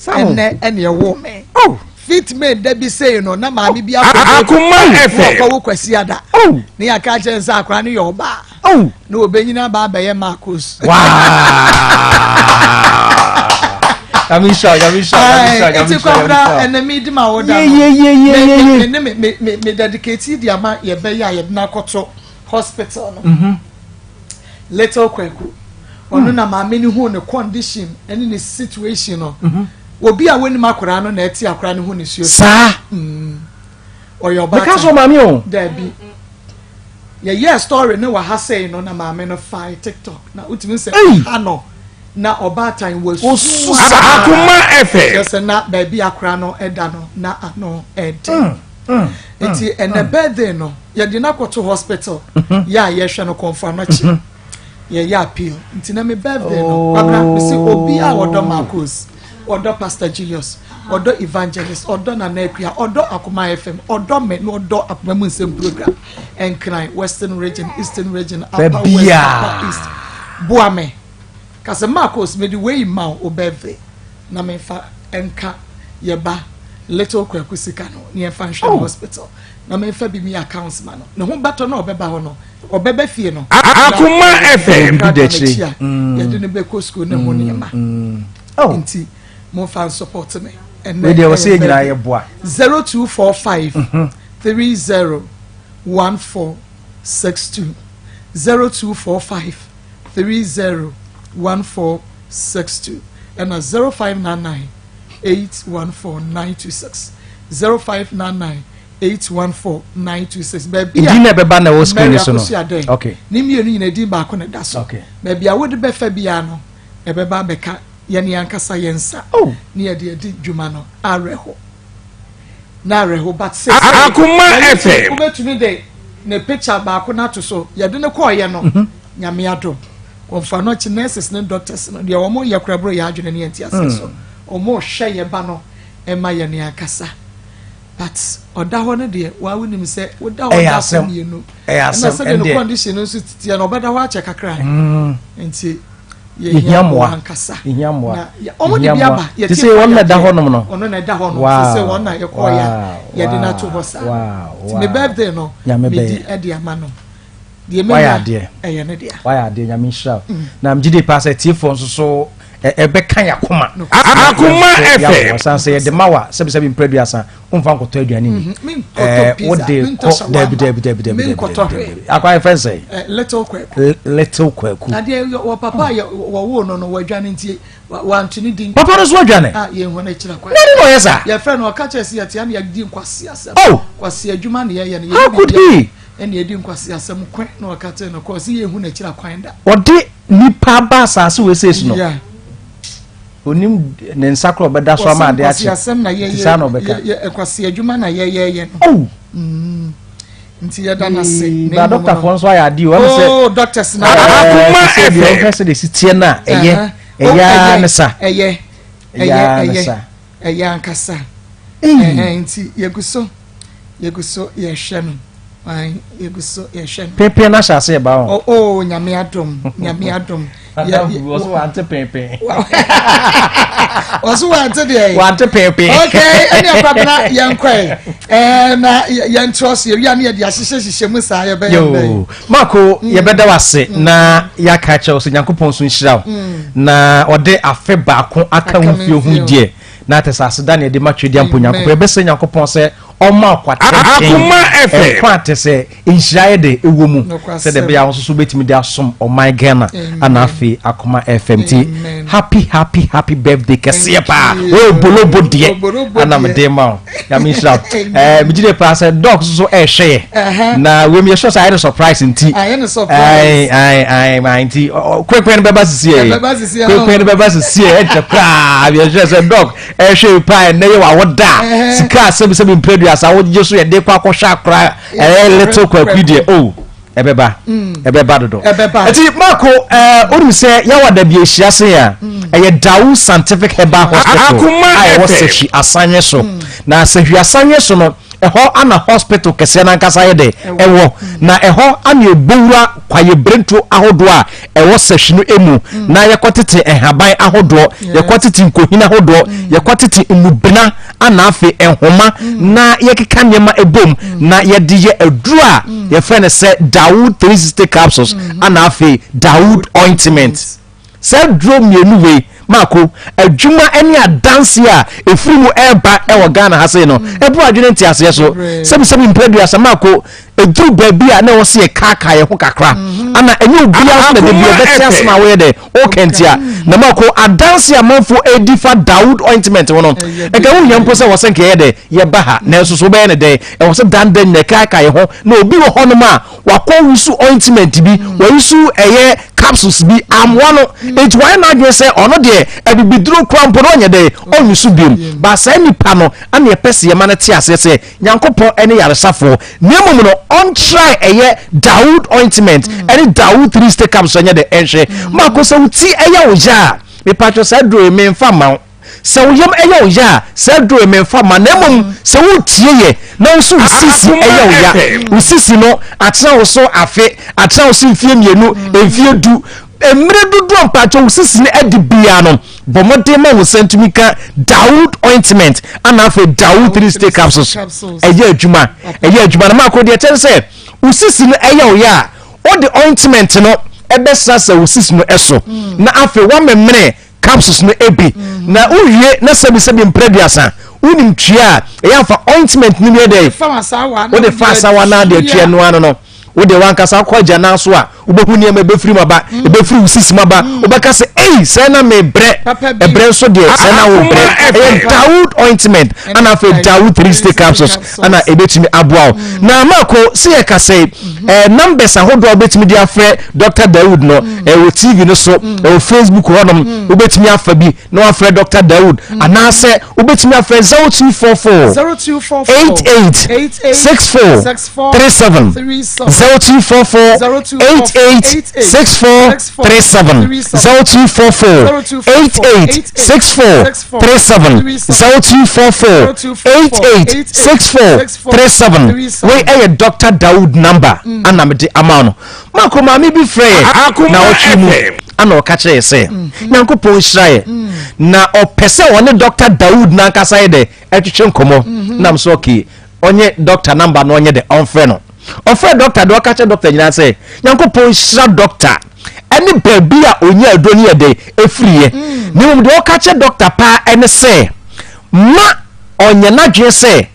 ɛnɛ ɛne ɛwɔ me oh. fifth May da bi sei no na maame bi akɔ akoma ɛfɛ ɔkɔwo kwasi ada oh. ne yɛ aka kyerɛ sɛ akora no yɛ ɔbaa Oh. Na obenyina aba abɛyɛ Marcos. Wow. Nyame nhyira, nyame nhyira, nyame nhyira, nyame nhyira. Eti kwabra ɛnɛ mi di ma wo da no. Ye ye ye ye ye. Me ne me me me dedicate di ama yɛ bɛyɛ a yɛde no akɔto hospital no. Mhm. Little Kwaku. Ɔno na maame no hu ne condition ɛne ne situation no. Mhm. Obi a wonim akwaraa no na ɛte akwaraa no ho ne suo. Saa. Mm. Ɔyɛ ɔbaatan. Meka sɛ maame o. Dabi. Yɛyɛɛ story no wɔ ha sei no na maame no fae tiktok na wotumi sɛ ha no na ɔbaatan wasu saa. Akoma FM. Kyerɛ sɛ na baabi akora no ɛda no na ano ɛden. Nti ɛnɛ birthday no yɛde no akɔto hospital yɛ a yɛhwɛ no kɔnfa no akyi. Yɛyɛ appeal nti na me birthday no kwabra oh. mesi obi a ɔdɔ Marcos ɔdɔ Pastor Julius ɔdɔ Evangelist ɔdɔ Nana Akua ɔdɔ Akoma FM ɔdɔ me na ɔdɔ Akoma mu nsɛm program Nkran Western Region Eastern Region Upper West Upper East boa me kasɛ Marcos mede wei ma wo birthday na memfa nka yɛba little Kwaku sika no ne yɛmfa nhwɛ no oh. hospital na memfa bi mi accounts ma no ne ho bɛtɔ na ɔbɛba hɔ no ɔbɛba fie no. Akoma FM. Bi da akyire. Yɛde no bɛkɔ sukuu ne ho nneɛma. Oh. Nti mo fa support me. Wei deɛ wɔsɛ yɛ nyinaa yɛ boa. 0245 30 14 62 0245 30 14 62 ɛna 0599 814 926 0599 814926 baabi a Edin na ɛbɛba na ɛwɔ screen Mary so no. Akosua Dɛn Okay. ne mmienu nyina edin baako na ɛda so Okay. baabi a wode bɛfa biara no ɛbɛba abɛka yɛne yɛn ankasa yɛn nsa Oh. ne yɛde adi dwuma no awerɛho na awerɛho but sɛ Akoma FM. wobɛtumi de ne picture baako no ato so yɛde no kɔɔyɛ no Mhm. nyame adom kɔmfa no akyi nurses ne doctors no deɛ wɔn yɛ korɛ boro yɛ adwene ne yɛn ti aseɛ so Mm. wɔn hwɛ yɛ ba no ɛma yɛne ankasa But ɔda hɔ no deɛ waa wonim sɛ woda hɔ da so mmienu ɛna sɛdeɛ no condition no nso titiɛ no ɔbɛda hɔ akyɛ kakra mm. nti yɛhia mmoa ankasa yɛhia mmoa na ɔmo de bi aba yɛte sɛ wɔn na ɛda hɔ nom no ɔno na ɛda hɔ nom sɛ wɔn na yɛkɔɔ yɛ yɛde no ato hɔ saa nti me birthday no medi ɛde ama no deɛ menya ɛyɛ ne dea wayɛ adeɛ nyame nhyira mm. na megye di paa sɛ tiefoɔ nso so ɛbɛka yɛ akoma akoma fm san sɛ yɛde ma wa sɛbisɛbi mpere aduasa womfa nkɔtɔ aduane ni mhm. wode kɔ dabi dabi dabi dabi dabi akwa yɛ fɛn sɛ little kwaku little kwaku adeɛ wɔ papa yɛ wɔwo no no wɔadwane nti wanto ne din papa no so adwane ah yɛn ho no akyira kwan na ne na ɔyɛ saa yɛfrɛ no ɔka kyerɛ sɛ yɛtea ne yɛdi nkwasi asɛm oh kwasi adwuma ne yɛyɛ no how could he ɛna yɛdi nkwasi asɛm kwan na ɔka kyerɛ no kɔ sɛ yɛhu no akyira kwan da ɔde nipa ba asase wɔ ese so no onim ne nsa korɔ ɔbɛda so ama ade akye nti saa na ɔbɛka nkwasi adwuma na yɛyɛyɛ no oh mm. nti yɛda no ase na dɔktafoɔ nso ayɛ adeɛ o ɛna sɛ oh doctors na akoma sɛ deɛ fm ɔhwɛ sɛ deɛ si teɛ no a ɛyɛ ɛyɛ ara ne sa ɛyɛ ɛyɛ ara ne ɛyɛ sa ɛyɛ ankasa Ei. ɛhɛn nti yɛgu so yɛgu so yɛhwɛ no ae yɛgu so yɛhwɛ no pepe no ahyɛ ase ɛba ho oh, oh nyame adom nyame adom. Wɔso wante pɛnpɛn. Wɔso wante deɛ. Wante pɛnpɛn. Okay, ɛne ɛkwabena yɛn kɔɛ ɛɛ na yɛn trɔ so yɛwia ne yɛde ahyehyɛ hyehyɛ mu saa yɛbɛyɛ mbɛn. Mako mm. yɛbɛda wase mm. na yɛaka kyerɛw sɛ Nyankopɔn so nhyira wo mm. na ɔde afe baako aka wo mfie ho deɛ na atɛ sɛ aseda ne yɛde ma twɛdi ampo Nyankopɔn yɛbɛsɛ Nyankopɔn sɛ ɔma ɔkwa tenten ɛkwa te sɛ nhyira yɛ de ɛwɔ mu sɛdeɛ ɛbɛyɛ a wo nso so wobɛtumi de asom ɔman Ghana ana afei Akoma FM ti happy happy happy birthday kɛseɛ paa wɔyɛ bolobo deɛ ana mede ma wo nyame nhyira wo ɛɛ megye de paa sɛ dɔk so so ɛrehwɛ yɛ na wei yɛ sure sɛ ayɛ no surprise nti ae ae ae ae nti kwekwe no bɛba sisi yɛ kwekwe no bɛba sisi yɛ ɛnkyɛ koraa yɛ sure sɛ dɔk ɛhwɛ paa ɛnɛ yɛ w'awoda sika asɛbisɛbi mprɛduasa wogye so yɛde kɔ akɔhwɛ akora ɛyɛ little kwaku deɛ o oh, ɛbɛba mm. ɛbɛba dodo ɛti maako ɛɛ onim sɛ yawa dabi ehyia se a mm. ɛyɛ dawu scientific herbal hospital a ɛwɔ sɛhwi asanyɛ so mm. na sɛhwi asanyɛ so no ɛhɔ ana hospital kɛseɛ n'ankasa yɛ dɛ ɛwɔ na ɛhɔ ana ebowura kwaye berentuo ahodoɔ a ɛwɔ sɛhwi no emu na yɛkɔtete nhaban ahodoɔ yɛkɔtete nkohin ahodoɔ yɛkɔtete nnubena ana afei nhoma na yɛkeka nneɛma ɛbom na yɛde yɛ aduro a yɛfrɛ no sɛ Dawood 360 capsules ana afei Dawood ointment. Saa aduro mmienu wei mako adwuma ne adanse a ɛfiri mu ɛreba ɛwɔ Ghana ha sei no ɛboro adwene nteaseɛ so. Sɛbisɛbi mprɛduasa mako ɛduru baabi a na ɛwɔ sɛ yɛkaakaa yɛn ho kakra mhm. ana ɛnyɛ obiara nso na dabi ɛbɛte asɛm a woyɛ dɛ woka ntia mhm. na mako adanse amanfoɔ ɛdi fa Dawood ointment ho no ɛka ho hia mpo sɛ wɔ sɛ nka yɛyɛ dɛ yɛba ha nanso so wobɛyɛ ne dɛn ɛwɔ sɛ dandan nyina ɛkaakaa yɛn ho na obi wɔ hɔnom a wakɔ wusu ointment bi mhm. wɔyusu ɛyɛ capsules bi amoa no nti wɔayɛ n'adwene sɛ ɔno deɛ abibiduro kora mpo na ɔnyɛ dɛ ɔnyusu biom ba saa nipa no ana yɛpɛ sɛ yɛma no te aseɛ sɛ Nyankopɔn ne yaresafoɔ, na mmom no ɔntrae ɛyɛ Dawood ointment ɛne Dawood 3 stick capsule ɛnyɛ dɛ ɛnhwɛ. Maako sɛ wo ti ɛyɛ wo ya a, mepatwɔ saa duro yi menfa mma wo. Sɛ wo yam ɛyɛ wo ya a, saa duro yi menfa mma na mmom sɛ woretie yɛ na wo so wo sisi ɛyɛ wo ya, wo sisi no atena wo so afe, atena wo so mfie mmienu, mfie du, mmerɛ dodoɔ mpakyɛ wo sisi no adi biara no, Bɔ mmɔden ma wo nsa ntumi ka Dawood ointment ana afei Dawood 3 stay capsules. Ɛyɛ adwuma. Ɛyɛ adwuma na maako deɛ kyɛn sɛ wo sisi no ɛyɛ wo yɛ a wode ointment no ɛbɛsrasra wo sisi no ɛso mm. na afei woamemene capsules no ebi mm. na wowie na sɛbisɛbi mprɛduasa wonim tua a ɛyɛ afa ointment no yɛ dɛ wode fa asawa no ade atua no ano no Wo deɛ w'ankasa wokɔ agyanan so a, wobɛhu nneɛma ɛbɛfiri mu aba, mm. ɛbɛfiri wo sisi mu aba. Mm. Wobɛka sɛ, ei, sɛ na mebrɛ. Ɛbrɛ nso deɛ, sɛ na wobrɛ. Ɛyɛ Dawood ointment, ana afei Dawood 360 capsules, ana ɛbɛtumi aboa wo. Mm. Na Marco, sɛ yɛka sɛ, mm-hmm. eh, numbers ahodoɔ a wobɛtumi de afrɛ Dr. Dawood no, ɛwɔ TV no so, ɛwɔ Facebook hɔnom, wobɛtumi afa bi na wafrɛ Dr. Dawood, anaasɛ wobɛtumi afrɛ 0244 88 64 37 0244 88 64 37 0244 88 64 37 0244 88 64 37 wei ɛyɛ Dr. Dawood number mm. ana mede ama no mako maame bi frɛ yɛ na ɔtwe mu ana ɔka kyerɛ yɛ sɛ mm. nyankopɔn nhyira yɛ mm. na ɔpɛ sɛ ɔne Dr. Dawood nankasa yɛ dɛ ɛtwetwe nkɔmmɔ mm-hmm. nam so okay ɔnye dɔkta namba no ɔnyɛ dɛ ɔmfrɛ no. Ɔfrɛ dɔkta deɛ ɔka kyerɛ dɔkta nyinaa sɛ Nyankopɔn nhyira dɔkta ɛne baabi a ɔnya aduro no yɛ dɛ ɛfiriɛ. Mm. Na mmom deɛ ɔka kyerɛ dɔkta paa ɛne sɛ ma ɔnyɛ n'adwene sɛ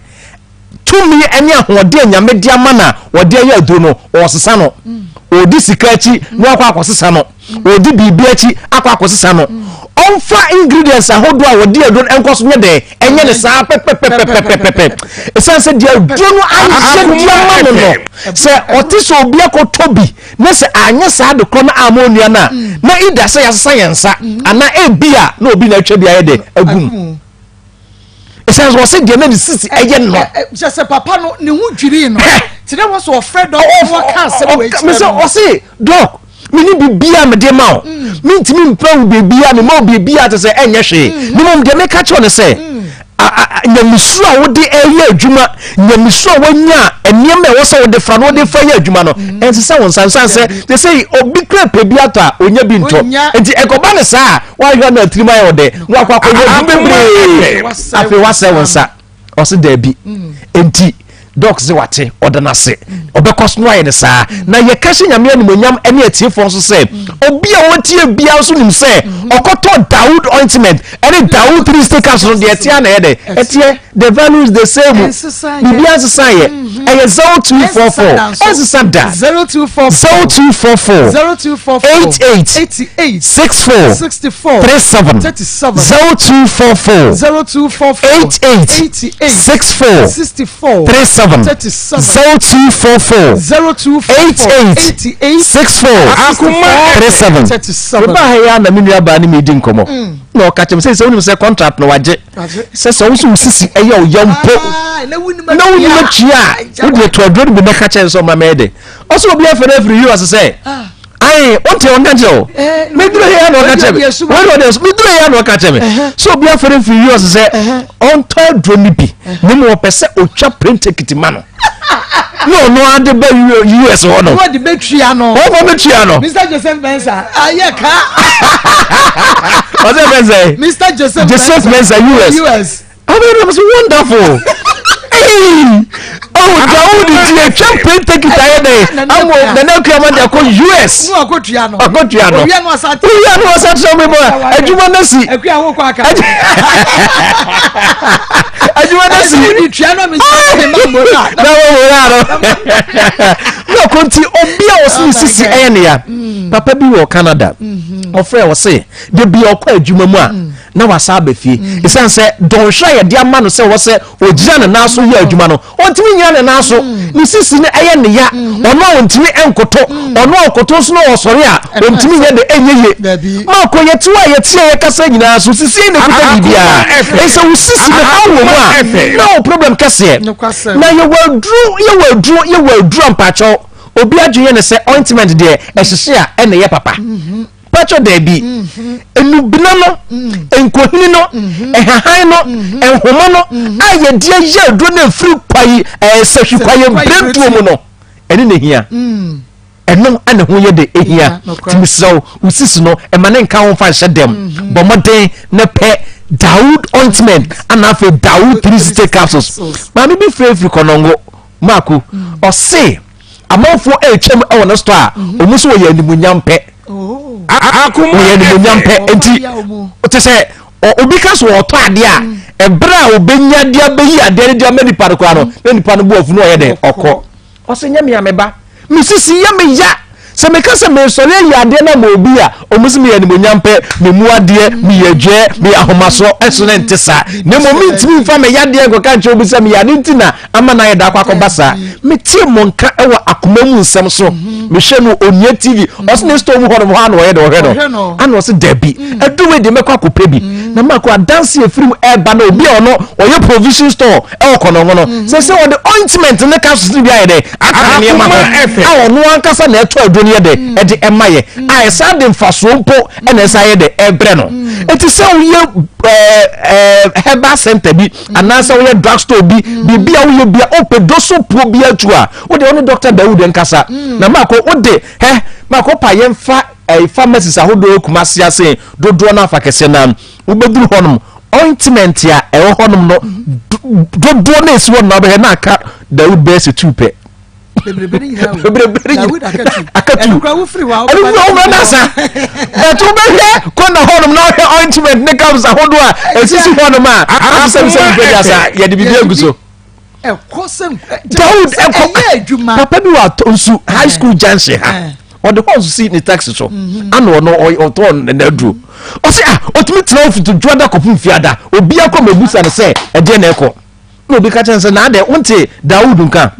tumi ne ahoɔden a Nyame de ama no a ɔde ayɛ aduro no ɔresesa no. Mm. Ɔredi sika akyi na wakɔ akɔsesa no. Ɔredi biribi akyi akɔ akɔsesa no. Ɔmfa ingredients ahodoɔ a wɔde aduro no nkɔ so nyɛ dɛn ɛnyɛ ne saa pɛpɛpɛpɛpɛpɛ. Ɛsiane sɛ deɛ aduro no ayɛ de ama no no, sɛ ɔte sɛ obi akɔtɔ bi na sɛ anyɛ saa de korɔ no ama onua no a, na ida sɛ yɛasesa yɛn nsa anaa ebi a na obi na atwa bi ayɛ dɛ agu mu. ɛsiane sɛ ɔsɛ deɛ na ne sisi ɛyɛ no. kyɛ sɛ papa no ne ho dwirii no te dɛ wɔ sɛ ɔfrɛ dɔk na wɔka asɛm wɔ akyerɛ no. Ɔse dɔk mene biribiaa mede ma wo mm. Mentumi mpɛ wo biribiara, mema wo biribiara te sɛ ɛnyɛ hwee. Ne mmom deɛ meka kyerɛ no sɛ, nyamesuro a wode ɛyɛ adwuma, nyamesuro a wanya a nneɛma a ɛwɔ sɛ wode fra no wode fra yɛ adwuma no, ɛnsesa wo nsa nsan sɛ te sɛ obi kura pɛ bi atɔ a onya bi ntɔ. Nti ɛkɔba no saa a, woahwɛ no atirim ayɛ ɔdɛ na wakɔ akɔyɛ adwuma bebree. Afei wasɛe wo nsa. Ɔse daabi. Enti Doc se wate, ɔda no ase. Ɔbɛkɔ so no ayɛ no saa. Na yɛka hyɛ Nyame animuonyam ne atiefoɔ nso sɛ, obi a ɔtie biara nso nim sɛ ɔkɔtɔ Dawood ointment ne Dawood 360 capsule no deɛ ɛteɛ na ɛyɛ dɛ? Ɛteɛ. The value is the same. Biribiara nsesa yɛ. Ɛyɛ 0244. Ɛnsesa da. 0244. 0244. 0244. 88. 88. 64. 64. 37. 37. 0244. 0244. 88. 88. 64. 64. 37. 37. 0244. 0244. 88. 88. 64. 64. 37. 37. Meba ha yi a na me nua baa ne me di nkɔmmɔ. Na ɔka kyerɛ me sɛ sɛ wonim sɛ contract no wagye. Sɛ sɛ wo nso wo sisi ɛyɛ wo ya mpo. Na wonim Na wonim atua a wode ato aduro no bi mɛka kyerɛ sɛ ɔma mɛyɛ de. Ɔsɛ obi afɛ no afiri US sɛ ayi wonte ɔnka kyerɛ wo. Meduro yi a na ɔka kyerɛ me. Wei na ɔde meduro yi a na ɔka kyerɛ me. Sɛ obi afɛ no afiri US sɛ ɔntɔ aduro no bi na mmom ɔpɛ sɛ ɔtwa plane ticket ma no. Na ɔno ade ba US hɔ no. Wɔde bɛtua no. Wɔfa bɛtua no. Mr. Joseph Mensah ayɛ ka. Ɔsɛ Mensah. Mr. Joseph Joseph Mensah US. US. Abẹ́rẹ́ mi sọ wonderful. Hey! Oh, Dawood ti etwa plane ticket ayɛ dɛ. Amo Nana Akua ma de akɔ US. Nu akotua no. Akotua no. Owia no asa. Owia no asa kyerɛ mi bɔ adwuma no si. Akua wo kɔ aka. Adwuma no si. Ɛdi tua no mi sɛ mi ma mo na. Na mo mo na no. Na ko nti obi a ɔsi ne sisi ɛyɛ ne ya. Papa bi wɔ Canada. Ɔfrɛ ɔse de bi ɔkɔ adwuma mu a. na wasan aba fie mm. ɛsiane sɛ dɔnhwɛ a yɛde ama no sɛ wɔ sɛ ɔgyina ne nan so yɛ adwuma no ɔntumi nyina ne nan so mm. ne sisi no ɛyɛ ne ya mm-hmm. ɔno a ɔntumi nkoto mm. ɔno a ɔkoto nso na ɔsɔre a ɔntumi nyɛ de ɛnyɛ ye maako yɛte a yɛte a yɛkasa nyinaa so sisi na ɛkuta biribiara ɛsɛ wo sisi no ha wɔ mu a na wɔ problem kɛseɛ na yɛwɔ aduro yɛwɔ aduro yɛwɔ aduro ampakyɛw obi adwene yɛ ne sɛ ointment deɛ ɛhyehye a ɛna ɛyɛ papa mm-hmm. Pacho daabi. Nnubena no, nkohini no, nhahan no, nhoma no a yɛde ayɛ aduro no afiri kwae ɛɛ sahwi kwaeɛ mprɛntuo mu no, ɛne na ehia. Ɛno ɛna ho yɛ de ehia. Nti mesrɛ wo, wo sisi no, ɛma ne nka ho mfa nhyɛ dɛm. Bɔ mmɔden na pɛ Dawood ointment ana afei Dawood 360 capsules. Maame bi frɛ firi Kɔnɔngo, Maako, ɔse amanfoɔ ɛretwam wɔ ne store a mhm. wɔn nso wɔyɛ animuonyam pɛ oh. wɔyɛ animuonyam pɛ nti te sɛ obi ka so ɔtɔ adeɛ a mm. ɛberɛ a obɛnya adeɛ abɛyi adeɛ no de ama nipa no koraa no mm. na nipa no bu afu no ɔyɛ dɛ ɔkɔ ɔsɛ nyɛ mea me ba mesisi yɛ me ya sɛ meka sɛ mesɔre ayi adeɛ no ama obi a ɔmo sɛ meyɛ animonyam pɛ memu adeɛ meyɛ adwɛ meyɛ ahomasoɔ ɛso ne nte saa na mmom mentumi mfa me yadeɛ nkɔka nkyerɛ obi sɛ meyɛ ade nti na ama no ayɛ da akɔ akɔba saa metie mo nka wɔ akoma mu nsɛm so mhm. mehwɛ no onua tv mhm. ɔsɛ ne store mu hɔ nom hɔ ana ɔyɛ de ɔhwɛ no ana ɔsɛ dabi mm. ɛdu wei de mɛkɔ akɔpɛ bi mm. na maakɔ adanse efiri mu ɛba na obi a ɔno ɔyɛ provision store ɛwɔ kɔnɔngo no mm-hmm. sɛ sɛ ɔde ointment ne capsules no bi ayɛ dɛ aka ne nneɛma ho a ɔno ankasa na ɛtɔ aduro no yɛ dɛ mm. ɛde ɛma yɛ a ɛsan de mfasoɔ mpo ɛna ɛsan yɛ dɛ ɛbrɛ no eti sɛ woyɛ ɛɛ ɛɛ herbal center bi anaasɛ woyɛ drug store bi biribi a woyɛ bia wopɛ doso puo bi atu a wode wo ne Dr. Dawood nkasa mm. na maako wode hɛ maako pa yɛmfa eh, pharmacies ahodoɔ Kumasi ase dodoɔ no afa kɛseɛ no wobɛduru hɔnom ointment a ɛwɔ hɔnom no dodoɔ no ɛsi hɔ no wobɛhwɛ na aka Dawood bɛyɛ sɛ tu pɛ bebrebe ne nyinaa bebrebe ne nyinaa akatu ɛno kura wofiri hɔ a ɛno kura wofiri n'asa ɛto bɛhwɛ kɔna hɔnom na ɔhwɛ ointment ne cups ahodoɔ a esisi hɔnom a asesɛm sɛ nipa di asa yɛde biribi agu so. ɛkɔ sɛ Dawood ɛkɔ adwuma papa bi wɔ atɔ nsu high school junction ha ɔde hɔ nso si ne taxi so mhm. ana ɔno ɔtɔ n'aduro ɔsɛ ah ɔtumi tena ɔfito dwada kɔpem fiada obi akɔ ma ebusa no sɛ ɛdeɛ na ɛkɔ. na obi ka kyerɛ no sɛ na adɛ wonte Dawood nka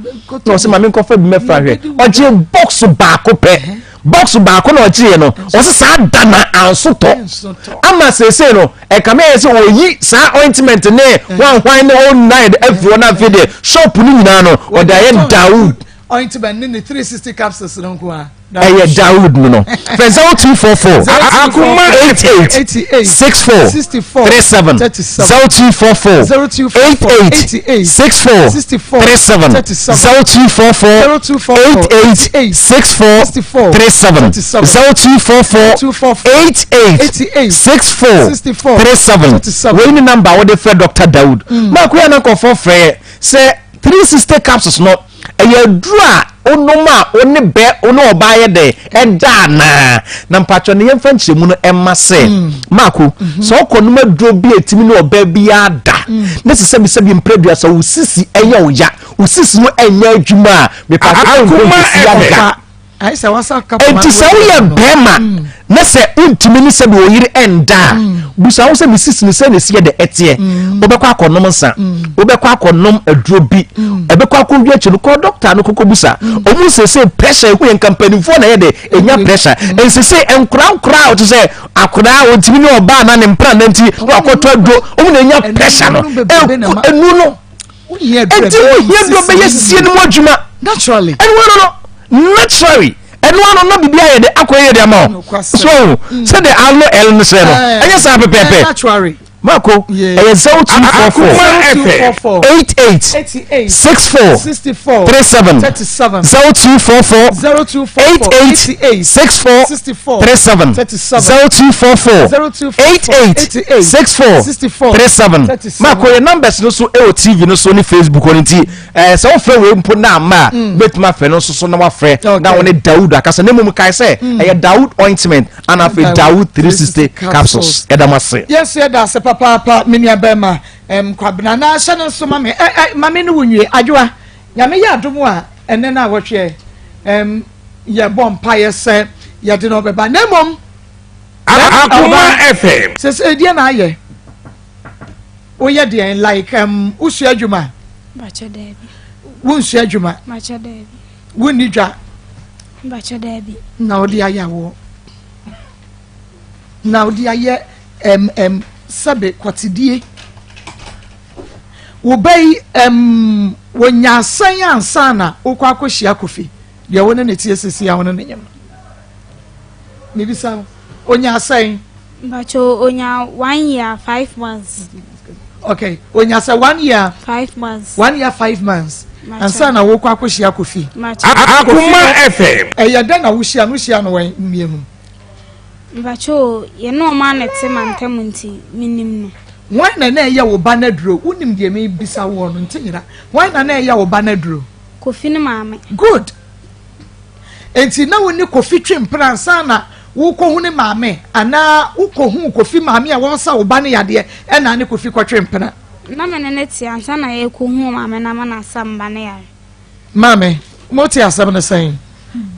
na ɔsɛ ma menkɔfa bi mɛfra hwɛ ɔgye box baako pɛ box baako na ɔgyeeɛ no ɔsɛ saa da na ansotɔ ama seesei no ɛkame ayɛ sɛ ɔyi saa ointment ne hwanhwan ne all night afiri hɔ no afei deɛ shop no nyinaa no ɔde ayɛ Dawood ointment ne ne 360 capsules no nko a. Ɛyɛ Dawood no no. Fɛ 0244 88 64 37 0244 88 64 37 0244 88 64 37 0244 88 64 37. Wei ne namba a wode frɛ Dr. Dawood. Maako yɛ na nkɔfoɔ frɛ yɛ sɛ 360 capsules no Ɛyɛ aduru a wonom a wo ne bɛ wo ne ɔbaa yɛ dɛ ɛda anaa? Na mpakyɛ no yɛmfa nkyerɛmu no ɛma sɛ mm. maako mm-hmm. sɛ wokɔ nom aduro bi a ɛtumi ne ɔbaa biara da mm. ne sɛ sɛbisɛbi mprɛdua sɛ wo sisi ɛyɛ wo ya wo sisi no ɛnyɛ adwuma a mepakyɛ nkɔ nkɔsi ada. Enti sɛ woyɛ bɛrima mm. na sɛ wontumi ne sɛbi wo yere ɛnda a mm. busa wo sɛ mesisi no sɛ na ɛsi yɛ dɛ ɛteɛ mm. wobɛkɔ akɔnom nsa wobɛkɔ akɔnom aduro bi ɛbɛkɔ akɔwie akyi no kɔ dɔkta no kɔkɔ busa ɔmu sese pressure ɛhu yɛ nka mpanimfoɔ na ɛyɛ dɛ ɛnya pressure ɛnsese nkora nkora a wɔte sɛ akora a wɔntumi ne ɔbaa na ne mpra nanti na wakɔtɔ aduro ɔmu na ɛnya pressure no ɛnu no Enti wohia duro bɛyɛ sie no mu adwuma. Naturally. Ɛno ano no naturally ɛno ano na biribi ayɛ de akɔ yɛ de ama wo. So mm. sɛ de ano ɛl no sɛ no eh, ɛnyɛ saa pɛpɛɛpɛ. Naturally. Mako ɛyɛ 0244 88 64 37 0244 88 64 37 0244 88 64 37 Mako yɛ numbers no so ɛwɔ TV no so ne Facebook hɔ no nti ɛɛ sɛ wofrɛ wei mpo na ama a mm. wobɛtumi afrɛ no nso so na wafrɛ na wo ne Dawood akasa na mmom kae sɛ mm. ɛyɛ Dawood ointment ana afei Dawood 360 capsules ɛda mo ase. Yɛn nso yɛda ase papaapa me nua bɛrima ɛm Kwabena na ahyɛ no nso ma me ɛ ɛ ma me ne wo nwie adwoa nyame yɛ adom a ɛnɛ no a wɔhwɛ ɛm yɛbɔ mpaeɛ sɛ yɛde no bɛba na mmom Akoma FM. Sɛ sɛ ɛdeɛ na ayɛ Woyɛ deɛn like um, wosua adwuma? Bakyɛ daabi. Wonsua adwuma? Bakyɛ daabi. Wonni dwa? Bakyɛ daabi. Na wode ayɛ awoɔ? Na wode ayɛ um, um, sɛbe kɔtedie? Wo ba yi um, wɔnya asɛn ansa na wokɔ akɔhyia Kofi deɛ wo ne ne teɛ sisi a wo ne ne nyem no mebisa wo onya sɛn. Mpacho onya one year five months. Okay, onya sɛ one year. Five months. One year five months. Ansa na wokɔ akɔhyia Kofi. Akoma FM. Ɛyɛ dɛ na wohyia no wohyia no wɛn mmienu. Mpacho yɛne ɔmo a te mantam nti menim no. Wɔn na na ɛyɛ wo ba no aduro wonim deɛ mebisa woɔ no nti nyina wɔn na na ɛyɛ wo ba no aduro. Kofi ne maame. Good. Enti na wo ne Kofi twe mpena ansa na worekɔhu ne maame anaa wokɔhuu Kofi maame a wɔresa wo ba no yadeɛ ɛna ne Kofi kɔtwe mpena? Na me ne no te ansa na yɛrekɔhu maame no ama no asa me ba no yare. Maame, mote asɛm no sɛn?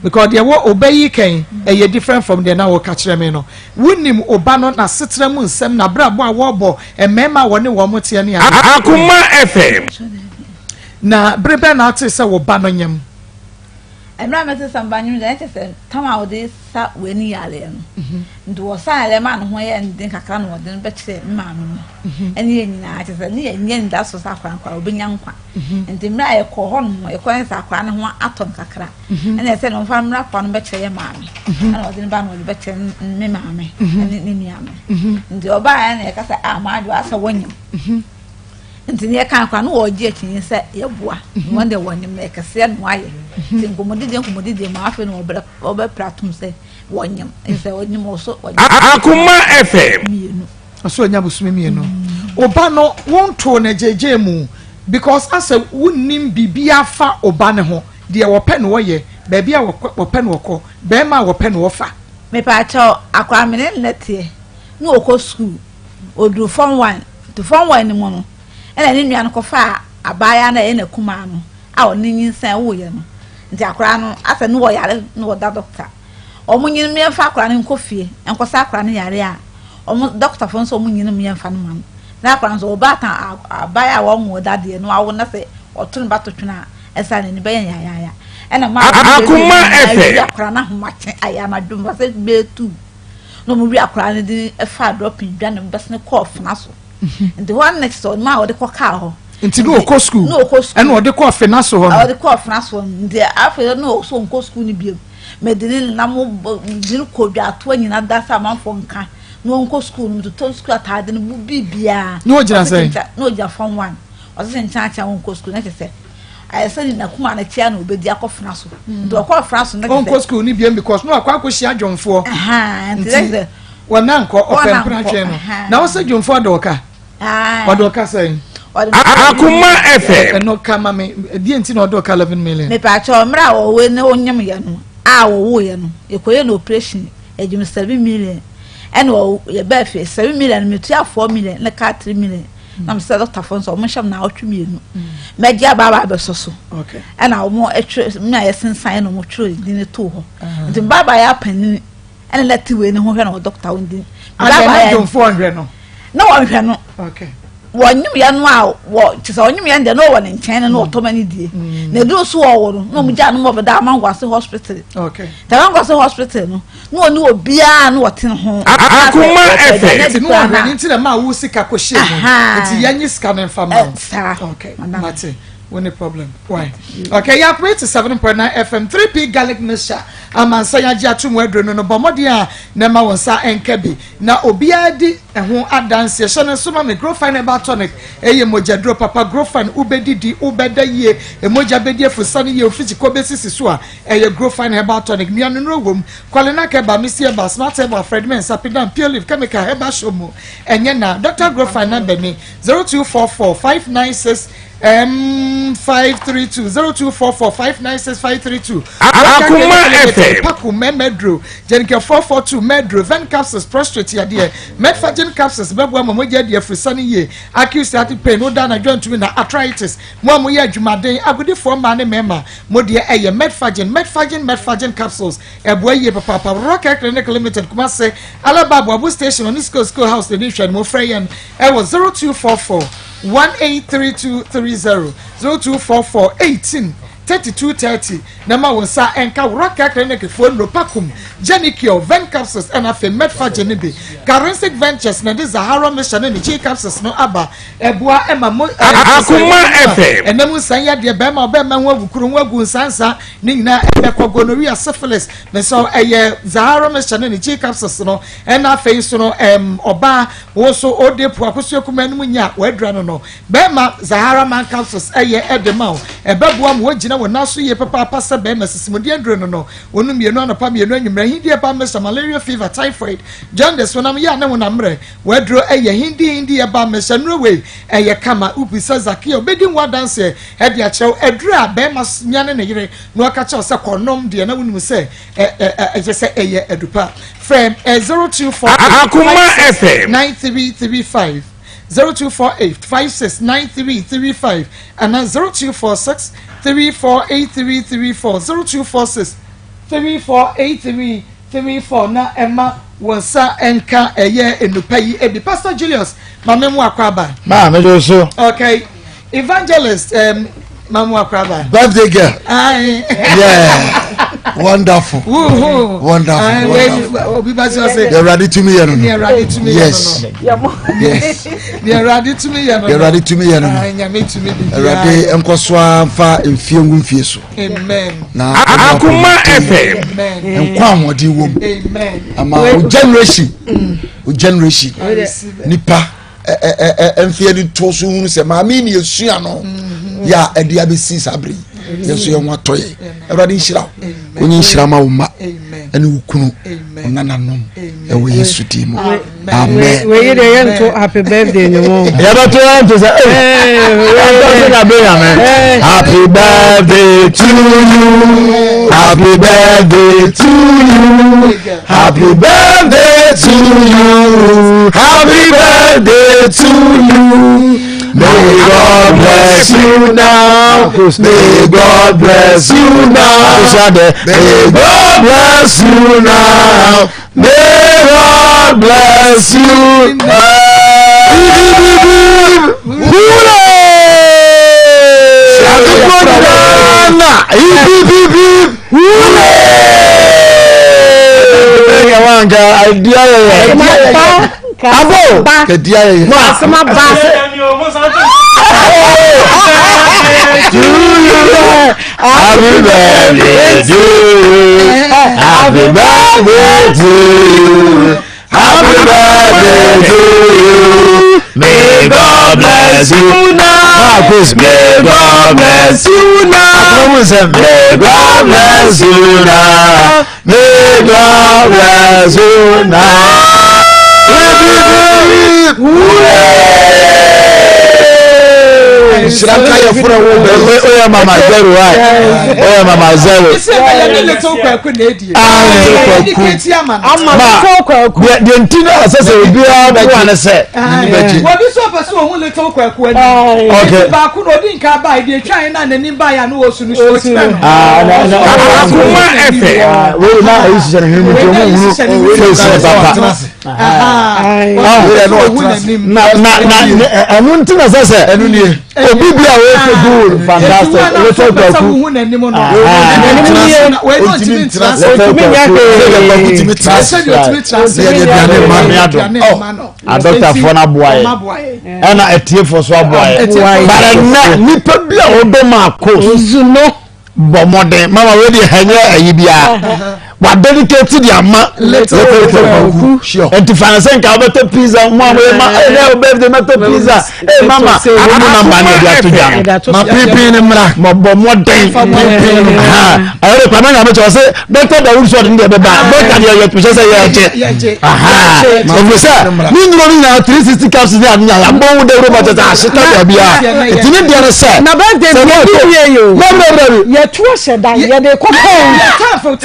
Because deɛ wɔ ɔba yi kan ɛyɛ different from deɛ na wɔka kyerɛ me no. Wonim ɔba no n'asetena mu nsɛm, n'abrabɔ a wɔrebɔ, mmarima a wɔne wɔn teɛ ne ade. Akoma FM. Na bere bɛn na wotee sɛ wo ba no nyem? Mmerɛ a mete sɛ meba nwom deɛ ɛkyɛ sɛ tam a wɔde sa w'ani yareɛ no mhm. nti wɔsa yareɛ ma ne ho yɛ den kakra na wɔde no bɛkyerɛ me maame mu mhm. ɛne yɛ nyinaa kyɛ sɛ ne yɛ nyɛ nda so sɛ akora nkora wɔbɛnya nkwa mhm. nti mmerɛ a yɛkɔ hɔ nom yɛkɔ ne sɛ akora ne ho atɔ no kakra ɛna ɛsɛ ne wɔmfa mmerɛ akora no bɛkyerɛ yɛ maame ɛna wɔde no ba na wɔde bɛkyerɛ me maame ɛne ne nua no nti ɔbaa ɛna yɛka sɛ a ah, maadwo asɛ wɔnyam Nti neɛ kan koraa no wɔregye akyinnye sɛ yɛboa mhm. wɔn deɛ wɔnyem na ɛkɛseɛ no ayɛ mhm. nti nkɔmmɔdidie nkɔmmɔdidie mu afei na wɔbrɛ wɔbɛpra tom sɛ wɔnyem sɛ wɔnyem wɔ so wɔnyem Akoma FM mmienu ɔso anya bosome mmienu ɔba no wontoo no gyegye mu because asɛ wonnim biribi afa ɔba no ho deɛ wɔpɛ no wɔyɛ baabi a wɔpɛ no wɔkɔ bɛrima a wɔpɛ no wɔfa mepaakyɛw akora mene nnɛ teɛ ne wɔkɔ sukuu Ɔduruu Form One, nti Form One no mu no, ɛna ne nua no kɔfaa abaayewa no a ɛyɛ n'akumaa no a ɔne nyinsɛn woeɛ no. Nti akwadaa no, asɛ ne wɔyare na wɔda dɔkta. Wɔn nyinom yɛmfa akwadaa no nkɔ fie nkɔsa akwadaa no yare a, wɔn dɔktafoɔ nso wɔn nyinom yɛmfa no ma no. Na akwadaa no nso ɔbaatan abaayewa a wɔnwoo da deɛ no awo na sɛ ɔto ne ba to twene a, ɛsɛ n'ani bɛyɛ yayaaya. Ɛna maa Akoma FM. akwadaa no ahomakye ayɛ anadwo mfa sɛ bɛɛtu. na wɔn wia akwadaa no de faa dropping dwa ne bɛsene kɔɔ fena so mhm. nti hɔ no kyerɛ ɔno a wɔde kɔ kaa hɔ. nti ne ɔkɔ sukuu ne ɔkɔ sukuu ɛna ɔde kɔɔ fena so hɔ no ɔde kɔɔ fena so hɔ no nti afei ne ɔso nkɔ sukuu no biom. Mede ne nenam de no kɔ dwatoa nyina da sɛ amanfoɔ nka na ɔnkɔ sukuu no metotɔ sukuu ataade no bu biribiara. Na ɔgyina sɛn? Na ɔgyina fam one. Ɔsɛ sɛ nkyɛn akyɛn ɔnkɔ sukuu na kyerɛ sɛ ayɛ sɛ ne nakuma no tia na ɔbɛdi akɔ fena so. Mm. Nti ɔkɔ fena so na kyerɛ sɛ. Ɔnkɔ sukuu no biam because na wakɔ akɔhyia dwomfoɔ. Nti sɛ wɔn ankɔ ɔpɛ mpena twɛn no. Na wɔsɛ dwomfoɔ de ɔka. Ɔde ɔka sɛn? Akoma FM. Ɛno ka ma me deɛ nti na ɔde ɔka 11 million. Mepaakyɛw mmerɛ a wɔwe ne onyem yɛ no a wɔwo yɛ no yɛkɔyɛ no operation yɛgye 7 million ɛna yɛbaa fie 7 million metua 4 million ne kaa 3 million na mesɛ dɔktafoɔ nso wɔn nhyɛ m na awɔtwe mmienu mɛgye aba aba abɛsɔ so ɛna wɔn atwerɛ me a yɛsensan na wɔn twerɛ din too hɔ nti baaba yɛ apanini ɛna na ti wei ne ho hwɛ na wɔ dɔkta wɔn din. Adɛn na dwomfoɔ nhwɛ no. Na wɔnhwɛ no. Wɔnyem yɛ no a wɔ kyesɛ ɔnyem yɛ no deɛ na ɔwɔ ne nkyɛn no na ɔtɔ ma ne die. Mm. Na eduro so ɔwɔ no na wɔn gya no ma ɔbɛda Amankwase hospital. Okay. Ta Amankwase hospital no na ɔne obiara na ɔte ne ho. Akoma FM. Nti no wɔhwɛ ne nti na maa wo sika kɔ hyɛ mu. Nti yɛnye sika no nfa ma wo. Saa. Okay. Mate. Wo ne problem. Why? Okay, yɛ akoma 87.9 FM 3P garlic mixture. Amansan agye ato mu aduro no no bɔ mmɔden a na ɛma wo nsa nka bi na obiara di ɛho adanseɛ. Hyɛ no nso ma me Grofine Herbal Tonic ɛyɛ mogyaduro papa. Grofine wobɛdidi, wobɛda yie, mogya bɛdi afusane yie, ofikyikɔ bɛsisi so a ɛyɛ Grofine Herbal Tonic. Nnuanennuro wom, Kwalenak Herbal, Misi Herbal, Smart Herbal, Fred Mensah, Pidam, Pure Leaf, Chemical, Herbal Show mu ɛnyɛ na. Dr. Grofine number ni 0244 596 M 532 0244 596 532. Akuma FM. Paku Mɛmɛduro Jenicare 442 Mɛduro Ven capsules prostate yadeɛ Medfagin capsules bɛboa ma mogya adi afurusane yie acute sciatic pain woda anadwo antumi na arthritis mo a moyɛ adwumaden agodifoɔ mmaa ne mmarima mo deɛ ɛyɛ Medfagin Medfagin Medfagin capsules ɛboa yie papaapa Rock Care Clinic Limited Kumase Alaba Aboabo station ɔne school school house na ɛdi nhwɛ no mo frɛ yɛn ɛwɔ 0244 183230 0244 18 3230 na ma wo nsa nka Woraka Clinic foɔ nnuro Pakum, Genicure, Ven Capsules ɛna afei Medfagin no bi. Karinsic Ventures na ɛde Zahara Mixture ne ne Chi Capsules no aba. Ɛboa ɛma mo Akoma FM. Ɛnam nsan yadeɛ, bɛrima ɔbɛrima ho awu, kuro ho agu, nsa nsa ne nyinaa ɛbɛkɔ, gonorrhea, syphilis, mesɛ ɛyɛ Zahara Mixture ne ne Chi Capsules no ɛna afei nso no ɛm ɔbaa wo nso ode po akosua kumaa no mu nya wadura no no bɛrima Zahara Man Capsules ɛyɛ ɛde ma wo ɛbɛboa ma woagyina wo nan so yie papaapa sɛ bɛrima sisimudeɛ aduro no no wɔnom mmienu anɔpa mmienu anwummerɛ hindi ɛba mmesa malaria fever typhoid jaundice honam yɛ a ne honam mmerɛ waduro ɛyɛ hindi hindi ɛba mmesa nnuro wei ɛyɛ kama wobisa Zakia obɛdi ho adanseɛ ɛde akyerɛ wo aduro a bɛrima nya ne ne yere na waka kyerɛ wo sɛ kɔnom deɛ na wonim sɛ ɛkyɛ sɛ ɛyɛ adupa frɛ 0248 Akoma FM. 9335 0248 569335 ana 0246 348334 0246 348334 na ɛma wɔn nsa nka ɛyɛ nnupa yi ebi Pastor Julius maame mu akɔ aba. Maa mi do so. Okay evangelist um, maame mu akɔ aba. Birthday girl. Aye. Yeah. Wonderful. Woohoo. Wonderful. Aye, Wonderful. Obi ba sɛ ɔsɛ. The Awurade tumi yɛ no no. The Awurade tumi yɛ Yes. no no. Yes. The Awurade tumi yɛ no no. The Awurade tumi yɛ no no. Aye, Nyame tumi bibiara. Awurade nkɔ so ara mfa mfie ngu mfie so. Amen. Na Akoma FM. Amen. Nkwa ahoɔden wɔ mu. Amen. Ama o generation o generation nipa mfeɛ de to so hunu sɛ maame ni esua no yɛ a ɛde abɛsi saa bere yi yɛn nso yɛn ho atɔ yɛ Awurade nhyira wo onye nhyira ma wo mma ɛne wo kunu wo nananom ɛwɔ Yesu din mu amen. Wei de yɛn to happy birthday ni mo. Yɛbɛto yɛn to sɛ ee yɛn to na bɛ yamɛ. Happy birthday to you happy birthday to you happy birthday to you happy birthday to you. May God bless you now. May God bless you now. May God bless you now. May God bless you now. Abo. Kadi ayɛ yɛ. Asɛm aba. Happy birthday to you. Happy birthday to you. Happy birthday to you. May God bless you now. Marcus, may God bless you now. May God bless you now. May God bless you now. Nhyira nka yɛ fura wo bɛ. Oyɛ mama zero wa. Oyɛ mama zero. Deɛ nti na ɛsɛ sɛ obiara boa ne sɛ. Wɔbi nso pɛ sɛ ohun little kwaku anim. Okay. Nti baako na odi nka baa ebi etwa yɛn na n'anim baa yɛ ano wɔ su no su ɔsi fɛ no. Akoma ɛfɛ. Wei na ayi hyehyɛ ne hwene mu nti ɔmo hunu face ne papa. Na na na ɛno nti na sɛ sɛ obi bi a wɔyɛ good fantastic little kwaku. Little kwaku. Adɔktafoɔ no aboa yɛ ɛna atiefoɔ so aboa yɛ but ɛnɛ nipa bi a ɔdɔ maa kos bɔ mmɔden mama wei deɛ ɛnyɛ ayi biara wa dedicate de ama little kwaku nti fa ne sɛ nka wobɛtɔ pizza mu a moyɛ ma ɛnɛ wo birthday mɛtɔ pizza ee mama wo mu namba ne ɛde ato dwa no ma pinpin ne mmra ma bɔ mmɔden pinpin ha ɛyɛ de kwame nyame kyɛ ɔsɛ dɔkta dawud sɛ ɔde ne deɛ bɛba dɔkta deɛ yɛ tuhyɛ sɛ yɛgye ɛfiri sɛ ne nnuro no nyinaa 360 capsules ne ade nyinaa yɛabɔ wo dawuro ma kyɛ sɛ ahyeta baabi a ɛti ne deɛ no sɛ na birthday bi bi wie yi o yɛtu ahyɛ dan yɛde kɔ pɛn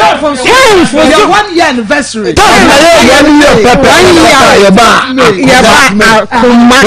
tenth yɛ one year anniversary tenth na yɛ one year pɛpɛ yɛba yɛba akoma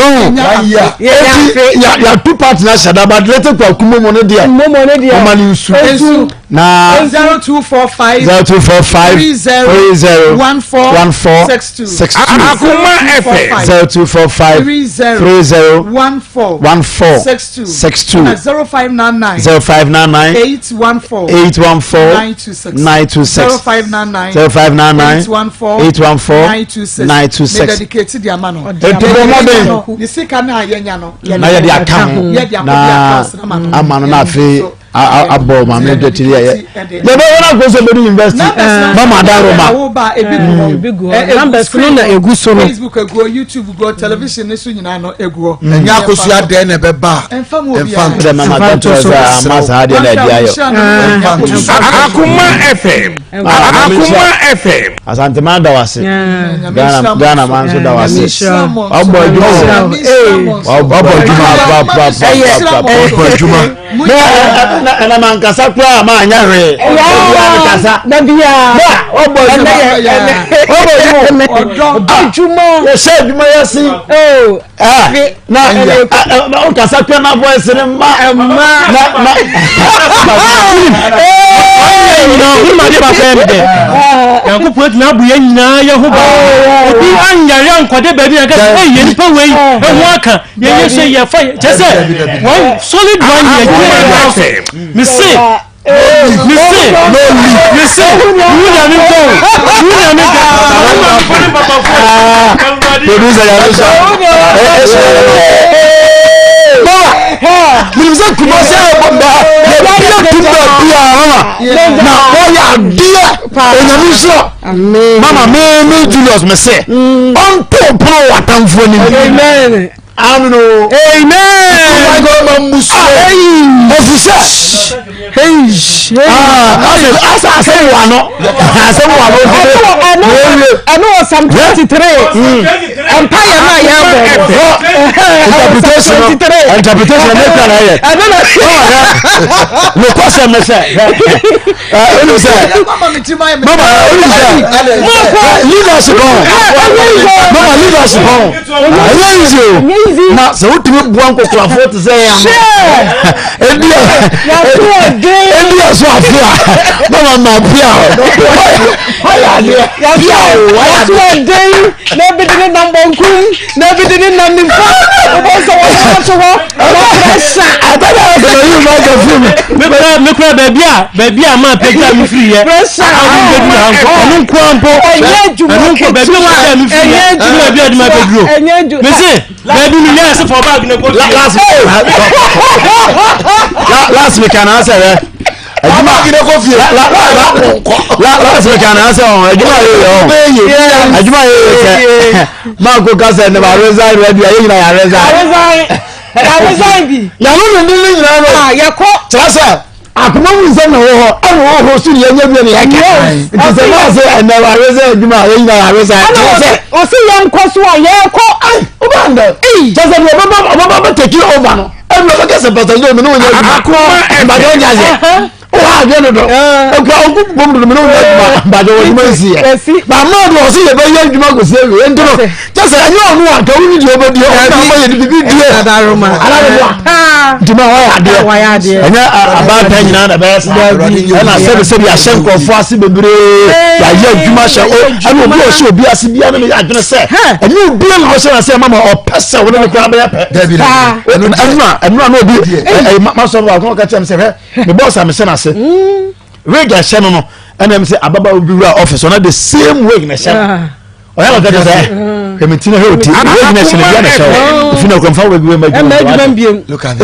eti yɛatu party na ahyɛ da but later kɔ akumo mu no deɛ ɔma ne nsu na 0245 0245 30 14 14 62 62 Akoma FM 0245 30 30 14 14 62 62 ɛna 0599 0599 814 814 926 926 0599 0599 814 814 926 926 me dedicate di ama no Enti bɔ mmɔden. ne sika no a yɛnya no na yɛde aka ho yɛde akɔ na de aka ama no ama no na afei abɔ maame dwetiri yɛ yɛbɛyɛ no akɔ sɛ bɛdu university mama adaroma numbers no na egu so no facebook egu hɔ youtube gu hɔ television ne so nyinaa no egu hɔ ɛnyɛ akosua dɛn na ɛbɛba a ɛnfa mu obi ɛnfa dɛ mama dɔtɔ sɛ ama saa deɛ na ɛdi ayɔ Akoma FM Akoma FM Asantema da wase Ghana Ghana man nso da wase wabɔ adwuma wabɔ adwuma papapapa wabɔ adwuma ɛna mankasa koraa ma anya hwee kasa wabɔ adwuma wabɔ adwuma yɛhyɛ adwuma yɛse na wokasa kura na voice no ma na ma womade baako yɛ dɛ nyankopɔn atumi abo yɛ nyinaa yɛ ho ba obi anyare ankɔde baabi na kɛsɛ ɛyɛ yɛ nipa wei ɛho aka yɛyɛ sɛ yɛfa kyɛ sɛ one solid one yɛ gyina mese mese mese wu nyame nkɔ wu nyame nkɔ producer yàrá sọ ẹ sọ menim sɛ kumase a ɛbɔ bɛ yɛbia tum baabi a mama na ɔyɛ adeɛ onyame nhyira mama me me julius me sɛ ɔnto pono wɔ atamfoɔ nim Amen o. Amen. Efisɛ. Asa asɛm wa no. Asɛm wa no. Ɛno wɔ Psalm 23. Mpa yɛ no a yɛ bɔ. Interpretation interpretation ne kura na yɛ. Ɛno na. Nokwasɛm ne sɛ. Ɛnu sɛ. Mama ɛnu sɛ. Leadership ɔn. Mama leadership ɔn. Ɛnyɛ easy o. Na sɛ wotumi boa nkokorafoɔ te sɛ yɛn ano. Ebi a ebi a so afe a mama ma afe a. Ɔyɛ adeɛ. Yɛaso ɛden na ebi de ne nam bɔnkum na ebi de ne nam nifa wobɔ sɛ wɔn ato hɔ na pressure. Atade a wɔsɛ yi ma ka firi mu. Mekura baabi a baabi a maa pagya mi firi yɛ. Pressure. Ɛno nkoa mpo. Ɛnyɛ adwuma Ɛno nkoa baabi a pagya mi firi yɛ. Ɛno baabi a de ma bɛduro. Ɛnyɛ adwuma. Mese baabi mi yɛ ɛsɛ fɔ baagi na kɔ fie. Last last week ana asɛ yɛ. Adwuma Baagi kɔ fie. La la la la last week ana asɛ ɔn adwuma yɛ yɛ ɔn. Adwuma yɛ yɛ sɛ. Maa ko kasa ne ma resign ready a yɛ nyina yɛ resign. Resign. Resign bi. Yàrá mi ní ní nyinaa no. Yɛkɔ. Kyerɛ sɛ akoma mu nsɛm na wɔ hɔ ɛna wɔ hɔ so yɛ nyɛ bi na yɛ kɛ nti sɛ maa sɛ ɛnɛ wa resign adwuma a yɛ nyina yɛ resign. Ɛna ɔsi yɛn kɔ so a yɛn kɔ. Ɔba ndɛ. Kyerɛ sɛ ɔbɛba ɔbɛba bɛ take over no. Ɛna ɔbɛka sɛ pastor Joe mi ne wo nyɛ adwuma. Mbadɔ ɔnyɛ aseɛ. Wọ́n á dwe no do. Ekura ogu bom dodo mi ne wo nyɛ adwuma. Mbadɔ wɔ adwuma nsi yɛ. Ba mmaa do ɔsi yɛ bɛ yɛ adwuma kò si ewie. Nti no kyɛ sɛ ɛnyɛ ɔno a nka wuli deɛ ɔbɛ die ɔno na ɔma yɛ bibi die. Adaroma. Nti ma wɔyɛ adeɛ. Ɛnyɛ abaatan nyinaa na ɛbɛyɛ saa. Ɛna sɛbi sɛbi ahyɛ nkurɔfoɔ ase bebree. Yɛayɛ adwuma hyɛ o. Ɛna obi a ɔhyɛ obi ase biara no yɛ adwene sɛ ɛnyɛ obi a na ɔhyɛ n'ase ɛma ma ɔpɛ sɛ wɔne ne koraa bɛyɛ pɛ. Ɛnura ɛnura na obi ɛyɛ masɔrɔ baako ɔka kyerɛ mi sɛ hwɛ me bɔs a mehyɛ n'ase wig a ɛhyɛ no no ɛna mi sɛ ababaawa bi wura ɔfis ɔna the same wig na ɛhyɛ no ɔyɛ na ɔka kyerɛ sɛ hwɛ me ti na hwɛ oti wig na ɛhyɛ no bia na ɛhyɛ o efi na ɔkura nfa wig wei ma adwuma mu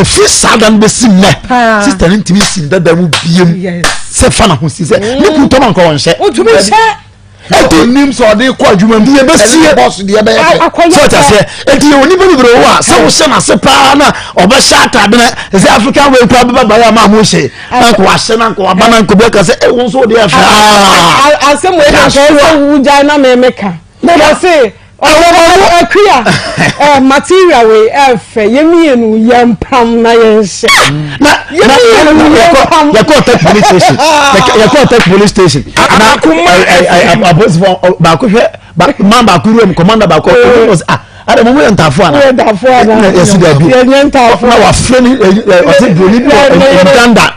efi saa dan bɛsi nnɛ sista ne ntumi si dada mu biem sɛ fa na ho si sɛ ne kun tɔma nkɔ wɔn hyɛ. Ɛti onim sɛ ɔde kɔ adwuma mu. Deɛ bɛsie bɔs deɛ bɛyɛ pɛ. Sɛ ɔte aseɛ eti yɛ onipa bebree wɔ a sɛ wohyɛ n'ase paa na ɔbɛhyɛ ataade na sɛ African way kura bɛba baeɛ a maa mo hyɛ na nka wahyɛ na nka waba na nka obi aka sɛ ɛwɔ nso deɛ ɛfɛ aa. Asɛm wei na nka ɛsɛ wugyae na mɛmɛ ka. Wɔse Akua eh, material wei ɛfɛ yɛ mmienu yɛ mpam na yɛ nhyɛ. Na na yɛkɔ yɛkɔ tech police station yɛkɔ tech police station na apolisifoɔ baako hwɛ man baako wura mu commander baako ɔsɛ ah ada mo mo yɛ ntaafo ana yɛ ntaafo ana yɛsi dɛbi yɛ nyɛ ntaafo na wafrɛ ni ɔsɛ broni bi wɔ Uganda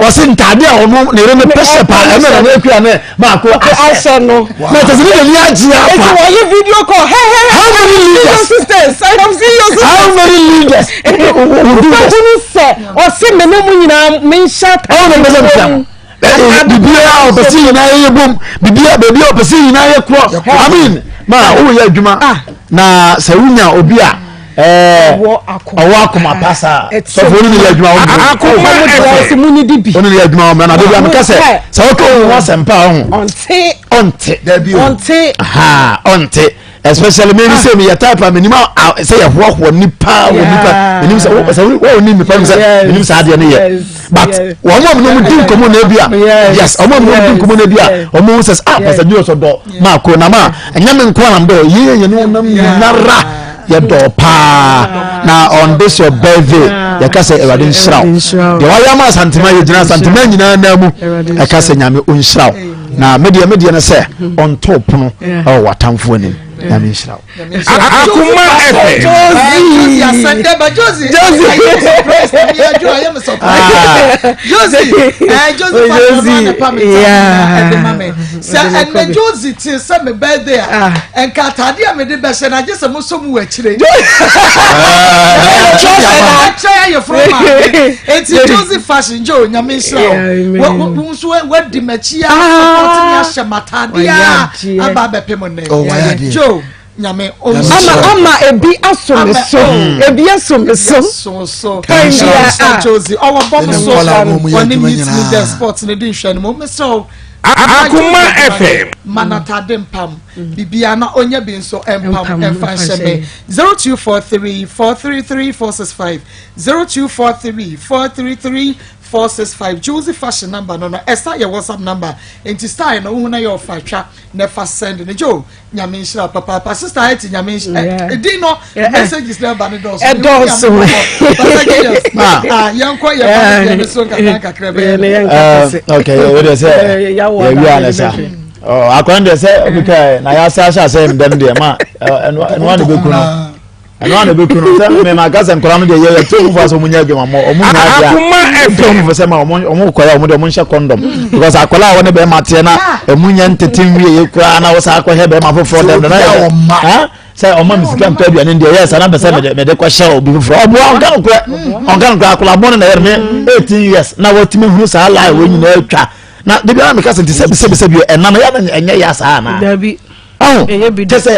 ɔsɛ ntaade a ɔno ne yere no pɛ hyɛ paa ɛna na ne akua ne baako ahyɛ no na kyerɛ sɛ ne n'ani agye afa eti wɔyɛ video call hey hey how many leaders your sisters I have seen your sisters how many leaders wobɛhunu sɛ ɔse me ne mu nyinaa menhyɛ ataade ɔno na mɛsɛ biribiara a ɔpɛ sɛ nyinaa yɛ bom biribiara baabi a ɔpɛ sɛ nyinaa yɛ korɔ amen ma woyɛ adwuma na sɛ wonya obi a ɔwɔ akoma pa saa sɔfo ɔne ne yɛ adwuma wɔn akoma ɛfɛ mu ni di bi ɔne ne yɛ adwuma wɔn na adebi ameka sɛ sɛ ɔka wɔn ho asɛmpa ɔho ɔnte ɔnte ɔnte ha ɔnte especially mi ni sɛ mi yɛ type a mi nim a sɛ yɛ hoahoa nipa wɔ nipa mi nim sɛ wɔ sɛ wɔ ni nipa mi sɛ mi nim sɛ adeɛ ne yɛ but wɔn a wɔn di nkɔmɔ na ebi a yes wɔn a wɔn di nkɔmɔ na ebi a wɔn sɛ ah pastor julius ɔdɔ maa ko na maa ɛnyɛ mi nko anam dɔ yie yɛn ne wɔn nyinara yɛ dɔ paa na on this your birthday yɛka sɛ awurade nhyira wo deɛ wayɛ ama asantema yɛgyina asantema nyinaa nan mu ɛka sɛ nyame ɔnhyira wo na medeɛ medeɛ no sɛ ɔnto pono ɛwɔ w'atamfoɔ anim nyame nhyira wo Akuma FM. Josie asɛndɛ ba Josie. Josie. Ayé surprise na mi adwo ayé mi surprise. Josie ɛ Josie fa mi ɔno anapa mi ta ɛde ma mi. Sɛ ɛnɛ Josie ti sɛ mi birthday a nka ataade a mi de bɛhyɛ na agye sɛ mo so mu wɔ akyire. Ɛkyɛ ayɛ foro ma mi. Eti Josie fashion Joe nyame nhyira o. Wo nso wadi m'akyi a support mi ahyɛ m'ataade a aba abɛpem nnɛ. Oh, wayɛ adeɛ. Joe nyame ama ama ebi aso me so oh. ebi aso me so aso so time bia a Josie ɔwɔ bɔm Ɛne so nkɔla a wɔn yɛ ɔne adwuma meet me nyinaa. the sport ne di nhwɛ no mu mesrɛ wo Akuma FM. ma natade mpam bibia na onya bi nso mpam Mpam, ɛmfa mfa nhyɛ nhyɛ me 0243 433 465 0243 433 465 Josie fashion number no no ɛsa yɛ WhatsApp number nti style no wohu na yɛ ɔfa twa na fa send no Joe nyame nhyira papaapa sister Hetty nyame nhyira ɛdin no messages na ɛba ne dɔɔso ɛdɔɔso ah yɛnkɔ yɛ ba ne deɛ ne so nkakra nkakra bɛyɛ no ok o de sɛ yɛwia ne sa akwan deɛ sɛ obi ka na yɛasa ahyɛ asɛ ndɛm deɛ ma ɛnoa ne bɛku no. Ɛno a na ɛbɛku no sɛ mema ka sɛ nkwadaa no deɛ yɛyɛ to ɔmo fo sɛ ɔmo nyɛ adwuma mɔ ɔmo nyɛ adeɛ a ɛto ɔmo fo sɛ ma ɔmo ɔmo kɔyɛ ɔmo deɛ ɔmo nhyɛ kɔndɔm because akwadaa a wɔne bɛrima teɛ na ɛmu nyɛ ntete nwie yɛ koraa na wɔsan akɔhwɛ bɛrima foforɔ dɛm na yɛ dɛ sɛ ɔma me sika ntɔ aduane deɛ yɛ sɛ na mpɛ sɛ mede mede kɔhyɛ obi foforɔ ɔboa ɔnka nokorɛ ɔnka nokorɛ akwadaa bɔne na yɛ me 18 years na wɔtumi hunu saa lie wɔ nyinaa atwa na de biara meka sɛ nti sɛbi sɛbi sɛbi ɛna no yɛ na ɛnyɛ yɛ saa anaa ɔho kyɛ sɛ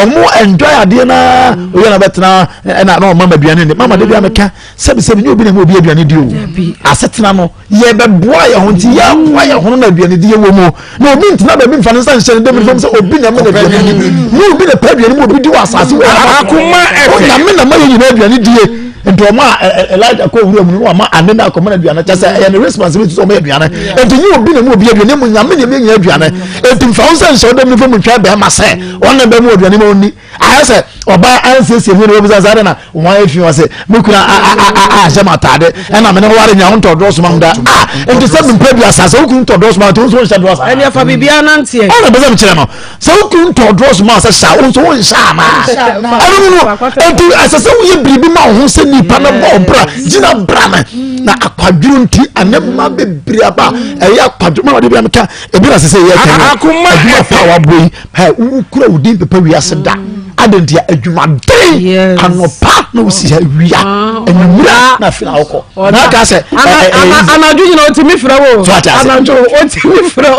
ɔmo enjoy adeɛ naa mm. oyɛ na bɛtena ɛna na ɔma ma aduane ne mama de bi ameka sɛbi sɛbi nye obi na ɛma obi aduane di o asetena no yɛbɛboa yɛn ho nti yɛboa yɛn ho na aduane di yɛ wɔ mu na obi ntena baabi nfa ne nsa nhyɛ ne dɛm fam sɛ obi na ɛma na aduane di mu obi na pɛ aduane mu obi di wɔ asase wɔ akoma ɛfɛ onyame na ma yɛ nyinaa aduane die nti ɔmo a Elijah kɔ wura mu no ɔmo ane na akɔmɔ na aduane kyɛ sɛ ɛyɛ ne responsibility sɛ ɔmo yɛ aduane nti nye obi na mu obi aduane mu nyame na ɛma nyinaa aduane nti nfa wo sɛ nhyɛ ɔdɛm nifa mu ntwɛn bɛrima sɛ ɔno na bɛmu aduane ma ɔnni ayɛ sɛ ɔbaa ansiesie mu na wɔbisa sɛ adɛn na wɔn ayɛ fi wɔ se me kura ahyɛ m ataade ɛna mene ware nya wo ntɔ dɔɔso ma m da a nti sɛ mempɛ bi asa sɛ wo kunu ntɔ dɔɔso ma nti wo nso wonhyɛ dɔɔso ɛne afa biribiara nanteɛ ɔna bɛ sɛ mekyerɛ no sɛ wo kunu ntɔ dɔɔso ma sɛ hyɛ wo nso wonhyɛ anaa ɛno no no nti ɛsɛ sɛ woyɛ biribi ma wo ho sɛ nipa no bɔ ɔbra gyina bra me na akwadworo nti ɛne mma bebree aba ɛyɛ akwadworo ma wɔde bi ameka ebi na sɛ sɛ yɛ kɛn adwuma pa a wabɔ yi ɛ wokura wo din pepa wiase da adɛn nti adwumaden anɔpa na wosi ha wia anwummerɛ na afei na wokɔ na aka sɛ anadwo nyina ɔtumi frɛ wo anadwo ɔtumi frɛ wo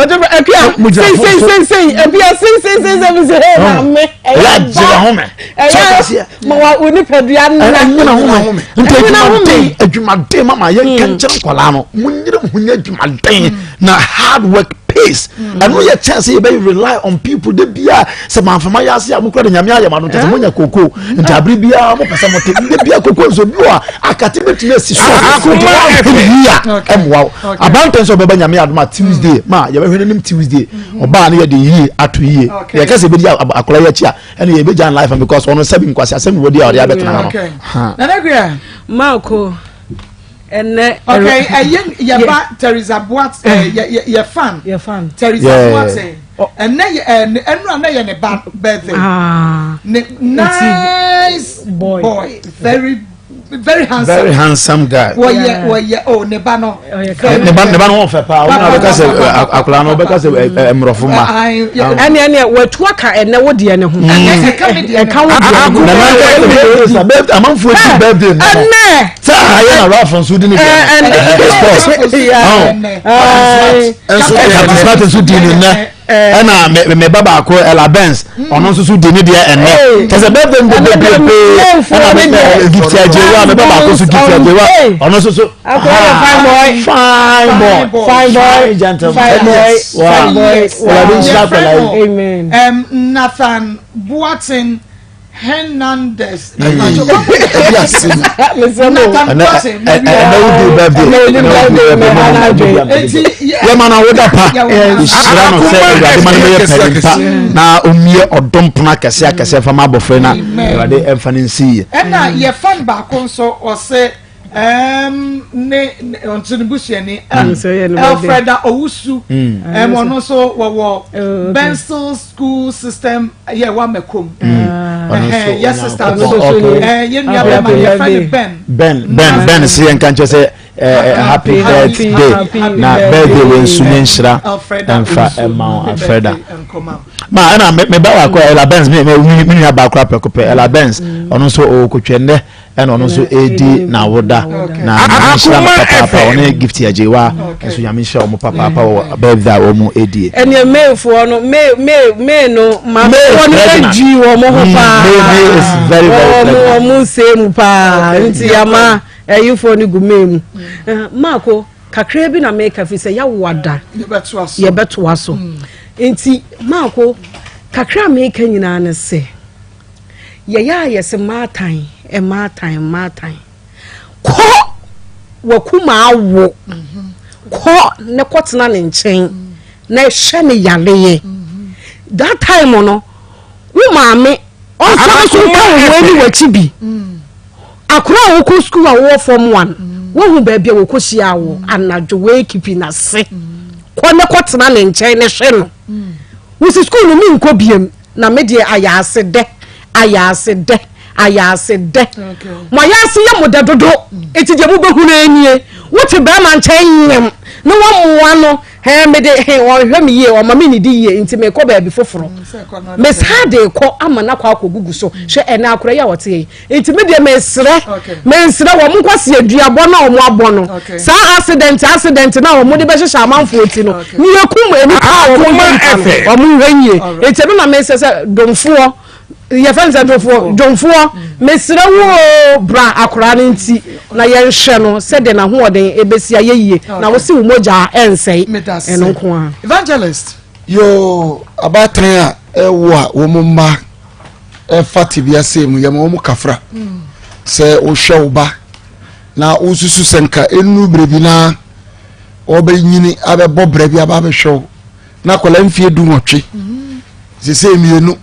ɔtumi akua sei sei sei sei akua sei sei sei sei mi sɛ hey maame ɛyɛ agyina home ɛyɛ ma wa wo nipadua nna ɛnyina home nti adwumaden adwumaden mama yɛnka nkyerɛ nkwadaa no monyere mo ho nyɛ adwumaden na hard work pays mm. ɛno yɛ kyɛn sɛ yɛbɛyɛ rely on people de bia sɛ manfama yɛ ase a mokura de nyame ayɛ ma no nkyɛ sɛ eh? monya koko mm. nti abere biara mopɛ sɛ mote de bia koko nso bi wɔ akate bɛtumi asi so nti woahwɛ ne yie a ɛmmoa wo abantɛn sɛ ɔbɛba nyame adom a tuesday mm. ma yɛbɛhwɛ no nim tuesday ɔbaa no yɛde yie ato yie yɛka sɛ yɛbɛdi akɔla yɛ akyi a ɛne yɛbɛgya life because ɔno sɛbi nkwasi asɛm ne wɔdi a ɔde abɛtena ha no Marco ɛnɛ. okay ɛyɛ yɛ ba Teresa Boat ɛ yɛ yɛ fan yɛ fan Teresa Boateng ɛnɛ yɛ ɛ ɛnu anɛ yɛ ne ba birthday ah. ne nice boy, boy very very handsome very handsome guy wɔyɛ wɔyɛ oh ne ba no ne ba ne ba no wɔn fɛ paa wɔn na bɛka sɛ akwadaa no bɛka sɛ mmorɔfo ma ɛnɛ ɛnɛ wɔatu aka ɛnɛ wo deɛ ne ho ɛka wo deɛ ne ho amanfoɔ ti birthday no ɛnɛ sɛ ayɛ na ralph nso di ne deɛ sports captain smart nso di ne nnɛ ɛna me ba baako ella benz ɔno nso so di ne deɛ ɛnnɛ kyɛ sɛ birthday no bebree pee ɛna me gift agyewa me ba baako nso gift agyewa ɔno nso so fine boy fine boy fine boy gentleman fine boy fine boy wow nhyira akwadaa yi amen Nathan Boateng Hernandez. Ɛbi ɛnɛ wo di birthday ɛnɛ wo di birthday yɛ ma na wo da pa nhyira no sɛ awurade ma no bɛyɛ panin pa na omie ɔdom pono akɛse akɛse fa ma abɔfra na awurade ɛmfa no nsi yie. Ɛna yɛ fan baako nso ɔsɛ. Um, ne ɔnto ne busuani mm. Alfreda Owusu mm. um, ɔno nso wɔwɔ oh, Benson school system yɛ wɔ Amakom mm. yɛ sista nso yɛ nua bɛrima yɛfrɛ no Ben Ben Ben Ben si yɛn nka nkyɛn sɛ happy birthday na birthday wɔ nsu ne nhyira ɛnfa ɛma wo Alfreda ma ɛna me ba baako Ella Benz me me nua baako apɛko pɛ Ella Benz ɔno nso ɔwɔ kotwɛ nnɛ. ɛna ɔno nso ɛredi n'awoda na nyame nhyira no papaapa ɔne gift agyewa nso nyame nhyira wɔn papaapa wɔ birthday a wɔn ɛdie. ɛnìyɛ mayfoɔ no may may may no maamefoɔ no adwi wɔn ho mm, paa may is very very pregnant wɔn wɔn nsɛm mu paa nti yama ɛyifoɔ no gu may mu eh, maako kakra bi na meka fi sɛ yawo ada yɛbɛtoa so mm. nti maako kakra meka nyinaa ne sɛ. Yɛyɛ a yɛse mmaatan, mmaatan, mmaatan. Kɔ w'akumaa wo. Kɔ ne kɔtena ne nkyɛn na hwɛ ne yareɛ. That time no, wo maame ɔnsɔre so nka wo ho ani w'akyi bi. Akora a wokɔ sukuu a wowɔ form one, wohu baabi a wɔkɔhyia wo anadwo wei kipi n'ase. Kɔ ne kɔtena ne nkyɛn ne hwɛ no. Wosi sukuu no menkɔ biem. Na me deɛ ayaase dɛ, ayaase dɛ, Ayaase dɛ. Mo ayaase yɛ mo dɛ dodo. Enti deɛ mobɛhunu ara nie. Wote barima nkyɛn nyem na woamoa no, hɛn mede he ɔnhwɛ me yie, ɔma me nnidi yie nti mekɔ baabi foforɔ. Mesaa de rekɔ ama no akɔ akɔgugu so. Hwɛ ɛnɛ akora yi a ɔteɛ yi. Nti me deɛ mesrɛ, mesrɛ wɔn nkwaseaduabɔ no a wɔn abɔ no, saa accident accident no a wɔn de bɛhyehyɛ amanfoɔ ti no, ne yɛkum nnipa a wɔn nhwɛ nipa no, wɔn nhwɛ yie. Nti ɛno na mesrɛ sɛ domfoɔ, yɛfɛ no sɛ dwomfoɔ, dwomfoɔ, mesrɛ wo o, bra akwaraa no nti na yɛnhwɛ no sɛdeɛ n'ahoɔden ɛbɛsi ayɛ yie, na wo se wo mogya ɛnsɛe, ɛno nko ara. Evangelist. Yoo, abaatan a ɛwo a wɔn mma ɛfa tebea sei mu yɛma wɔn kafra sɛ wohwɛ wo ba na wosusu sɛ nka ɛnnu berɛ bi na ɔbɛnyini abɛbɔ berɛ bi aba abɛhwɛ wo na akwadaa mfie du nwɔtwe sesei mmienu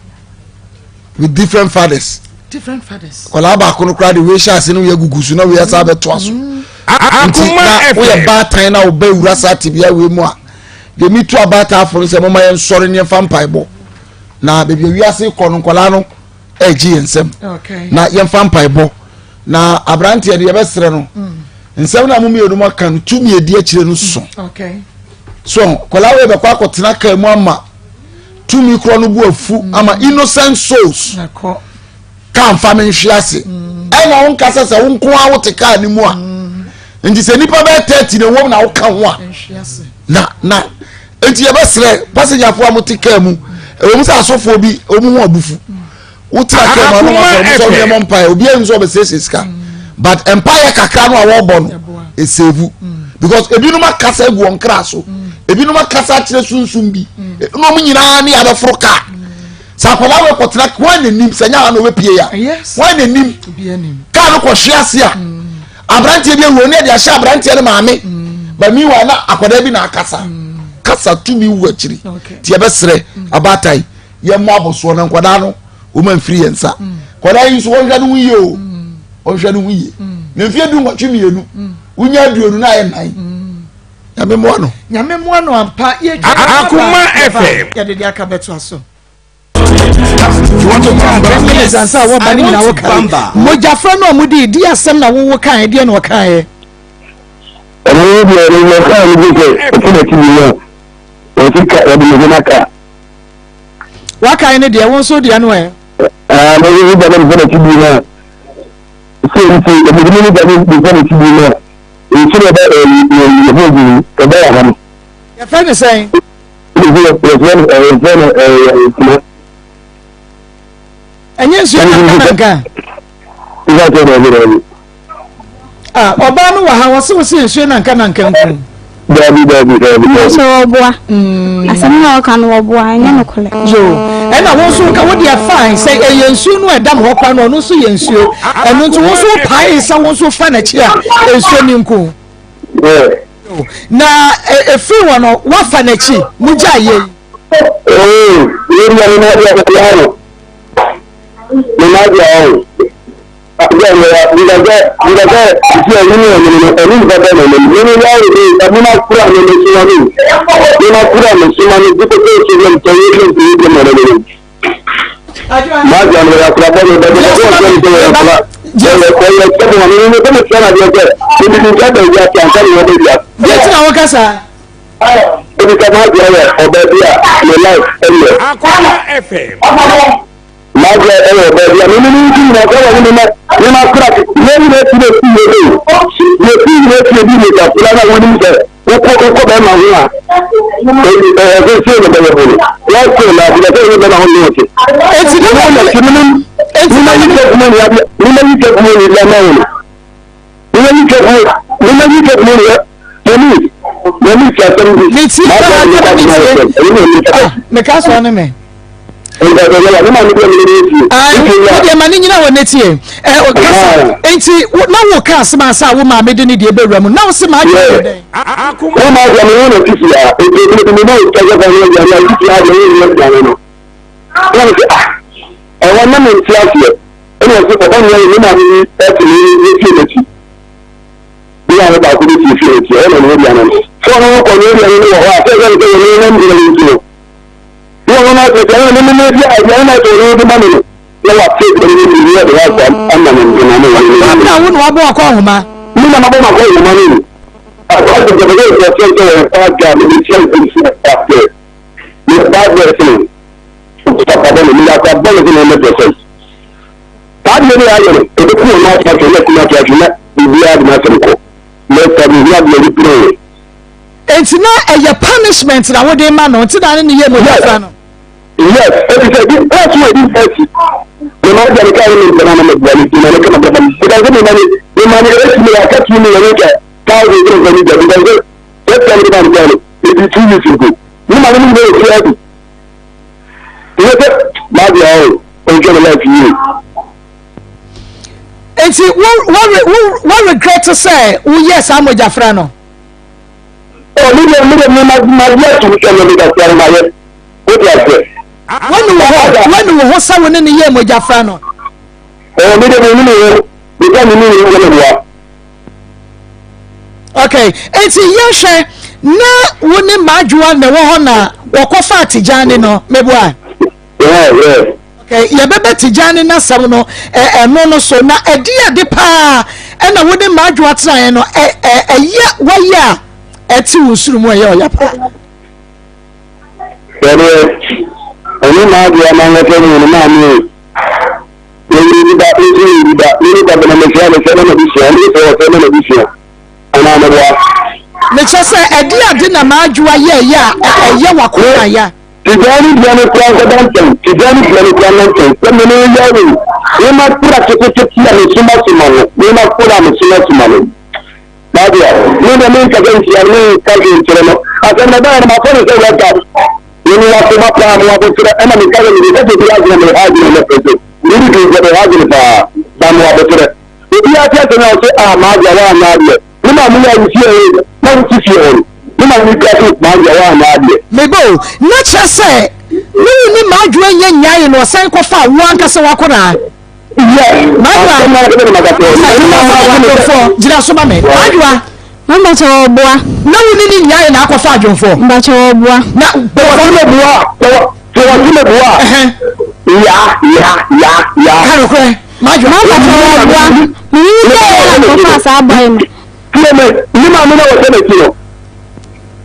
with different fathers different fathers akwadaa baako no koraa de wei hyɛ ase no wei agugu so na wei asa abɛtoa so mm. nti na woyɛ baatan na wobɛ wura saa tebea wei mu a deɛ metu abaatan no sɛ moma yɛnsɔre ne yɛmfa mpaebɔ na baabi a wiase kɔ no nkwadaa no ɛregye yɛn nsam na yɛmfa mpaebɔ na aberanteɛ no yɛbɛsrɛ no mm. nsɛm no a mo mmienu mu aka no tumi edi akyire no so mm, so nkwadaa wei bɛkɔ akɔtena kaa mu ama tumi korɔ no bu afu mm. ama innocent souls kaa nfa mi nhwe ase ɛna wo nkasa sɛ wo nko ara wote kaa no mu a nti sɛ nipa bɛyɛ 30 na wɔm na woka ho a na na nti yɛbɛsrɛ passengerfoɔ a mote kaa mu ɛwɔ mu sɛ asɔfoɔ bi wɔn ho abufu wotena kaa mu anam asɔre mo sɛ ɔmo yɛ mpaeɛ obi anim sɛ ɔbɛsiesie sika but mpaeɛ kakra no a wɔrebɔ no esevu because ebinom akasa egu wɔn kra so ebinom akasa akyerɛ sunsun bi na wɔn nyinaa ne abɛforo kaa sɛ akwadaa wɔ kɔtena wɔn n'anim sɛ nyɛ ha na ɔbɛpie ya wɔn n'anim kaa no kɔhwe ase a. Aberanteɛ bi awu ne ɛde ahyɛ aberanteɛ no maame but meanwhile na akwadaa bi na akasa kasa tumi wu akyiri nti yɛbɛsrɛ abaatan yɛmmɔ abɔsoɔ na nkwadaa no wɔn amfiri yɛn nsa nkwadaa yi nso wɔnhwɛ no ho yie o wɔnhwɛ no ho yie na mfie du nwɔtwe mmienu wonya aduonu na ayɛ nnan nyame mmoa no nyame mmoa no ampa yɛtwa Akoma FM. yɛde de aka bɛto aso Yes, I want Bamba. Mogyafra no a wɔde di asɛm na wowo kae deɛ na ɔkaeɛ. Ɛno ne deɛ ne yɛ kaa no bi sɛ ɔte n'akyi bi no a wɔsi ka wɔde ne ho no aka. Wakae ne deɛ wo nso deɛ no ɛ. Aa mo yɛ gya ne mfa n'akyi bi no a sɛ nti ɛmɛdi ne gya ne mfa n'akyi bi no a nsu na ɛbɛ ɛyi ɛyi ɛfɛ bi ɛbɛ wɔ ha no. Yɛfrɛ ne sɛn. Ɛnyɛ nsuo na aka na nka. Ah, ɔbaa no wɔ ha wɔse wo se nsuo na nka na nka nku. Dabi dabi dabi. Sɛ wɔboa. Mm. Asɛm na ɔka no wɔboa ɛnyɛ mm. nokorɛ. Yo, ɛna wo nso ka wo deɛ fine sɛ ɛyɛ nsuo no ɛdam hɔ koraa no ɔno nso yɛ nsuo. Ɛno nso wo nso pae sɛ wo nso fa n'akyi a nsuo ni nko. Na efiri hɔ no wafa n'akyi mo gya yɛ yi. Oo yɛ nua mi na ɔdi ɔdi awo mi na ɔdi awo bɛ mi ya mi ka sɛ mi ka sɛ nti ɛni mi ɛni mi ɛni mi bɛ mi mi mi mi ya yi mi mi na kura mi mi suma mi mi na kura mi suma mi bi ko ko so mi tɛ yi mi mi mi mi mi mi. Maa jɛ mi ya kura bɔ mi bɛ mi bɛ mi bɛ mi ya kura. Deɛ ti na wɔka saa. Ebisa maa deɛ yɛ ɔbaa bi a ne life ɛyɛ. Akoma FM. Maa deɛ ɛyɛ ɔbaa bi a ne ne ne nti nyina sɛ wɔne ne ma ne ma kura ne nyina ti na ti yɛ bi ne ti nyina ti bi ne kakura na wɔnim sɛ wokɔ wokɔ bɛrima ho a ɛsɛ sɛ ne bɛyɛ ho no wɔkɔ na abira sɛ ne bɛrima ho ne ɔte. Eti ne na ti ne Eti na yi kɛ kuma ni abia ne na yi kɛ kuma ni abia na wɔn ne na yi kɛ kuma ne na yi kɛ kuma ni mami mami ti asɛm bi. Ne ti paa ne na ne tie. Meka sɔɔ ne me. Wodeɛ ma ne nyina hɔ ne tie kasa nti na wo ka asɛm ansa a wo maame de ne deɛ bɛwura mu na wo se maa adwene yɛ dɛn. Wo maa deɛ meyɛ na titi a nti ebi mi ma wo kyɛ sɛ fɛn yɛ deɛ titi a deɛ yɛ yɛ deɛ no na me sɛ ah ɛwɔ na me nte aseɛ ɛna ɔse ɔba nua yɛ ne maame bi ɛte ne yɛ fie n'akyi ne maame baako bi te fie n'akyi ɛna ne yɛ deɛ no sɛ ɔno kɔ ne yɛ deɛ no wɔ hɔ a sɛ ɛsɛ sɛ yɛ ne nam gyina ne nti no. Wọ́n wọn náà tẹ̀sán náà mímú bí aduane náà tó ní ọdún bá mi nù. Na wate ɛdɛm no mu yɛ de wasa ama ne mpena ne wɔn. Wɔn na wo na wabɔ wakɔ nhoma. Me na mabɔ makɔ nhoma no mu. Akɔ sɛ sɛ bɛyɛ sɛ sɛ sɛ wɔn fa adwa me de kyɛn sɛ sɛ sɛ me ba bɛ sɛ papa bɔ ne me yɛ akɔ bɔ ne sɛ na ɛmɛ pɛsɛn. Saa deɛ ne ayɛ no ɛbɛku wɔn ato ahwɛ na ɛku ato ahwɛ na biribiara de n'asɛm kɔ. Na ɛsɛ me hia deɛ ɛde pere. Nti na ɛyɛ punishment na wode ma no nti na ne ne yɛ mogya no. Yes, efisɛ bi kɔɔso wɔ bi nsa akyi. Me ma agya me kaa ne me mpɛn ama mabua ne ti na ne kama bɛba me. Because me ma ne me ma ne esi me aka tu me yɛne kɛ thousand kɛ nfa ne gya because sɛ sɛ me de ma ne gya no ebi 2 weeks ago. Me ma ne me nyɛ esi adi. Nyɛ sɛ ma agya o ɔnhwɛ ne life yie. Nti wo wo wo wo regret sɛ woyɛ saa mogyafra no? Oh, me deɛ me deɛ me ma ma di atum sɛ me de ka ma yɛ. Wote aseɛ? Wanu wo ho, wanu wo ho sɛ wo ne ne yɛɛ mogyafra no. Oh, me deɛ me ne wo, me sɛ me ne wo yɛ meboa. Okay, enti yɛhwɛ na wo ne Madwoa na ɛwɔ hɔ na wɔkɔfa Tijani no, meboa? Yeah, yeah. Okay, yɛbɛbɛ Tijani n'asɛm no ɛno no so na ɛde ade paa ɛna wo ne Madwoa tenaeɛ no ɛyɛ wɔyɛ a ɛte wo nsuru mu ɛyɛ ɔya paa. Sɛdeɛ ɔne n'adeɛ n'ankasa mu no maame o, yɛyɛ bi ba, me nso meyɛ bi ba, me nipa bɛn na mehyia no sɛ na m'abusua, ɔno nso sɛ ɔsɛ na n'abusua, anaa meboa? Mekyerɛ sɛ, ɛdeɛ ade na m'adwoa yɛɛyɛ a ɛyɛ w'akoma ya? Tijani deɛ no kura nkɔda nkyɛn, Tijani deɛ no kura nna nkyɛn, sɛ me ne yɛ o, nneɛma kura ketekete a mesomasoma no, nneɛma kura a mesomasoma no. Nadia, me deɛ menkasa ntia no, menka hwee nkyerɛ no. Asɛm no ɛbaeɛ no, mafa no sɛ wake up. Me ne wakoma paa, mewɔ aboterɛ, ɛna meka sɛ mede sɛ obi adwene meha adwene mɛpɛ sɛ mede dwen sɛ meha adwene paa, ba mewɔ aboterɛ. Obiara te asɛm a ɔse ah Nadia woanyɛ adeɛ. Me maame yɛ ayi fie hɔ na wote fie hɔ no, me maame dwa so Nadia woanyɛ adeɛ. Meba o, na kyerɛ sɛ ne wo ne m'adwoa nyɛ nyae na ɔsan kɔfaa wo ankasa w'akwadaa. Adwomfoɔ gyina so ma me. Adwoa. Mbakyɛ ɔboa. Na wo ne ne nyae na akɔfa adwomfoɔ. Mbakyɛ ɔboa. Na wɔte me boa. Sɛ wɔte me boa. Ya ya ya ya. Karokorɛ. Madwoa. Mbakyɛ ɔboa. Meyi sɛ ɛyɛ na mekɔfa saa bɔe no. Tie me, ne maame na wɔhyɛ n'akyi no.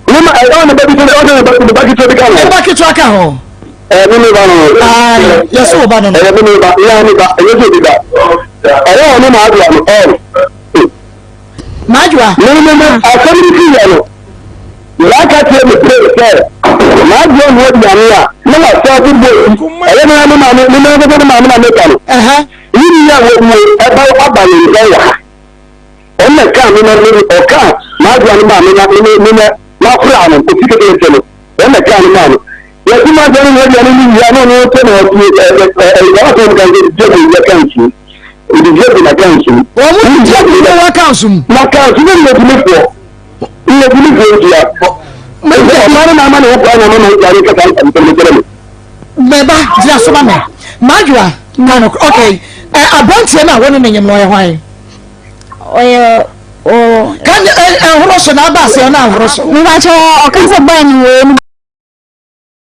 Ne ma ɛwɔ ne ba bi sɛ ɔsɛ ne ba ne ba ketewa bi ka ho. Ne ba ketewa ka ho. Ɛyɛ me ne ba no. Ayi yɛsɛ wo ba no no. Ɛyɛ me ne ba, ne ne ba, ɛyɛ sɛ obi ba. Ɛyɛ ɔno na adwoa no ɔn. Madwoa. Ne ne ne asɛm no fi yɛ no. N'aka kyerɛ me pere sɛ n'adwoa mu aduane a ne wasa ade bɔ ɛyɛ ne ne maame ne ne ne maame na meka no. Yi ni a wɔwuo ɛba aba ne nkyɛn wɔ ha. Ɔno na ɛkaa me na me ɔkaa m'adoa no maa me na me me na m'akora no ofi ketekete no ɔno na ɛkaa no maa no yɛte m'adoa no nyɛ no ne wia na ɔno tɛ na ɔte ɛ ɛ ɛ ɛ ɔsɛ ɔmo kan sɛ dua gu wia kan nsu ɔde dua gu na kan nsu wɔn mo dua gu na wa kan nsu na kan nsu ne nnɛdimifoɔ nnɛdimifoɔ ntua mɛ ɔmaa no na ama ne ho kwan na ama ma ntua ne kasa nsɛm no kyerɛ me. Mɛba gyina so ma me m'adwoa ka no okay ɛ aberanteɛ no a wɔne ne nyem no ɔyɛ hwan. Ɔyɛ o. Ka ne ɛ ɛhoro so na aba aseɛ ɔno ahoro so. Mebakyɛ ɔka sɛ bɔyɛ no wɔ mu.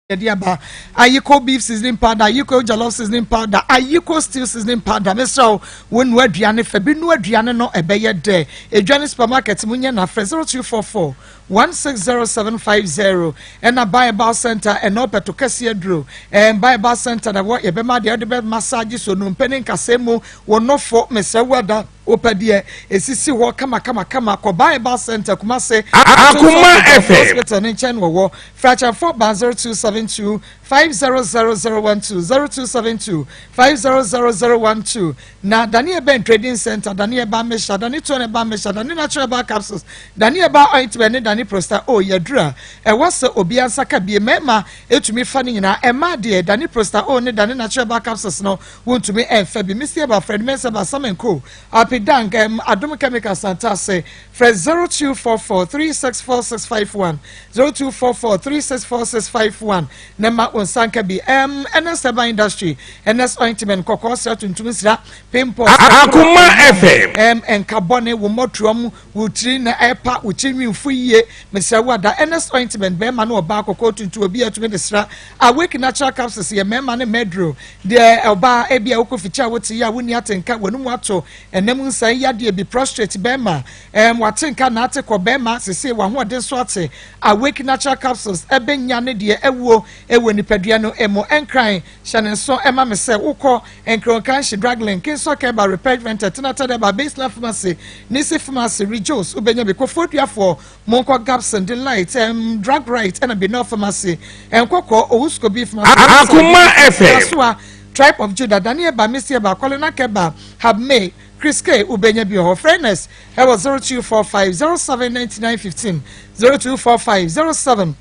Yɛde aba Ayiko beef seasoning powder, Ayiko jollof seasoning powder, Ayiko stew seasoning powder. Mesrɛ wo, wo nua aduane fɛ bi nua aduane no ɛbɛyɛ dɛ. Edwa ne supermarket mu nyɛ na frɛ 0244 160750 ɛna Bible Center ɛna ɔpɛto kɛseɛ aduro. Ɛn Bible Center na wɔ yɛbɛma deɛ ɔde bɛ massage so no mpɛ ne nkasɛɛ mu wo nofo mesrɛ wo ada wopɛ deɛ esisi hɔ kama kama kama kɔ Bible Center Kumase Akoma FM Hospital ne nkyɛn wɔwɔ Frakyɛfo ban 0272 500012 0272 500012 Na Dani Eben Trading Centre, Dani Herbal Mixture, Dani Tone Herbal Mixture, Dani Natural Herbal Capsules, Dani Herbal Ointment ne Dani Prosta O yɛ aduru a ɛwɔ sɛ obiara nsa ka bie. Mmarima tumi fa ne nyinaa, mmaa deɛ Dani Prosta O ne Dani Natural Herbal Capsules no wontumi mfa bi. Misty Herbal, Fred Mensah Herbal, Sam and Co, Alpi Dang, Adom Chemicals, Santase, frɛ 0244 364651, 0244 364651. na ma wo nsa nka bi. Ɛm, Ernest Herbal Industry, Ernest Ointment, kɔkɔɔ sra, tuntum sra, pimples, Akoma FM. Ɛm, nka bɔne, wo mmɔtoam, wo tiri na ɛpa, wo tiri nwi mfu yie. Mesrɛ wo ada Ernest ointment bɛrima ne ɔbaa kɔkɔɔ tuntum obi a tumi de sra Awake natural capsules yɛ mmarima ne mmaduro deɛ ɔbaa ebi a wokɔ fikyɛ a wote yɛ a wonni atenka w'anum ato ɛnam nsan yadeɛ bi prostrate bɛrima ɛɛm watenka na ate kɔ bɛrima sese wahoɔden so ate Awake natural capsules ɛbɛnya ne deɛ awuo ɛwɔ nipadua no emu ɛnkran hyɛ ne nso ɛma me sɛ wokɔ Nkronkanhye Draglin Kinsɔ Kɛba Repair Venter Tenatadɛba Baseline Pharmacy Nisi Pharmacy Rejoice wobɛnya bi Kofoduafoɔ Monkɔ Gabson Delight um, Drug Right ɛna Benor Pharmacy Nkɔkɔɔ Owuskobi Pharmacy Akoma FM Kasoa Tribe of Judah Daniel Ba Misia Ba Kɔlena Kɛba Habme Chris K wobɛnya bi wɔ hɔ Frɛ ɛwɔ 0245 07 99 15 0245 07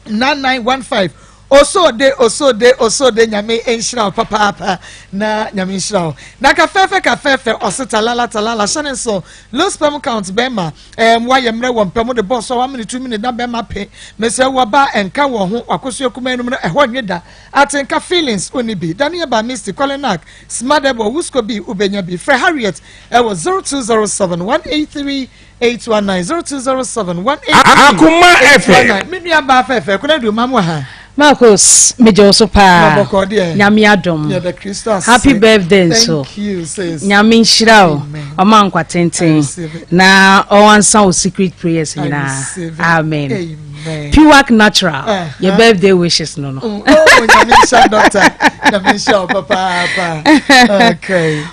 9915 Osode osode osode nyame nhyira wo papaapa na nyame nhyira wo na kafɛɛfɛ kafɛɛfɛ ɔse talala talala hyɛ ne nso low sperm count bɛrima ɛɛm wayɛ mmerɛ wɔ mpɛ mo de bɔɔ so one minute two minute na bɛrima pe mesrɛ wo ɔbaa ɛnka wɔ ho wakoso akuma enum no ɛhɔ nwe da atenka feelings onni bi Daniel ba Misty Kɔlenak Smadebo Wusko bi wobɛnya bi frɛ Harriet ɛwɔ 0207 183 819 0207 183 Akoma 819 Me nua baa fɛfɛ kuna du mam wɔ ha. Marcos, megye wo so paa. Na bɔkɔ deɛ. Nyame adom. Yɛda Kristo ase. Happy birthday nso. Thank you sis. Nyame nhyira wo. Amen. Ɔma nkwa I tenten. receive it. Na ɔwansa wo secret prayers I nyinaa. receive it. Amen. Amen. Piwak natural. Uh-huh. Your birthday wishes no no. Oh, nyame nhyira doctor. Nyame nhyira wo papaapa. Okay.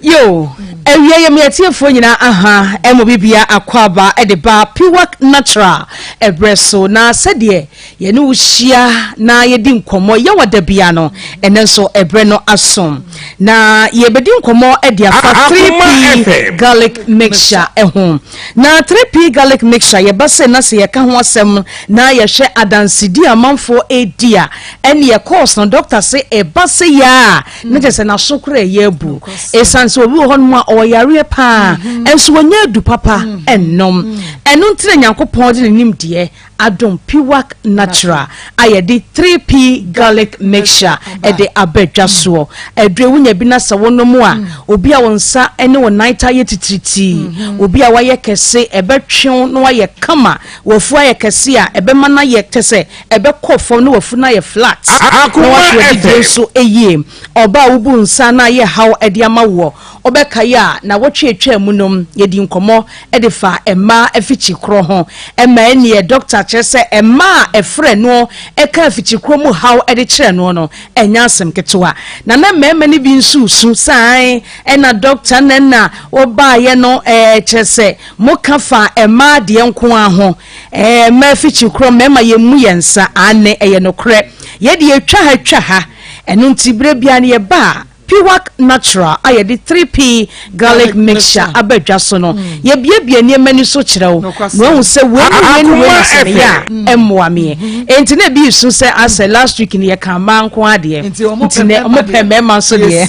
Yo, awia yɛ me atiefoɔ nyinaa aha ɛmo bibia akwaaba ɛde ba Piwak Natural ɛbrɛ so na sɛdeɛ yɛne wo hyia na yɛdi nkɔmmɔ yɛwɔ da bia no ɛnɛ nso ɛbrɛ no aso na yɛbɛdi nkɔmmɔ ɛde afa 3P garlic mixture ɛho na 3P garlic mixture yɛba sɛ na sɛ yɛka ho asɛm na yɛhwɛ adansedi amanfoɔ ɛdi a ɛne ɛkɔɔs no doctor se ɛba sɛ yɛ a na kyerɛ sɛ n'aso koraa ɛyɛ abu ɛsiane sɛ obi wɔ hɔnom a ɔwɔ yareɛ paa ɛnso wɔnyɛ adu papa ɛnnom ɛno nti na nyankopɔn de ne nimdeɛ adom Piwak Natural a yɛde 3P garlic mixture ɛde aba dwa soɔ aduro wonya bi na sɛ wonom a obi a wo nsa ne wo nan ta yɛ titiritii obi a wayɛ kɛse ɛbɛtwew na wayɛ kama wafu ayɛ kɛse a ɛbɛma no ayɛ kyɛ sɛ ɛbɛkɔ fam na wafu no ayɛ flat na wato adidie nso yie ɔbaa a wobu nsa na ayɛ haw de ama woɔ ɔbɛkae a na wɔtwe atwa mu nom yɛdi nkɔmmɔ de fa mmaa afikyi korɔ ho ɛma ɛneɛ dɔkta kyerɛ sɛ mmaa a ɛfrɛ noɔ ɛka afikyi korɔ mu haw de kyerɛ noɔ no ɛnyɛ asɛm ketewa na na mmarima no bi nso su san ɛna dɔkta na na wɔbaayɛ no ɛɛ kyerɛ sɛ moka fa mmaa deɛ nko ara ho Ɛɛ mmaa afikyi korɔ mmarima yɛmmu yɛn nsa aane ɛyɛ nokorɛ yɛde yɛtwa ha twa ha ɛno nti berɛ biara no yɛba a Piwak Natural a yɛde 3P garlic mixture aba dwa so no yɛbiabia nneɛma ani so kyerɛ wo na wahu sɛ wei ne wei ne wei na sɛ meyɛ a ɛmmoa meɛ enti na ebi resu sɛ asɛ last week no yɛka mmaa nko adeɛ nti nɛ ɔmo pɛ mmarima nso deɛ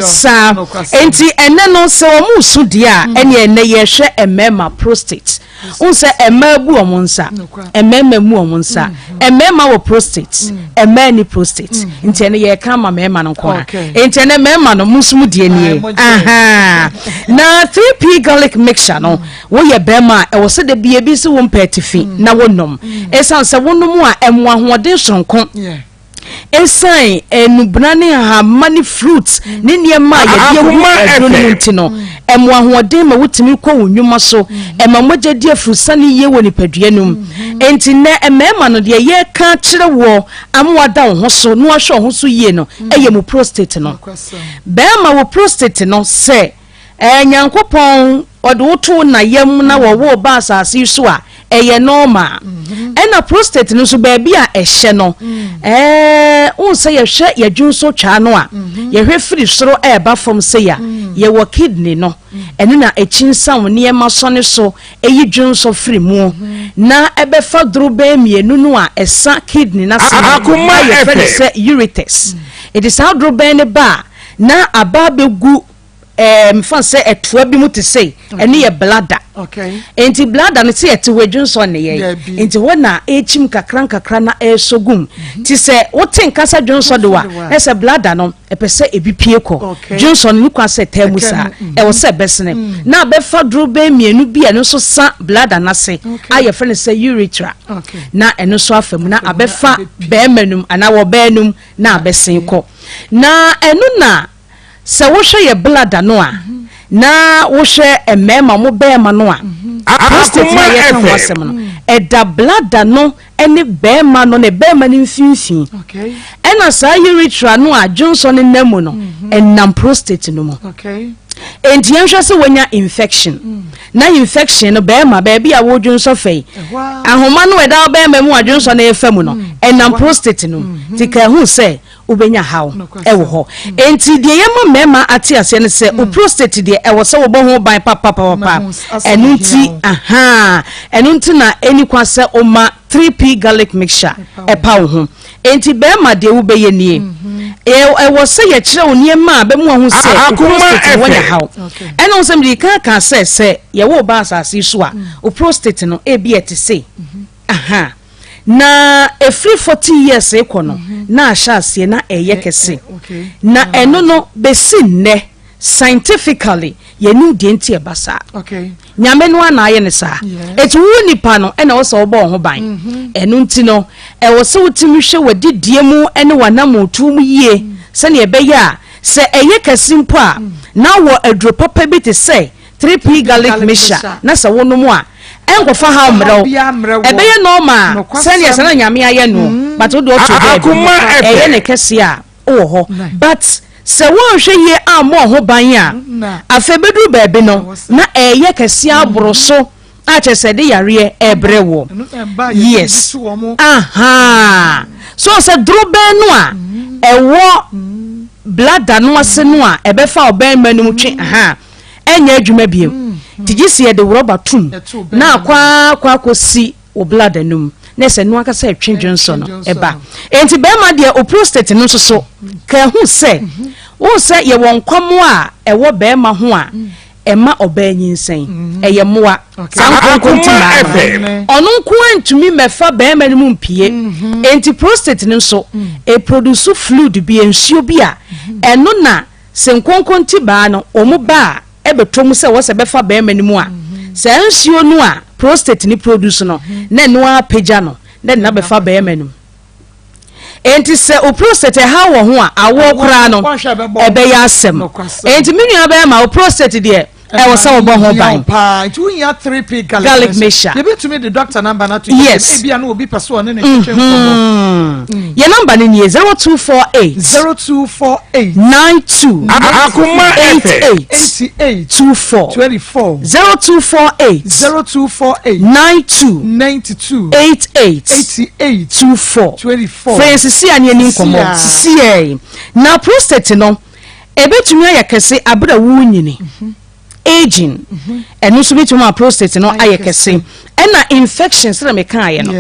saa enti ɛnɛ no sɛ wɔn resu deɛ a ɛne ɛnɛ yɛhwɛ mmarima prostate n sɛ mmaa bu wɔn nsa mmarima mu wɔn nsa mmarima wɔ prostate mmaa ni prostate nti ɛnɛ yɛka ama mmarima no nko a nti ɛnɛ mmarima no mo nso mo deɛ nie aha na 3p garlic mixture no woyɛ barima a ɛwɔ sɛ da bia bi sɛ wo mpɛ atifi na wonom ɛsiane sɛ wonom a ɛmo ahoɔden soronko ɛsiane nnubena ne ahama ne fruit ne nneɛma a yɛde agu aduro no mu nti no ɛmo ahoɔden ma wotumi kɔ wo nnwuma so ɛma mogya di afurusane yie wɔ nipadua no mu enti nnɛ mmarima no deɛ yɛreka kyerɛ woɔ ama wada wo ho so na wahwɛ wo ho so yie no ɛyɛ mu prostate no bɛrima wo prostate no sɛ Ɛɛ Nyankopɔn ɔde wo to na yam na wɔwoo ba asase yi so a ɛyɛ normal. Ɛna prostate no nso baabi a ɛhyɛ no ɛɛ wohu sɛ yɛhwɛ yɛdwonso twaa no a yɛhwɛ firi soro ɛɛba fam sei a yɛwɔ kidney no ɛno na ɛkyinsaw nneɛma sɔne so ɛyi dwonsɔ firi mu na ɛbɛfa dorobɛn mmienu no a ɛsa kidney no ase no a yɛfrɛ no sɛ ureters. Ɛti saa dorobɛn no ba a na aba abɛgu. Ɛɛ mefa sɛ ɛtoa bi mu te sei, ɛno yɛ bladder. Nti bladder no sɛ yɛte hɔ adwonsɔ ne yɛ, nti hɔ na ɛkyim kakra nkakra na ɛresɔ gum. Nti sɛ wote nka sɛ dwonsɔ de wa, na sɛ bladder no ɛpɛ sɛ ebi pie kɔ. Dwonsɔ no ne kwan sɛ ɛtaa mu saa, ɛwɔ sɛ ɛbɛsene. Na abɛfa duro bɛn mmienu bi a ɛno nso sa bladder no ase a yɛfrɛ no sɛ urethra. Na ɛno nso afa mu na abɛfa bɛrima no mu anaa wɔ bɛɛ no mu na abɛsen kɔ. Na ɛno na Sɛ wohwɛ yɛ blada no a, na wohwɛ mmarima mo bɛrima no a, prostate no a yɛka ho asɛm no, ɛda blada no ne bɛrima no ne bɛrima no mfimfini. Ɛna saa urethra no a dwonsɔ no nam mu no, ɛnam prostate no mu. Enti yɛnhwɛ sɛ wonya infection. Na infection no bɛrima baabi a wodwonsɔ fɛ yi, ahoma no ɛda bɛrima mu a dwonsɔ no ɛfa mu no, ɛnam prostate no mu. Nti ka ɛho sɛ wobɛnya haw wɔ hɔ. Enti deɛ yɛma mmarima ate aseɛ ne sɛ, wo prostate deɛ ɛwɔ sɛ wobɔ ho ban papapapa. Ɛno nti, ahaa, ɛno nti na ɛni kwan sɛ woma 3P garlic mixture ɛpa wo ho. Enti barima deɛ wobɛyɛ nie, ɛwɔ sɛ yɛkyerɛ wo nneɛma a bɛmu ahu sɛ wo prostate no wanya haw. Ɛna wo sɛ mede kan kaa sɛ sɛ yɛwo wo ba asase yi so a, wo prostate no ebi ɛte sei. Aha. Na ɛfiri 40 years rekɔ no, na ahyɛ aseɛ na ɛyɛ kɛse. Na ɛno no, bɛsi nnɛ, scientifically, yɛnim deɛ nti ɛba saa. Nyame no ara na ayɛ no saa. Enti wo nipa no ɛna ɛwɔ sɛ wobɔ wo ho ban. Ɛno nti no, ɛwɔ sɛ wotumi hwɛ w'adidie mu ne w'anammɔntuo mu yie sɛdeɛ ɛbɛyɛ a sɛ ɛyɛ kɛse mpo a, na wɔ aduro papa bi te sɛ 3P garlic mixture na sɛ wonom a, ɛnkɔfa haw mmerɛ wo. Ɛbɛyɛ normal sɛdeɛ sɛ na Nyame ayɛ no mm. but wode ɔto baabi ɛyɛ ne kɛseɛ a wowɔ hɔ but sɛ woanhwɛ yie ammɔ ho ban a afei bɛduru baabi no na ɛyɛ kɛseɛ aboro so a kyerɛ sɛ ɛde yareɛ ɛbrɛ wɔ yes aha so sɛ duro bɛn no a ɛwɔ blada no ase no a ɛbɛfa ɔbɛrima no mu twe aha ɛnyɛ adwuma bio nti gye sɛ yɛde rɔba tom na akɔ ara akɔ akɔsi wo bladder no mu na ɛsɛ no ankasa ɛtwe dwonsɔ no ɛba nti bɛrima deɛ o prostate no nso so ka ɛho sɛ wohu sɛ yɛwɔ nkwammoa a ɛwɔ bɛrima ho a ɛma ɔbaa nyinsɛn ɛyɛ mmoa saa nkonko nti maa no ɔno nko ara ntumi mmɛfa bɛrima no mu mpie nti prostate no nso ɛproduce fluid bi nsuo bi a ɛno na Sɛ nkonkontibaa no wɔn ba a ɛbɛtɔ mu sɛ wɔsɛ bɛfa barima no mu a, saa nsuo no a prostate no produce no, na ɛno ara pagya no na ɛde no abɛfa barima no mu. Enti sɛ wo prostate ɛhaw wɔ ho a, awoɔ koraa no ɛbɛyɛ asɛm. Enti me nua barima, wo prostate deɛ ɛwɔ sɛ wɔbɔ ho ban. Paa nti wohia 3P garlic, garlic mixture. Yɛbɛtumi de doctor number no ato yes. Ebia na obi pɛ so ɔne ne twetwe nkɔmmɔ. Mm. Yɛ number no nie 0248 0248 92 Akoma 88 88 24 24 0248 0248 92 92 88 88 24 24. Frɛ yɛn sisi a ne yɛni nkɔmmɔ sisi yɛ na prostate no Ebetumi ayɛ kɛse bere a worenyini, aging, ɛno nso betumi ama prostate no ayɛ kɛse. Ɛna infection sɛdeɛ mekaeɛ no,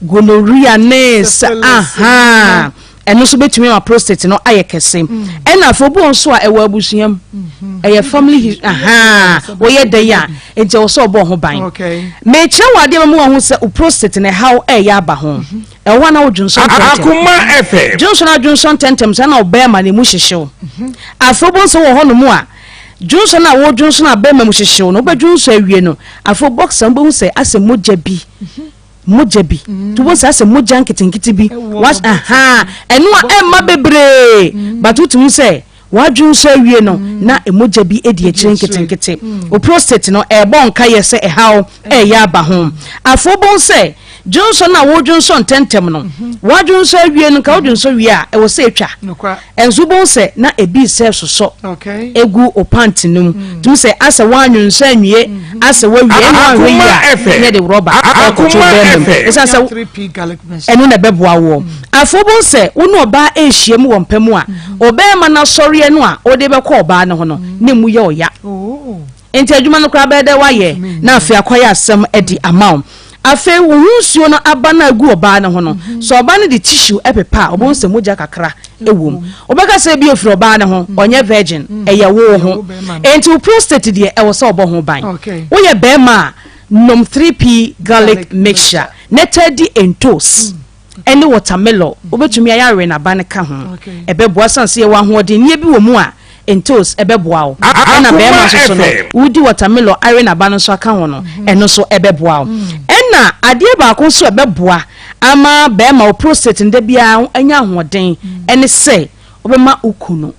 gonorrhea ne aha, ɛno nso betumi ama prostate no ayɛ kɛse. Ɛna afei obi wɔ nso a ɛwɔ abusua mu, ɛyɛ family history, aha, wɔyɛ dɛn a, nti ɛwɔ sɛ ɔbɔ ho ban. Mekyerɛ wɔ adeɛ ma mu wɔn ho sɛ o prostate no ɛhaw ɛyɛ aba ho. Ɛwɔ hɔ a na wodwonsɔ ntɛmntɛm. Akoma FM. Dwonsɔ no adwonsɔ ntɛmntɛm saa na ɔbɛrima no emu hyehyew. Afei wobɛhu sɛ wɔ hɔnom a, dwonsɔ no a wodwonsɔ no a bɛrima mu hyehyew no, wobɛdwonsɔ awie no, afei boxer no wobɛhu sɛ asɛ mogya bi, mogya bi. Nti wobɛhu sɛ asɛ mogya nketenkete bi. Was, aha, ɛno a ɛmma bebree, but wotumi sɛ W'adwensɔ awie no, na mogya bi di akyire nketenkete. Wo prostate no ɛrebɔ nkaeɛ sɛ ɛhaw reyɛ aba ho. Afei wobɛhu sɛ dwonsɔ no a woredwonsɔ ntɛmntɛm no, w'adwensɔ awie no, nka wodwonsɔ wie a, ɛwɔ sɛ ɛtwa. Ɛnso wobɛhu sɛ na ebi resɛ sosɔ egu wo pant no mu. Tumi sɛ asɛ woanwonsɔ anwie, asɛ woawie, ɛna woanhwɛ yie a, na yɛde rɔba ɛrekɔto bɛrima mu. Ɛsiane sɛ ɛno na ɛbɛboa woɔ. Afei wobɛhu sɛ wo ne ɔbaa rehyia mu wɔ mpa mu a, ɔbarima no asɔreɛ no a wode bɛkɔ ɔbaa no ho no, na emu yɛ ɔya. Enti adwuma no koraa bɛyɛ dɛ woayɛ na afei akɔyɛ asɛm adi ama wo. Afei wo ho nsuo no aba no a ɛgu ɔbaa no ho no, sɛ ɔbaa no de tissue pepa a, wobɛhu sɛ mogya kakra wɔ mu. Wobɛka sɛ ebi ofiri ɔbaa no ho, ɔnyɛ virgin, ɛyɛ wo ho. Enti wo prostate deɛ ɛwɔ sɛ ɔbɔ ho ban. Woyɛ barima a, nom 3P garlic mixture na taa di ntos. ne watermelon, wobɛtumi ayɛ awe n'aba no ka ho. Ɛbɛboa sane sɛ yɛwɔ ahoɔdenneɛ bi wɔ mu a ntos ɛbɛboa wo. Ɛna bɛrima nso so no, wodi watermelon awe n'aba no nso aka ho no, ɛno nso ɛbɛboa wo. Ɛna adeɛ baako nso ɛbɛboa ama bɛrima wo prostate no da biara anya ahoɔden ɛne sɛ wobɛma wo kunu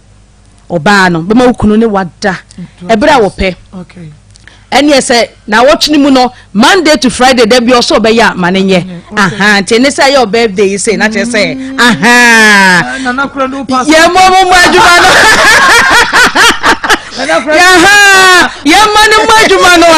ɔbaa no bɛma wo kunu ne wada ɛberɛ a wɔpɛ ɛneɛ sɛ nawɔtwe no mu no monday to friday da bi ɔsɛ ɔbɛyɛ a ma no nyɛ aha nti ɛne sɛ ɛyɛ ɔ birthday yi sei na kyerɛ sɛ mm. aha yɛmmɔ mo mmɔ adwuma no yɛmma no mmɔ adwuma no a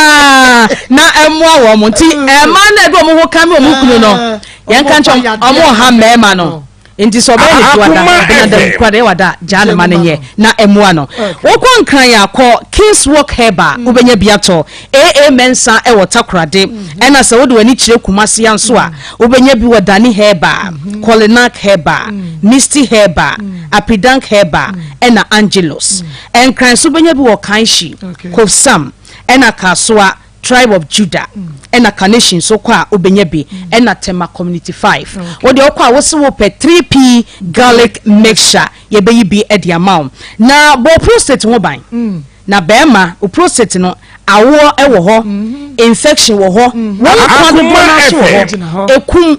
na ɛmmoa wɔ mo nti ɛma no ɛde ɔmo ho ka me ɔmo kunu no ah, yɛnka nkyɛn ɔmo ɔha mmarima no Nti sɛ ɔbɛyɛ ne dwoada, benada, wukuada, yawada a, gyaa no ma no nyɛ na ɛmmoa no. Wokɔ Nkran a, kɔ Kings Walk Herbal, wobɛnya bi atɔ. AA Mensah wɔ Takorade. Ɛna sɛ wode w'ani kyerɛ Kumasi a nso a, wobɛnya bi wɔ Dani Herbal, Kolinak Herbal, Misty Herbal, Apidank Herbal, ɛna Angelus. Nkran nso wobɛnya bi wɔ Kanshi, Kofsam, ɛna Kasoa. Tribe of Judah ɛna Carnation nso kɔ a wobɛnya bi ɛna Tema Community 5 wo deɛ wokɔ a wose wopɛ 3P garlic mixture yɛbɛyi bi de ama wo na bɔ prostate ho ban mm. na bɛrima wo prostate no awoɔ wɔ hɔ mm-hmm. infection wɔ hɔ mm-hmm. wɔn nkwa dodoɔ no aso wɔ hɔ ekum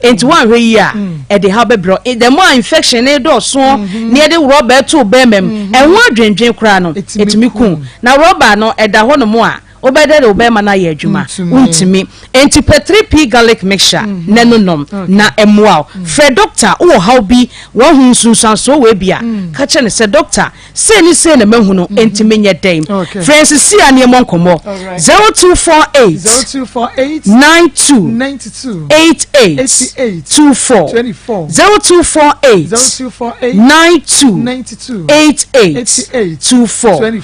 nti woanhwɛ yie a mm. ɛde ha bɛbrɛ the more infection ne dɔɔso mm-hmm. ne yɛde rɔba ɛto bɛrima mu mm-hmm. ɛho adwendwen koraa no ɛtumi kum na rɔba no ɛda hɔ nom a wobɛdɛ de wo bɛrima no ayɛ adwuma wontumi nti pɛ 3p garlic mixture mm-hmm. na no nom na ɛmmoa wo frɛ dɔkta wowɔ haw bi wahu nsunsuansoɔ wɔ bi a mm. ka kyerɛ no sɛ dɔkta Sei ne sei na mahu no, enti menyɛ dɛn? Frɛ yɛn seesei ara na yɛmmɔ nkɔmmɔ. 0248 92 88 24 0248 92 88 24 Wofrɛ a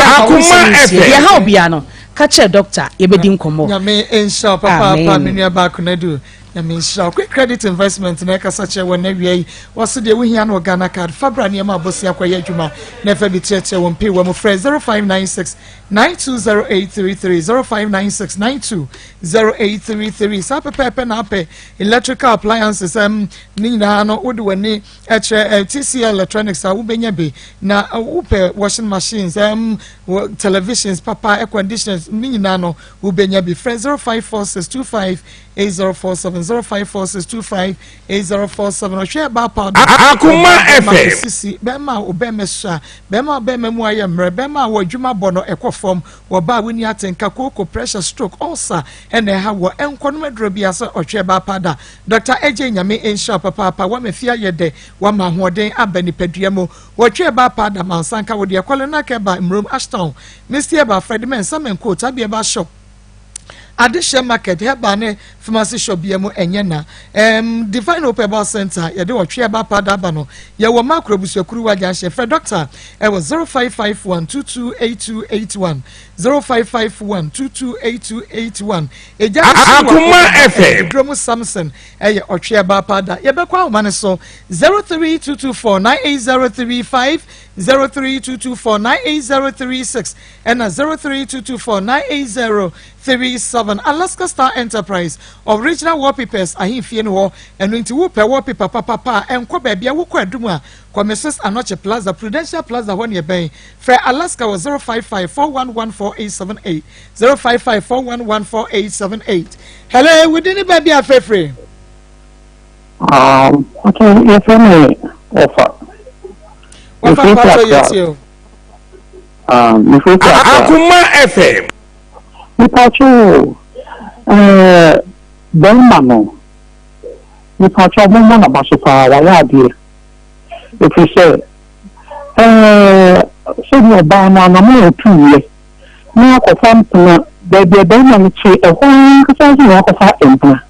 fa wo nsɛm no sie. Deɛ ɛha wo biara no, ka kyerɛ dɔkta, yɛbɛdi nkɔmmɔ. Nyame nhyira wo papaapa me nua baa Konadu. Nyame nhyira wo. Quick Credit Investment na ɛkasa kyerɛ wɔ nnɛ wia yi. Wɔse deɛ wohia no wɔ Ghana card. Fa bra nneɛma a bosea kɔyɛ adwuma na ɛfa bi kyerɛkyerɛ wɔn pay mu. Frɛ 0596 920833 0596 920833. Saa pɛpɛɛpɛ na apɛ electrical appliances ɛm ne nyinaa no wode w'ani ɛkyerɛ eh, TCL Electronics a wobɛnya bi na eh, wopɛ washing machines ɛm televisions papa air conditioners ne nyinaa no wobɛnya bi. Frɛ 0546 25 8047 0546 25 8047 ɔhwɛ ɛbaa powder Akoma FM sisi bɛrima a ɔbɛrima sua bɛrima a ɔbɛrima mu ayɛ mmerɛ bɛrima a wɔadwuma bɔ no ɛkɔ fam wɔba a wonni atenka kooko pressure stroke ulcer ɛna ɛha wɔ ɛnkɔnom aduro bi asɛ ɔhwɛ ɛbaa powder Dr. AJ Nyame nhyira papaapa wama fie ayɛ dɛ wama ahoɔden aba nipadua mu wɔtwe ɛbaa powder mansanka wo deɛ kɔle na kɛba mmurom Ashtown Misty ɛba Fred Mensah Menko Tabi ɛba shop Adehyɛ market, herbal ne pharmacy shop bia mu ɛnyɛ na. Um, Divine Hope Herbal Center, yɛde ɔtwe herbal powder aba no. Yɛwɔ Makro Abusuakuruwa Junction. Frɛ doctor ɛwɔ 0551 228281, 0551 228281. Egya no so wɔ Akoma FM. Eduro mu Samson ɛyɛ ɔtwe herbal powder. Yɛbɛkɔ ahoma no so 03224 98035, 03224 98036. Ɛna 03224 98037 Alaska Star Enterprise Original Wallpapers ahemfie no hɔ. Ɛno nti wopɛ wallpaper papapa a, ɛnkɔ baabi a wokɔ adum a, kɔ Mrs. Anokye Plaza, Prudential Plaza hɔ ne ɛbɛn. Frɛ Alaska wɔ 055 411 4878, 055 411 4878. Hello, wo din ne baabi a frɛfrɛ? Um, okay, yɛfrɛ me Wɔfa. Wɔfa mpakyɛ yɛtie o. Ah, mefiri sɛ Accra. Akoma FM. Mepatwo o, eh, bɛrima no, mepatwo mommɔ n'aba so paa, wayɛ adeɛ. Ɛfiri sɛ, eh, sɛdeɛ ɔbaa no anamɔ a ɔtuiɛ na akɔfa mpena, baabi a bɛrima no te, ɛhɔ ara ankasa nso na wakɔfa mpena.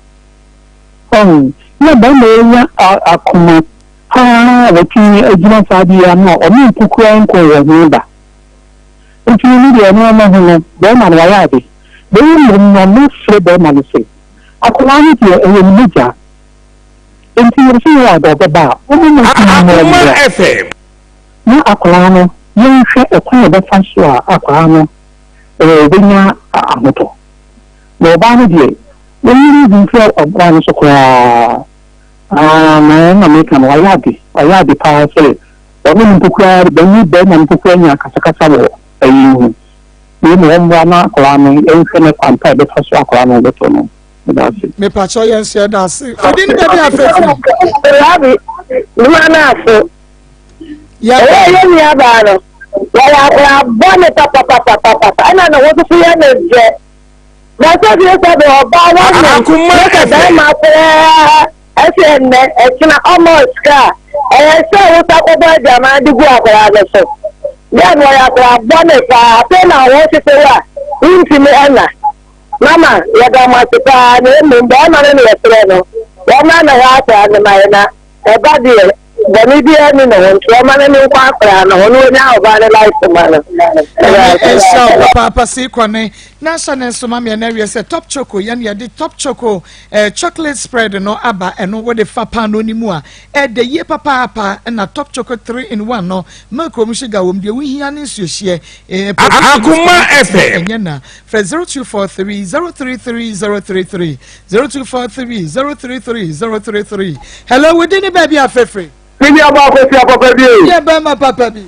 Ɔho, na bɛrima yi anya akoma paa a watumi agyina saa adeɛ yi ano a ɔne mpo koraa nkɔɔ wɔn ho da. Nti me deɛ ɛno ano ho no, bɛrima no wayɛ ade. Na mmom no, mɛsrɛ bɛrima no sɛ, Akwadaa no deɛ ɛyɛ ne mogya. Enti yɛse yɛ a ɔbɛba a, ɔmo mmɔ so mmra mmra. Na akwadaa no yɛnhwɛ ɛkwan a yɛbɛfa so a akwadaa no ɔbɛnya ahotɔ. Na ɔbaa no deɛ wɔnyi ne ho mfiri ɔbaa no so koraa. Aa na ɛna meka no wayɛ ade, wayɛ ade paa sɛ ɔne no mpo koraa bɛne bɛrima no mpo koraa nya akasakasa wɔ ɛyi ho. Na mmom ɔmmra na akwadaa no yɛnhwɛ ne kwan pa a yɛbɛfa so akwadaa no bɛtɔ no. Meda ase. Mepakyɛw yɛn nso yɛda ase. Odi ne baabi a afɛ firi. Rabi, nua no aso. Ɛyɛ yɛ nua baa no, wɔyɛ akwadaa bɔne papapapapapa, ɛna ne ho nso yɛ ne dɛ. Na sɛ bi sɛ de ɔbaa wɔnyem ne sɛ bɛrima koraa ɛsɛ ɛnnɛ ɛkyena ɔma sika a, ɛyɛ sɛ wosa kɔbɔ adwaman de gu akwadaa no so. Dɛ no ɔyɛ akwadaa bɔne paa, afei na wo ho hyehye wo a, wontumi ɛna. Mama, yɛda mo ase paa, na mmom bɛrima no na yɛsrɛ no, wɔmmra mmɛhwɛ akwadaa no ma yɛn na ɛba deɛ bɔne biara nni ne ho nti ɔma no ne nkɔ akwadaa no ho na ɔnya ɔbaa no life ma no. Nyame nhyira wo papaapa sii kɔne na hyɛ ne nso ma me ɛna awie sɛ top choco yɛne yɛde top choco eh, chocolate spread no aba ɛno wode fa paano no mu a ɛdɛ yie papaapa ɛna top choco 3 in 1 no milk wɔm sugar wɔm deɛ wohia ne nsuohyeɛ eh, Akoma FM ɛnyɛ na frɛ 0243 033 033 0243 033 033 Hello, wo din ne baabi a frɛfrɛ? Me nua baa Kwasi papa bi o. Yɛ bɛrima papa bi.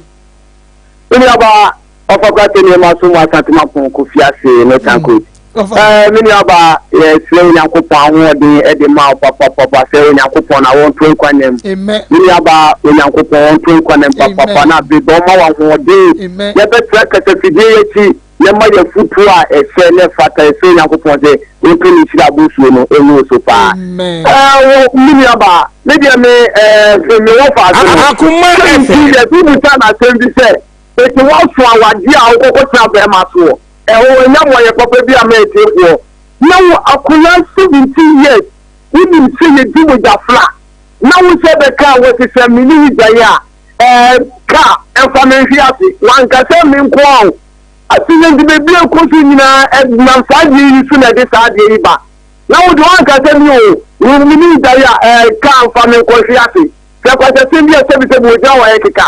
Me nua baa ɔfa kwate nneɛma so mu asantema pɔn kofi ase ne tanko. Ɛɛ me nua baa yɛsrɛ Onyankopɔn ahoɔden ɛde ma wo papapapa sɛ Onyankopɔn na wɔnto nkwa nam. Amen. Me nua baa Onyankopɔn wɔnto nkwa nam papapa na abere bɛ ɔma wo ahoɔden. Yɛbɛtra kasafidie yi akyi. na ma yɛ afotuo a ɛsɛ na ɛfata. Yɛsrɛ Onyankopɔn sɛ ɔmfa ne nhyira abosuo no ngu wo so paa. Ɛɛ wɔ me nua baa, me deɛ me ɛɛ me wɔ faase no. Akoma Sɛ FM. nti yɛ fi busa na asɛm bi sɛ, eti woaso awadeɛ a wokɔkɔ tena bɛrima soɔ? Ɛhɔ ɛnya mmɔyɛ papa bi ama atiefoɔ. Na wo akwadaa 17 years, wonim sɛ yɛdi mogyafra, na wo sɛ bɛka a wɔte sɛ me ne wo gyae a, ɛɛ ka ɛmfa me nhwe ase. Wanka sɛ me nko ara o. Afei nti baabi a ɛkɔ so nyinaa ɛnam saa adeɛ yi so na ɛde saa adeɛ yi ba. Na wo deɛ woanka sɛ me o, wo me ne gyae a ɛɛ kaa mfa me nkɔhwe ase. Sɛ kwasasɛm bi a sɛbisɛbi wɔgyina hɔ ɛkeka.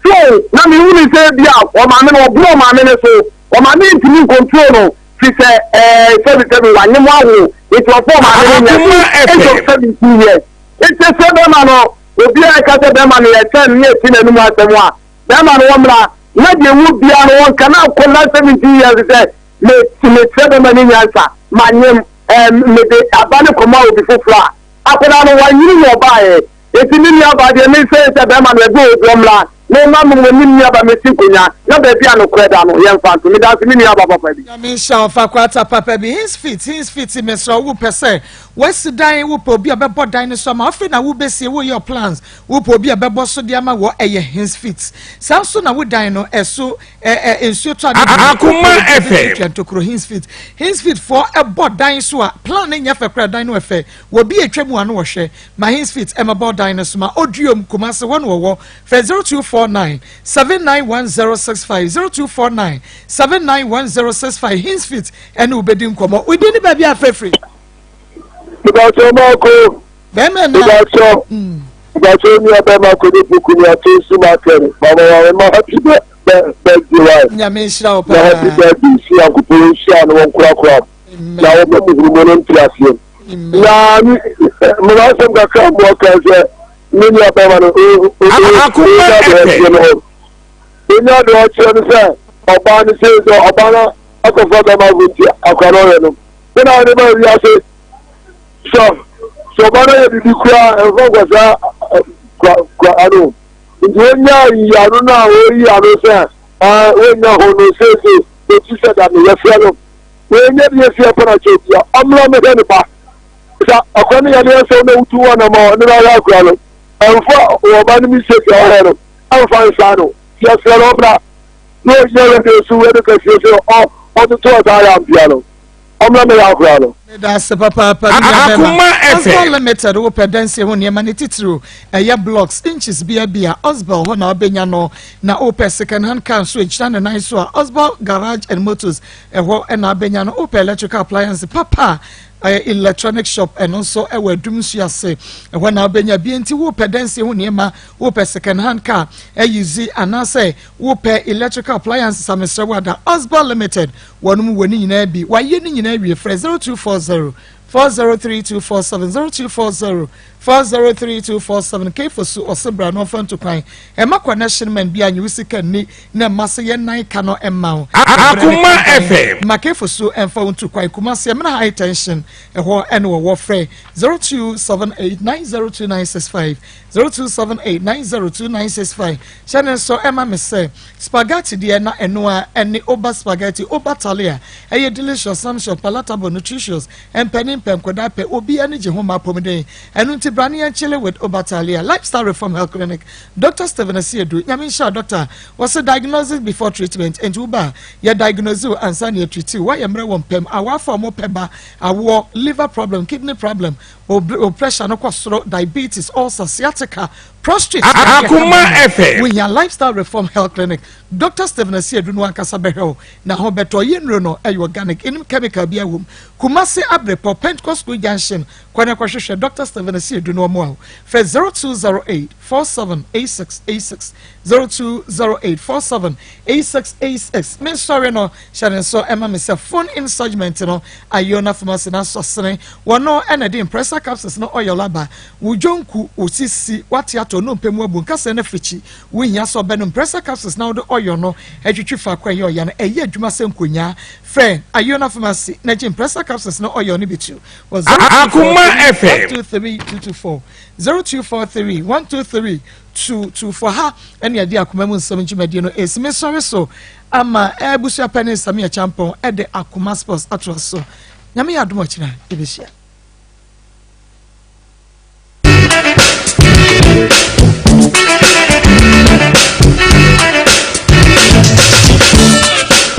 So na mehunu sɛ ebi a ɔmaame no ɔboro ɔmaame no so, ɔmaame ntumi nkontrol no fi sɛ ɛɛ sɛbisɛbi wanyem awo nti ɔfɔ ɔmaame no nya so age of 17 years. Nti sɛ bɛrima no obiara ɛka sɛ bɛrima no yɛkyɛn no ne yɛte n'anum asɛm a bɛrima no wɔmmra na deɛ ɛwɔ biara no wɔnka na akwadaa 17 years sɛ me mekyerɛ bɛrima no nyansa manyem ɛɛ mede aba no kɔma obi foforɔ a akwadaa no wanyini na ɔbaeɛ eti me nua baa deɛ mesɛ sɛ bɛrima no ɛbɛ obi ɔmmra na ɔma me wɔ ne nua ba mesi nkonnwa na baabi a nokorɛ da no yɛmfa nto meda ase me nua ba papa bi. Nyame nhyira wo fa kwata papa bi hins fit hins fit mesrɛ wo pɛ sɛ wasi dan wopɛ obi a ɔbɛbɔ dan no so ama afei na wobɛsie woyɛ plans Wopɛ obi a ɛbɛbɔ so de ama wɔ ɛyɛ his feet. Saa nso na wo dan no ɛso ɛ ɛ nsuo tɔ ade bi. Akoma FM. Twa ntokuro his feet. His feet foɔ ɛbɔ dan so a plan no nyɛ fɛ koraa dan no ɛfɛ. Wɔ bi atwa mu a no wɔhwɛ. Ma his feet ɛmɛbɔ dan no so ma Oduom Kumasi hɔ na wɔwɔ. Fɛ 0249 791065 0249 791065 his feet ɛne wo bɛdi nkɔmɔ. Wo din ne baabi a afrɛfrɛ. Ìbàjẹ́ ọmọ ọkọ. Bɛrima na. Ìbàkyɛ ìbàkyɛ onua bɛrima kodo puku ni ato nsu ma kɛri mama wa ma happy birthday wa. Nyame nhyira wo paa. Na happy birthday si yankopɔn nhyira no wɔn korakora na wɔn bɛ mu hurumu no nte aseɛ. Na mi mama asɛm kakra mu ɔka sɛ ne nua bɛrima no Akoma FM. Onyaa deɛ ɔkyerɛ no sɛ ɔbaa no sɛ sɛ ɔbaa no akɔfa bɛrima fo nti akora no ɔyɛ no. Sɛ na ɔde ba wiase Sɛ sɛ ɔba no yɛ biribi koraa ɛmfa nkwasaa kwa kwa ano. Nti wonya yi ano no a wɔyi ano sɛ ɛɛ wonya ho no seesei eti sɛ da no yɛfrɛ no. Wɔnyɛ bi esi ɛpɛ na kyɛ bia ɔmmra mehwɛ ne ba. Sɛ akora no yadeɛ sɛ na wotu wɔn ama ɔne no ayɛ akora no ɛmfa wɔ ɔba no mistake a ɔyɛ no ɛmfa nsaa no. Yɛfrɛ no ɔmmra na ɔgyina radio so radio kɛseɛ sɛ ɔ ɔtoto ɔsaa yɛ ampia no. Ɔmmra mmɛyɛ akora no. Meda ase papaapa me nua bɛma. Osbel Limited wopɛ dansie ho nneɛma ne titiriw ɛyɛ blocks, inches bia bi a Osbel hɔ na wobɛnya no. Na wopɛ second hand car nso ɛgyina ne nan so a Osbel Garage and Motors ɛhɔ na wobɛnya no. Wopɛ electrical appliance papa a Ɛyɛ electronic shop, ɛno nso ɛwɔ Adum nsuo ase. Ɛhɔ na wobɛnya bi. Nti wopɛ dɛnse ho nneɛma, wopɛ second hand car ɛyizi, anaasɛ wopɛ electrical appliances a, mesrɛ wo ada Osba Limited, wɔnom wɔ ne nyinaa bi. Wayɛ ne nyinaa wie. Frɛ 0240 403247, 0240 403247. Kefo so ɔsɛ bra no ɔfa nto kwan ɛma connection man bi anyi wo sika ni na ɛma sɛ yɛn nan ka no ɛma wo. Akoma FM. Ma kefo so ɛmfa wo nto kwan. Kumasi, ɛmena High Tension, ɛhɔ ɛne wɔwɔ. Frɛ 0278902965, 0278902965. Hyɛ ne nso ɛma me sɛ spaghetti deɛ na ɛno a ɛne Oba Spaghetti, Oba Talia. Ɛyɛ delicious, sumptuous, palatable, nutritious. Mpɛni mpɛ, nkɔda pɛ, obi ani gye ho ma apɔmuden. Ɛno nti bra ne yɛn chile with Oba Talia. Lifestyle Reform Health Clinic, Dr Stephen Asiedu, Nyame nhyira doctor. Wɔsɛ diagnosis before treatment, nti woba yɛ diagnose wo ansa na yɛ treat wo. Wayɛ mmerɛ wɔ mpɛm awaafo a wɔpɛ ba awoɔ, liver problem, kidney problem, o pressure no kɔ soro, diabetes, ulcer, sciatica, prostate. Akoma FM. Wohia Lifestyle Reform Health Clinic, Dr Stephen Asiedu no ankasa bɛhwɛ wo na ho bɛtɔ. Yɛ nnuro no ɛyɛ organic, ɛnim chemical bi awom. Kumase, Abrepɔ, Pentecost School Junction, kwan kɔhwehwɛ Dr Stephen Asiedu no ɔmo a frɛ 0208 478686, 0208 478686. Me nsɔre no, hyɛ ne nso ɛma me sɛ phone in segment no, Ayona Pharmacy na asɔsene wɔno ɛna de Impressa capsules no oil aba. Wodwonku osisi wate atɔ no mpɛ mu abu nkasa no afirikyi, wohia sɛ ɔbɛ no Impressa capsules na wode oil no atwitwi faako a ɛyɛ ɔya no, ɛyɛ adwuma sɛ nkonyaa. Frɛ Ayona Pharmacy na gye Impressa capsules no oil no bi tu wɔ Akoma FM. 223 224, 0243 123 224. Ha ɛne ɛde akoma mu nsɛm dwumadie no ɛsi. Me sɔre so ama ɛbusua pɛ ne nsɛm yɛ kyampɔn ɛde Akoma Sports atoa so. Nyame yɛ adom, ɔkyena yɛbɛhyia.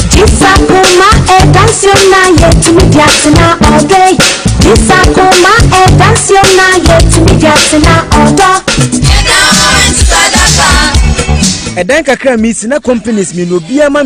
Jisakuma edansiona yetumi diasina ọdẹ. Jisakuma edansiona yetumi diasina ọdọ. Ɛdan kakra mi si na companies mi na obiara ma.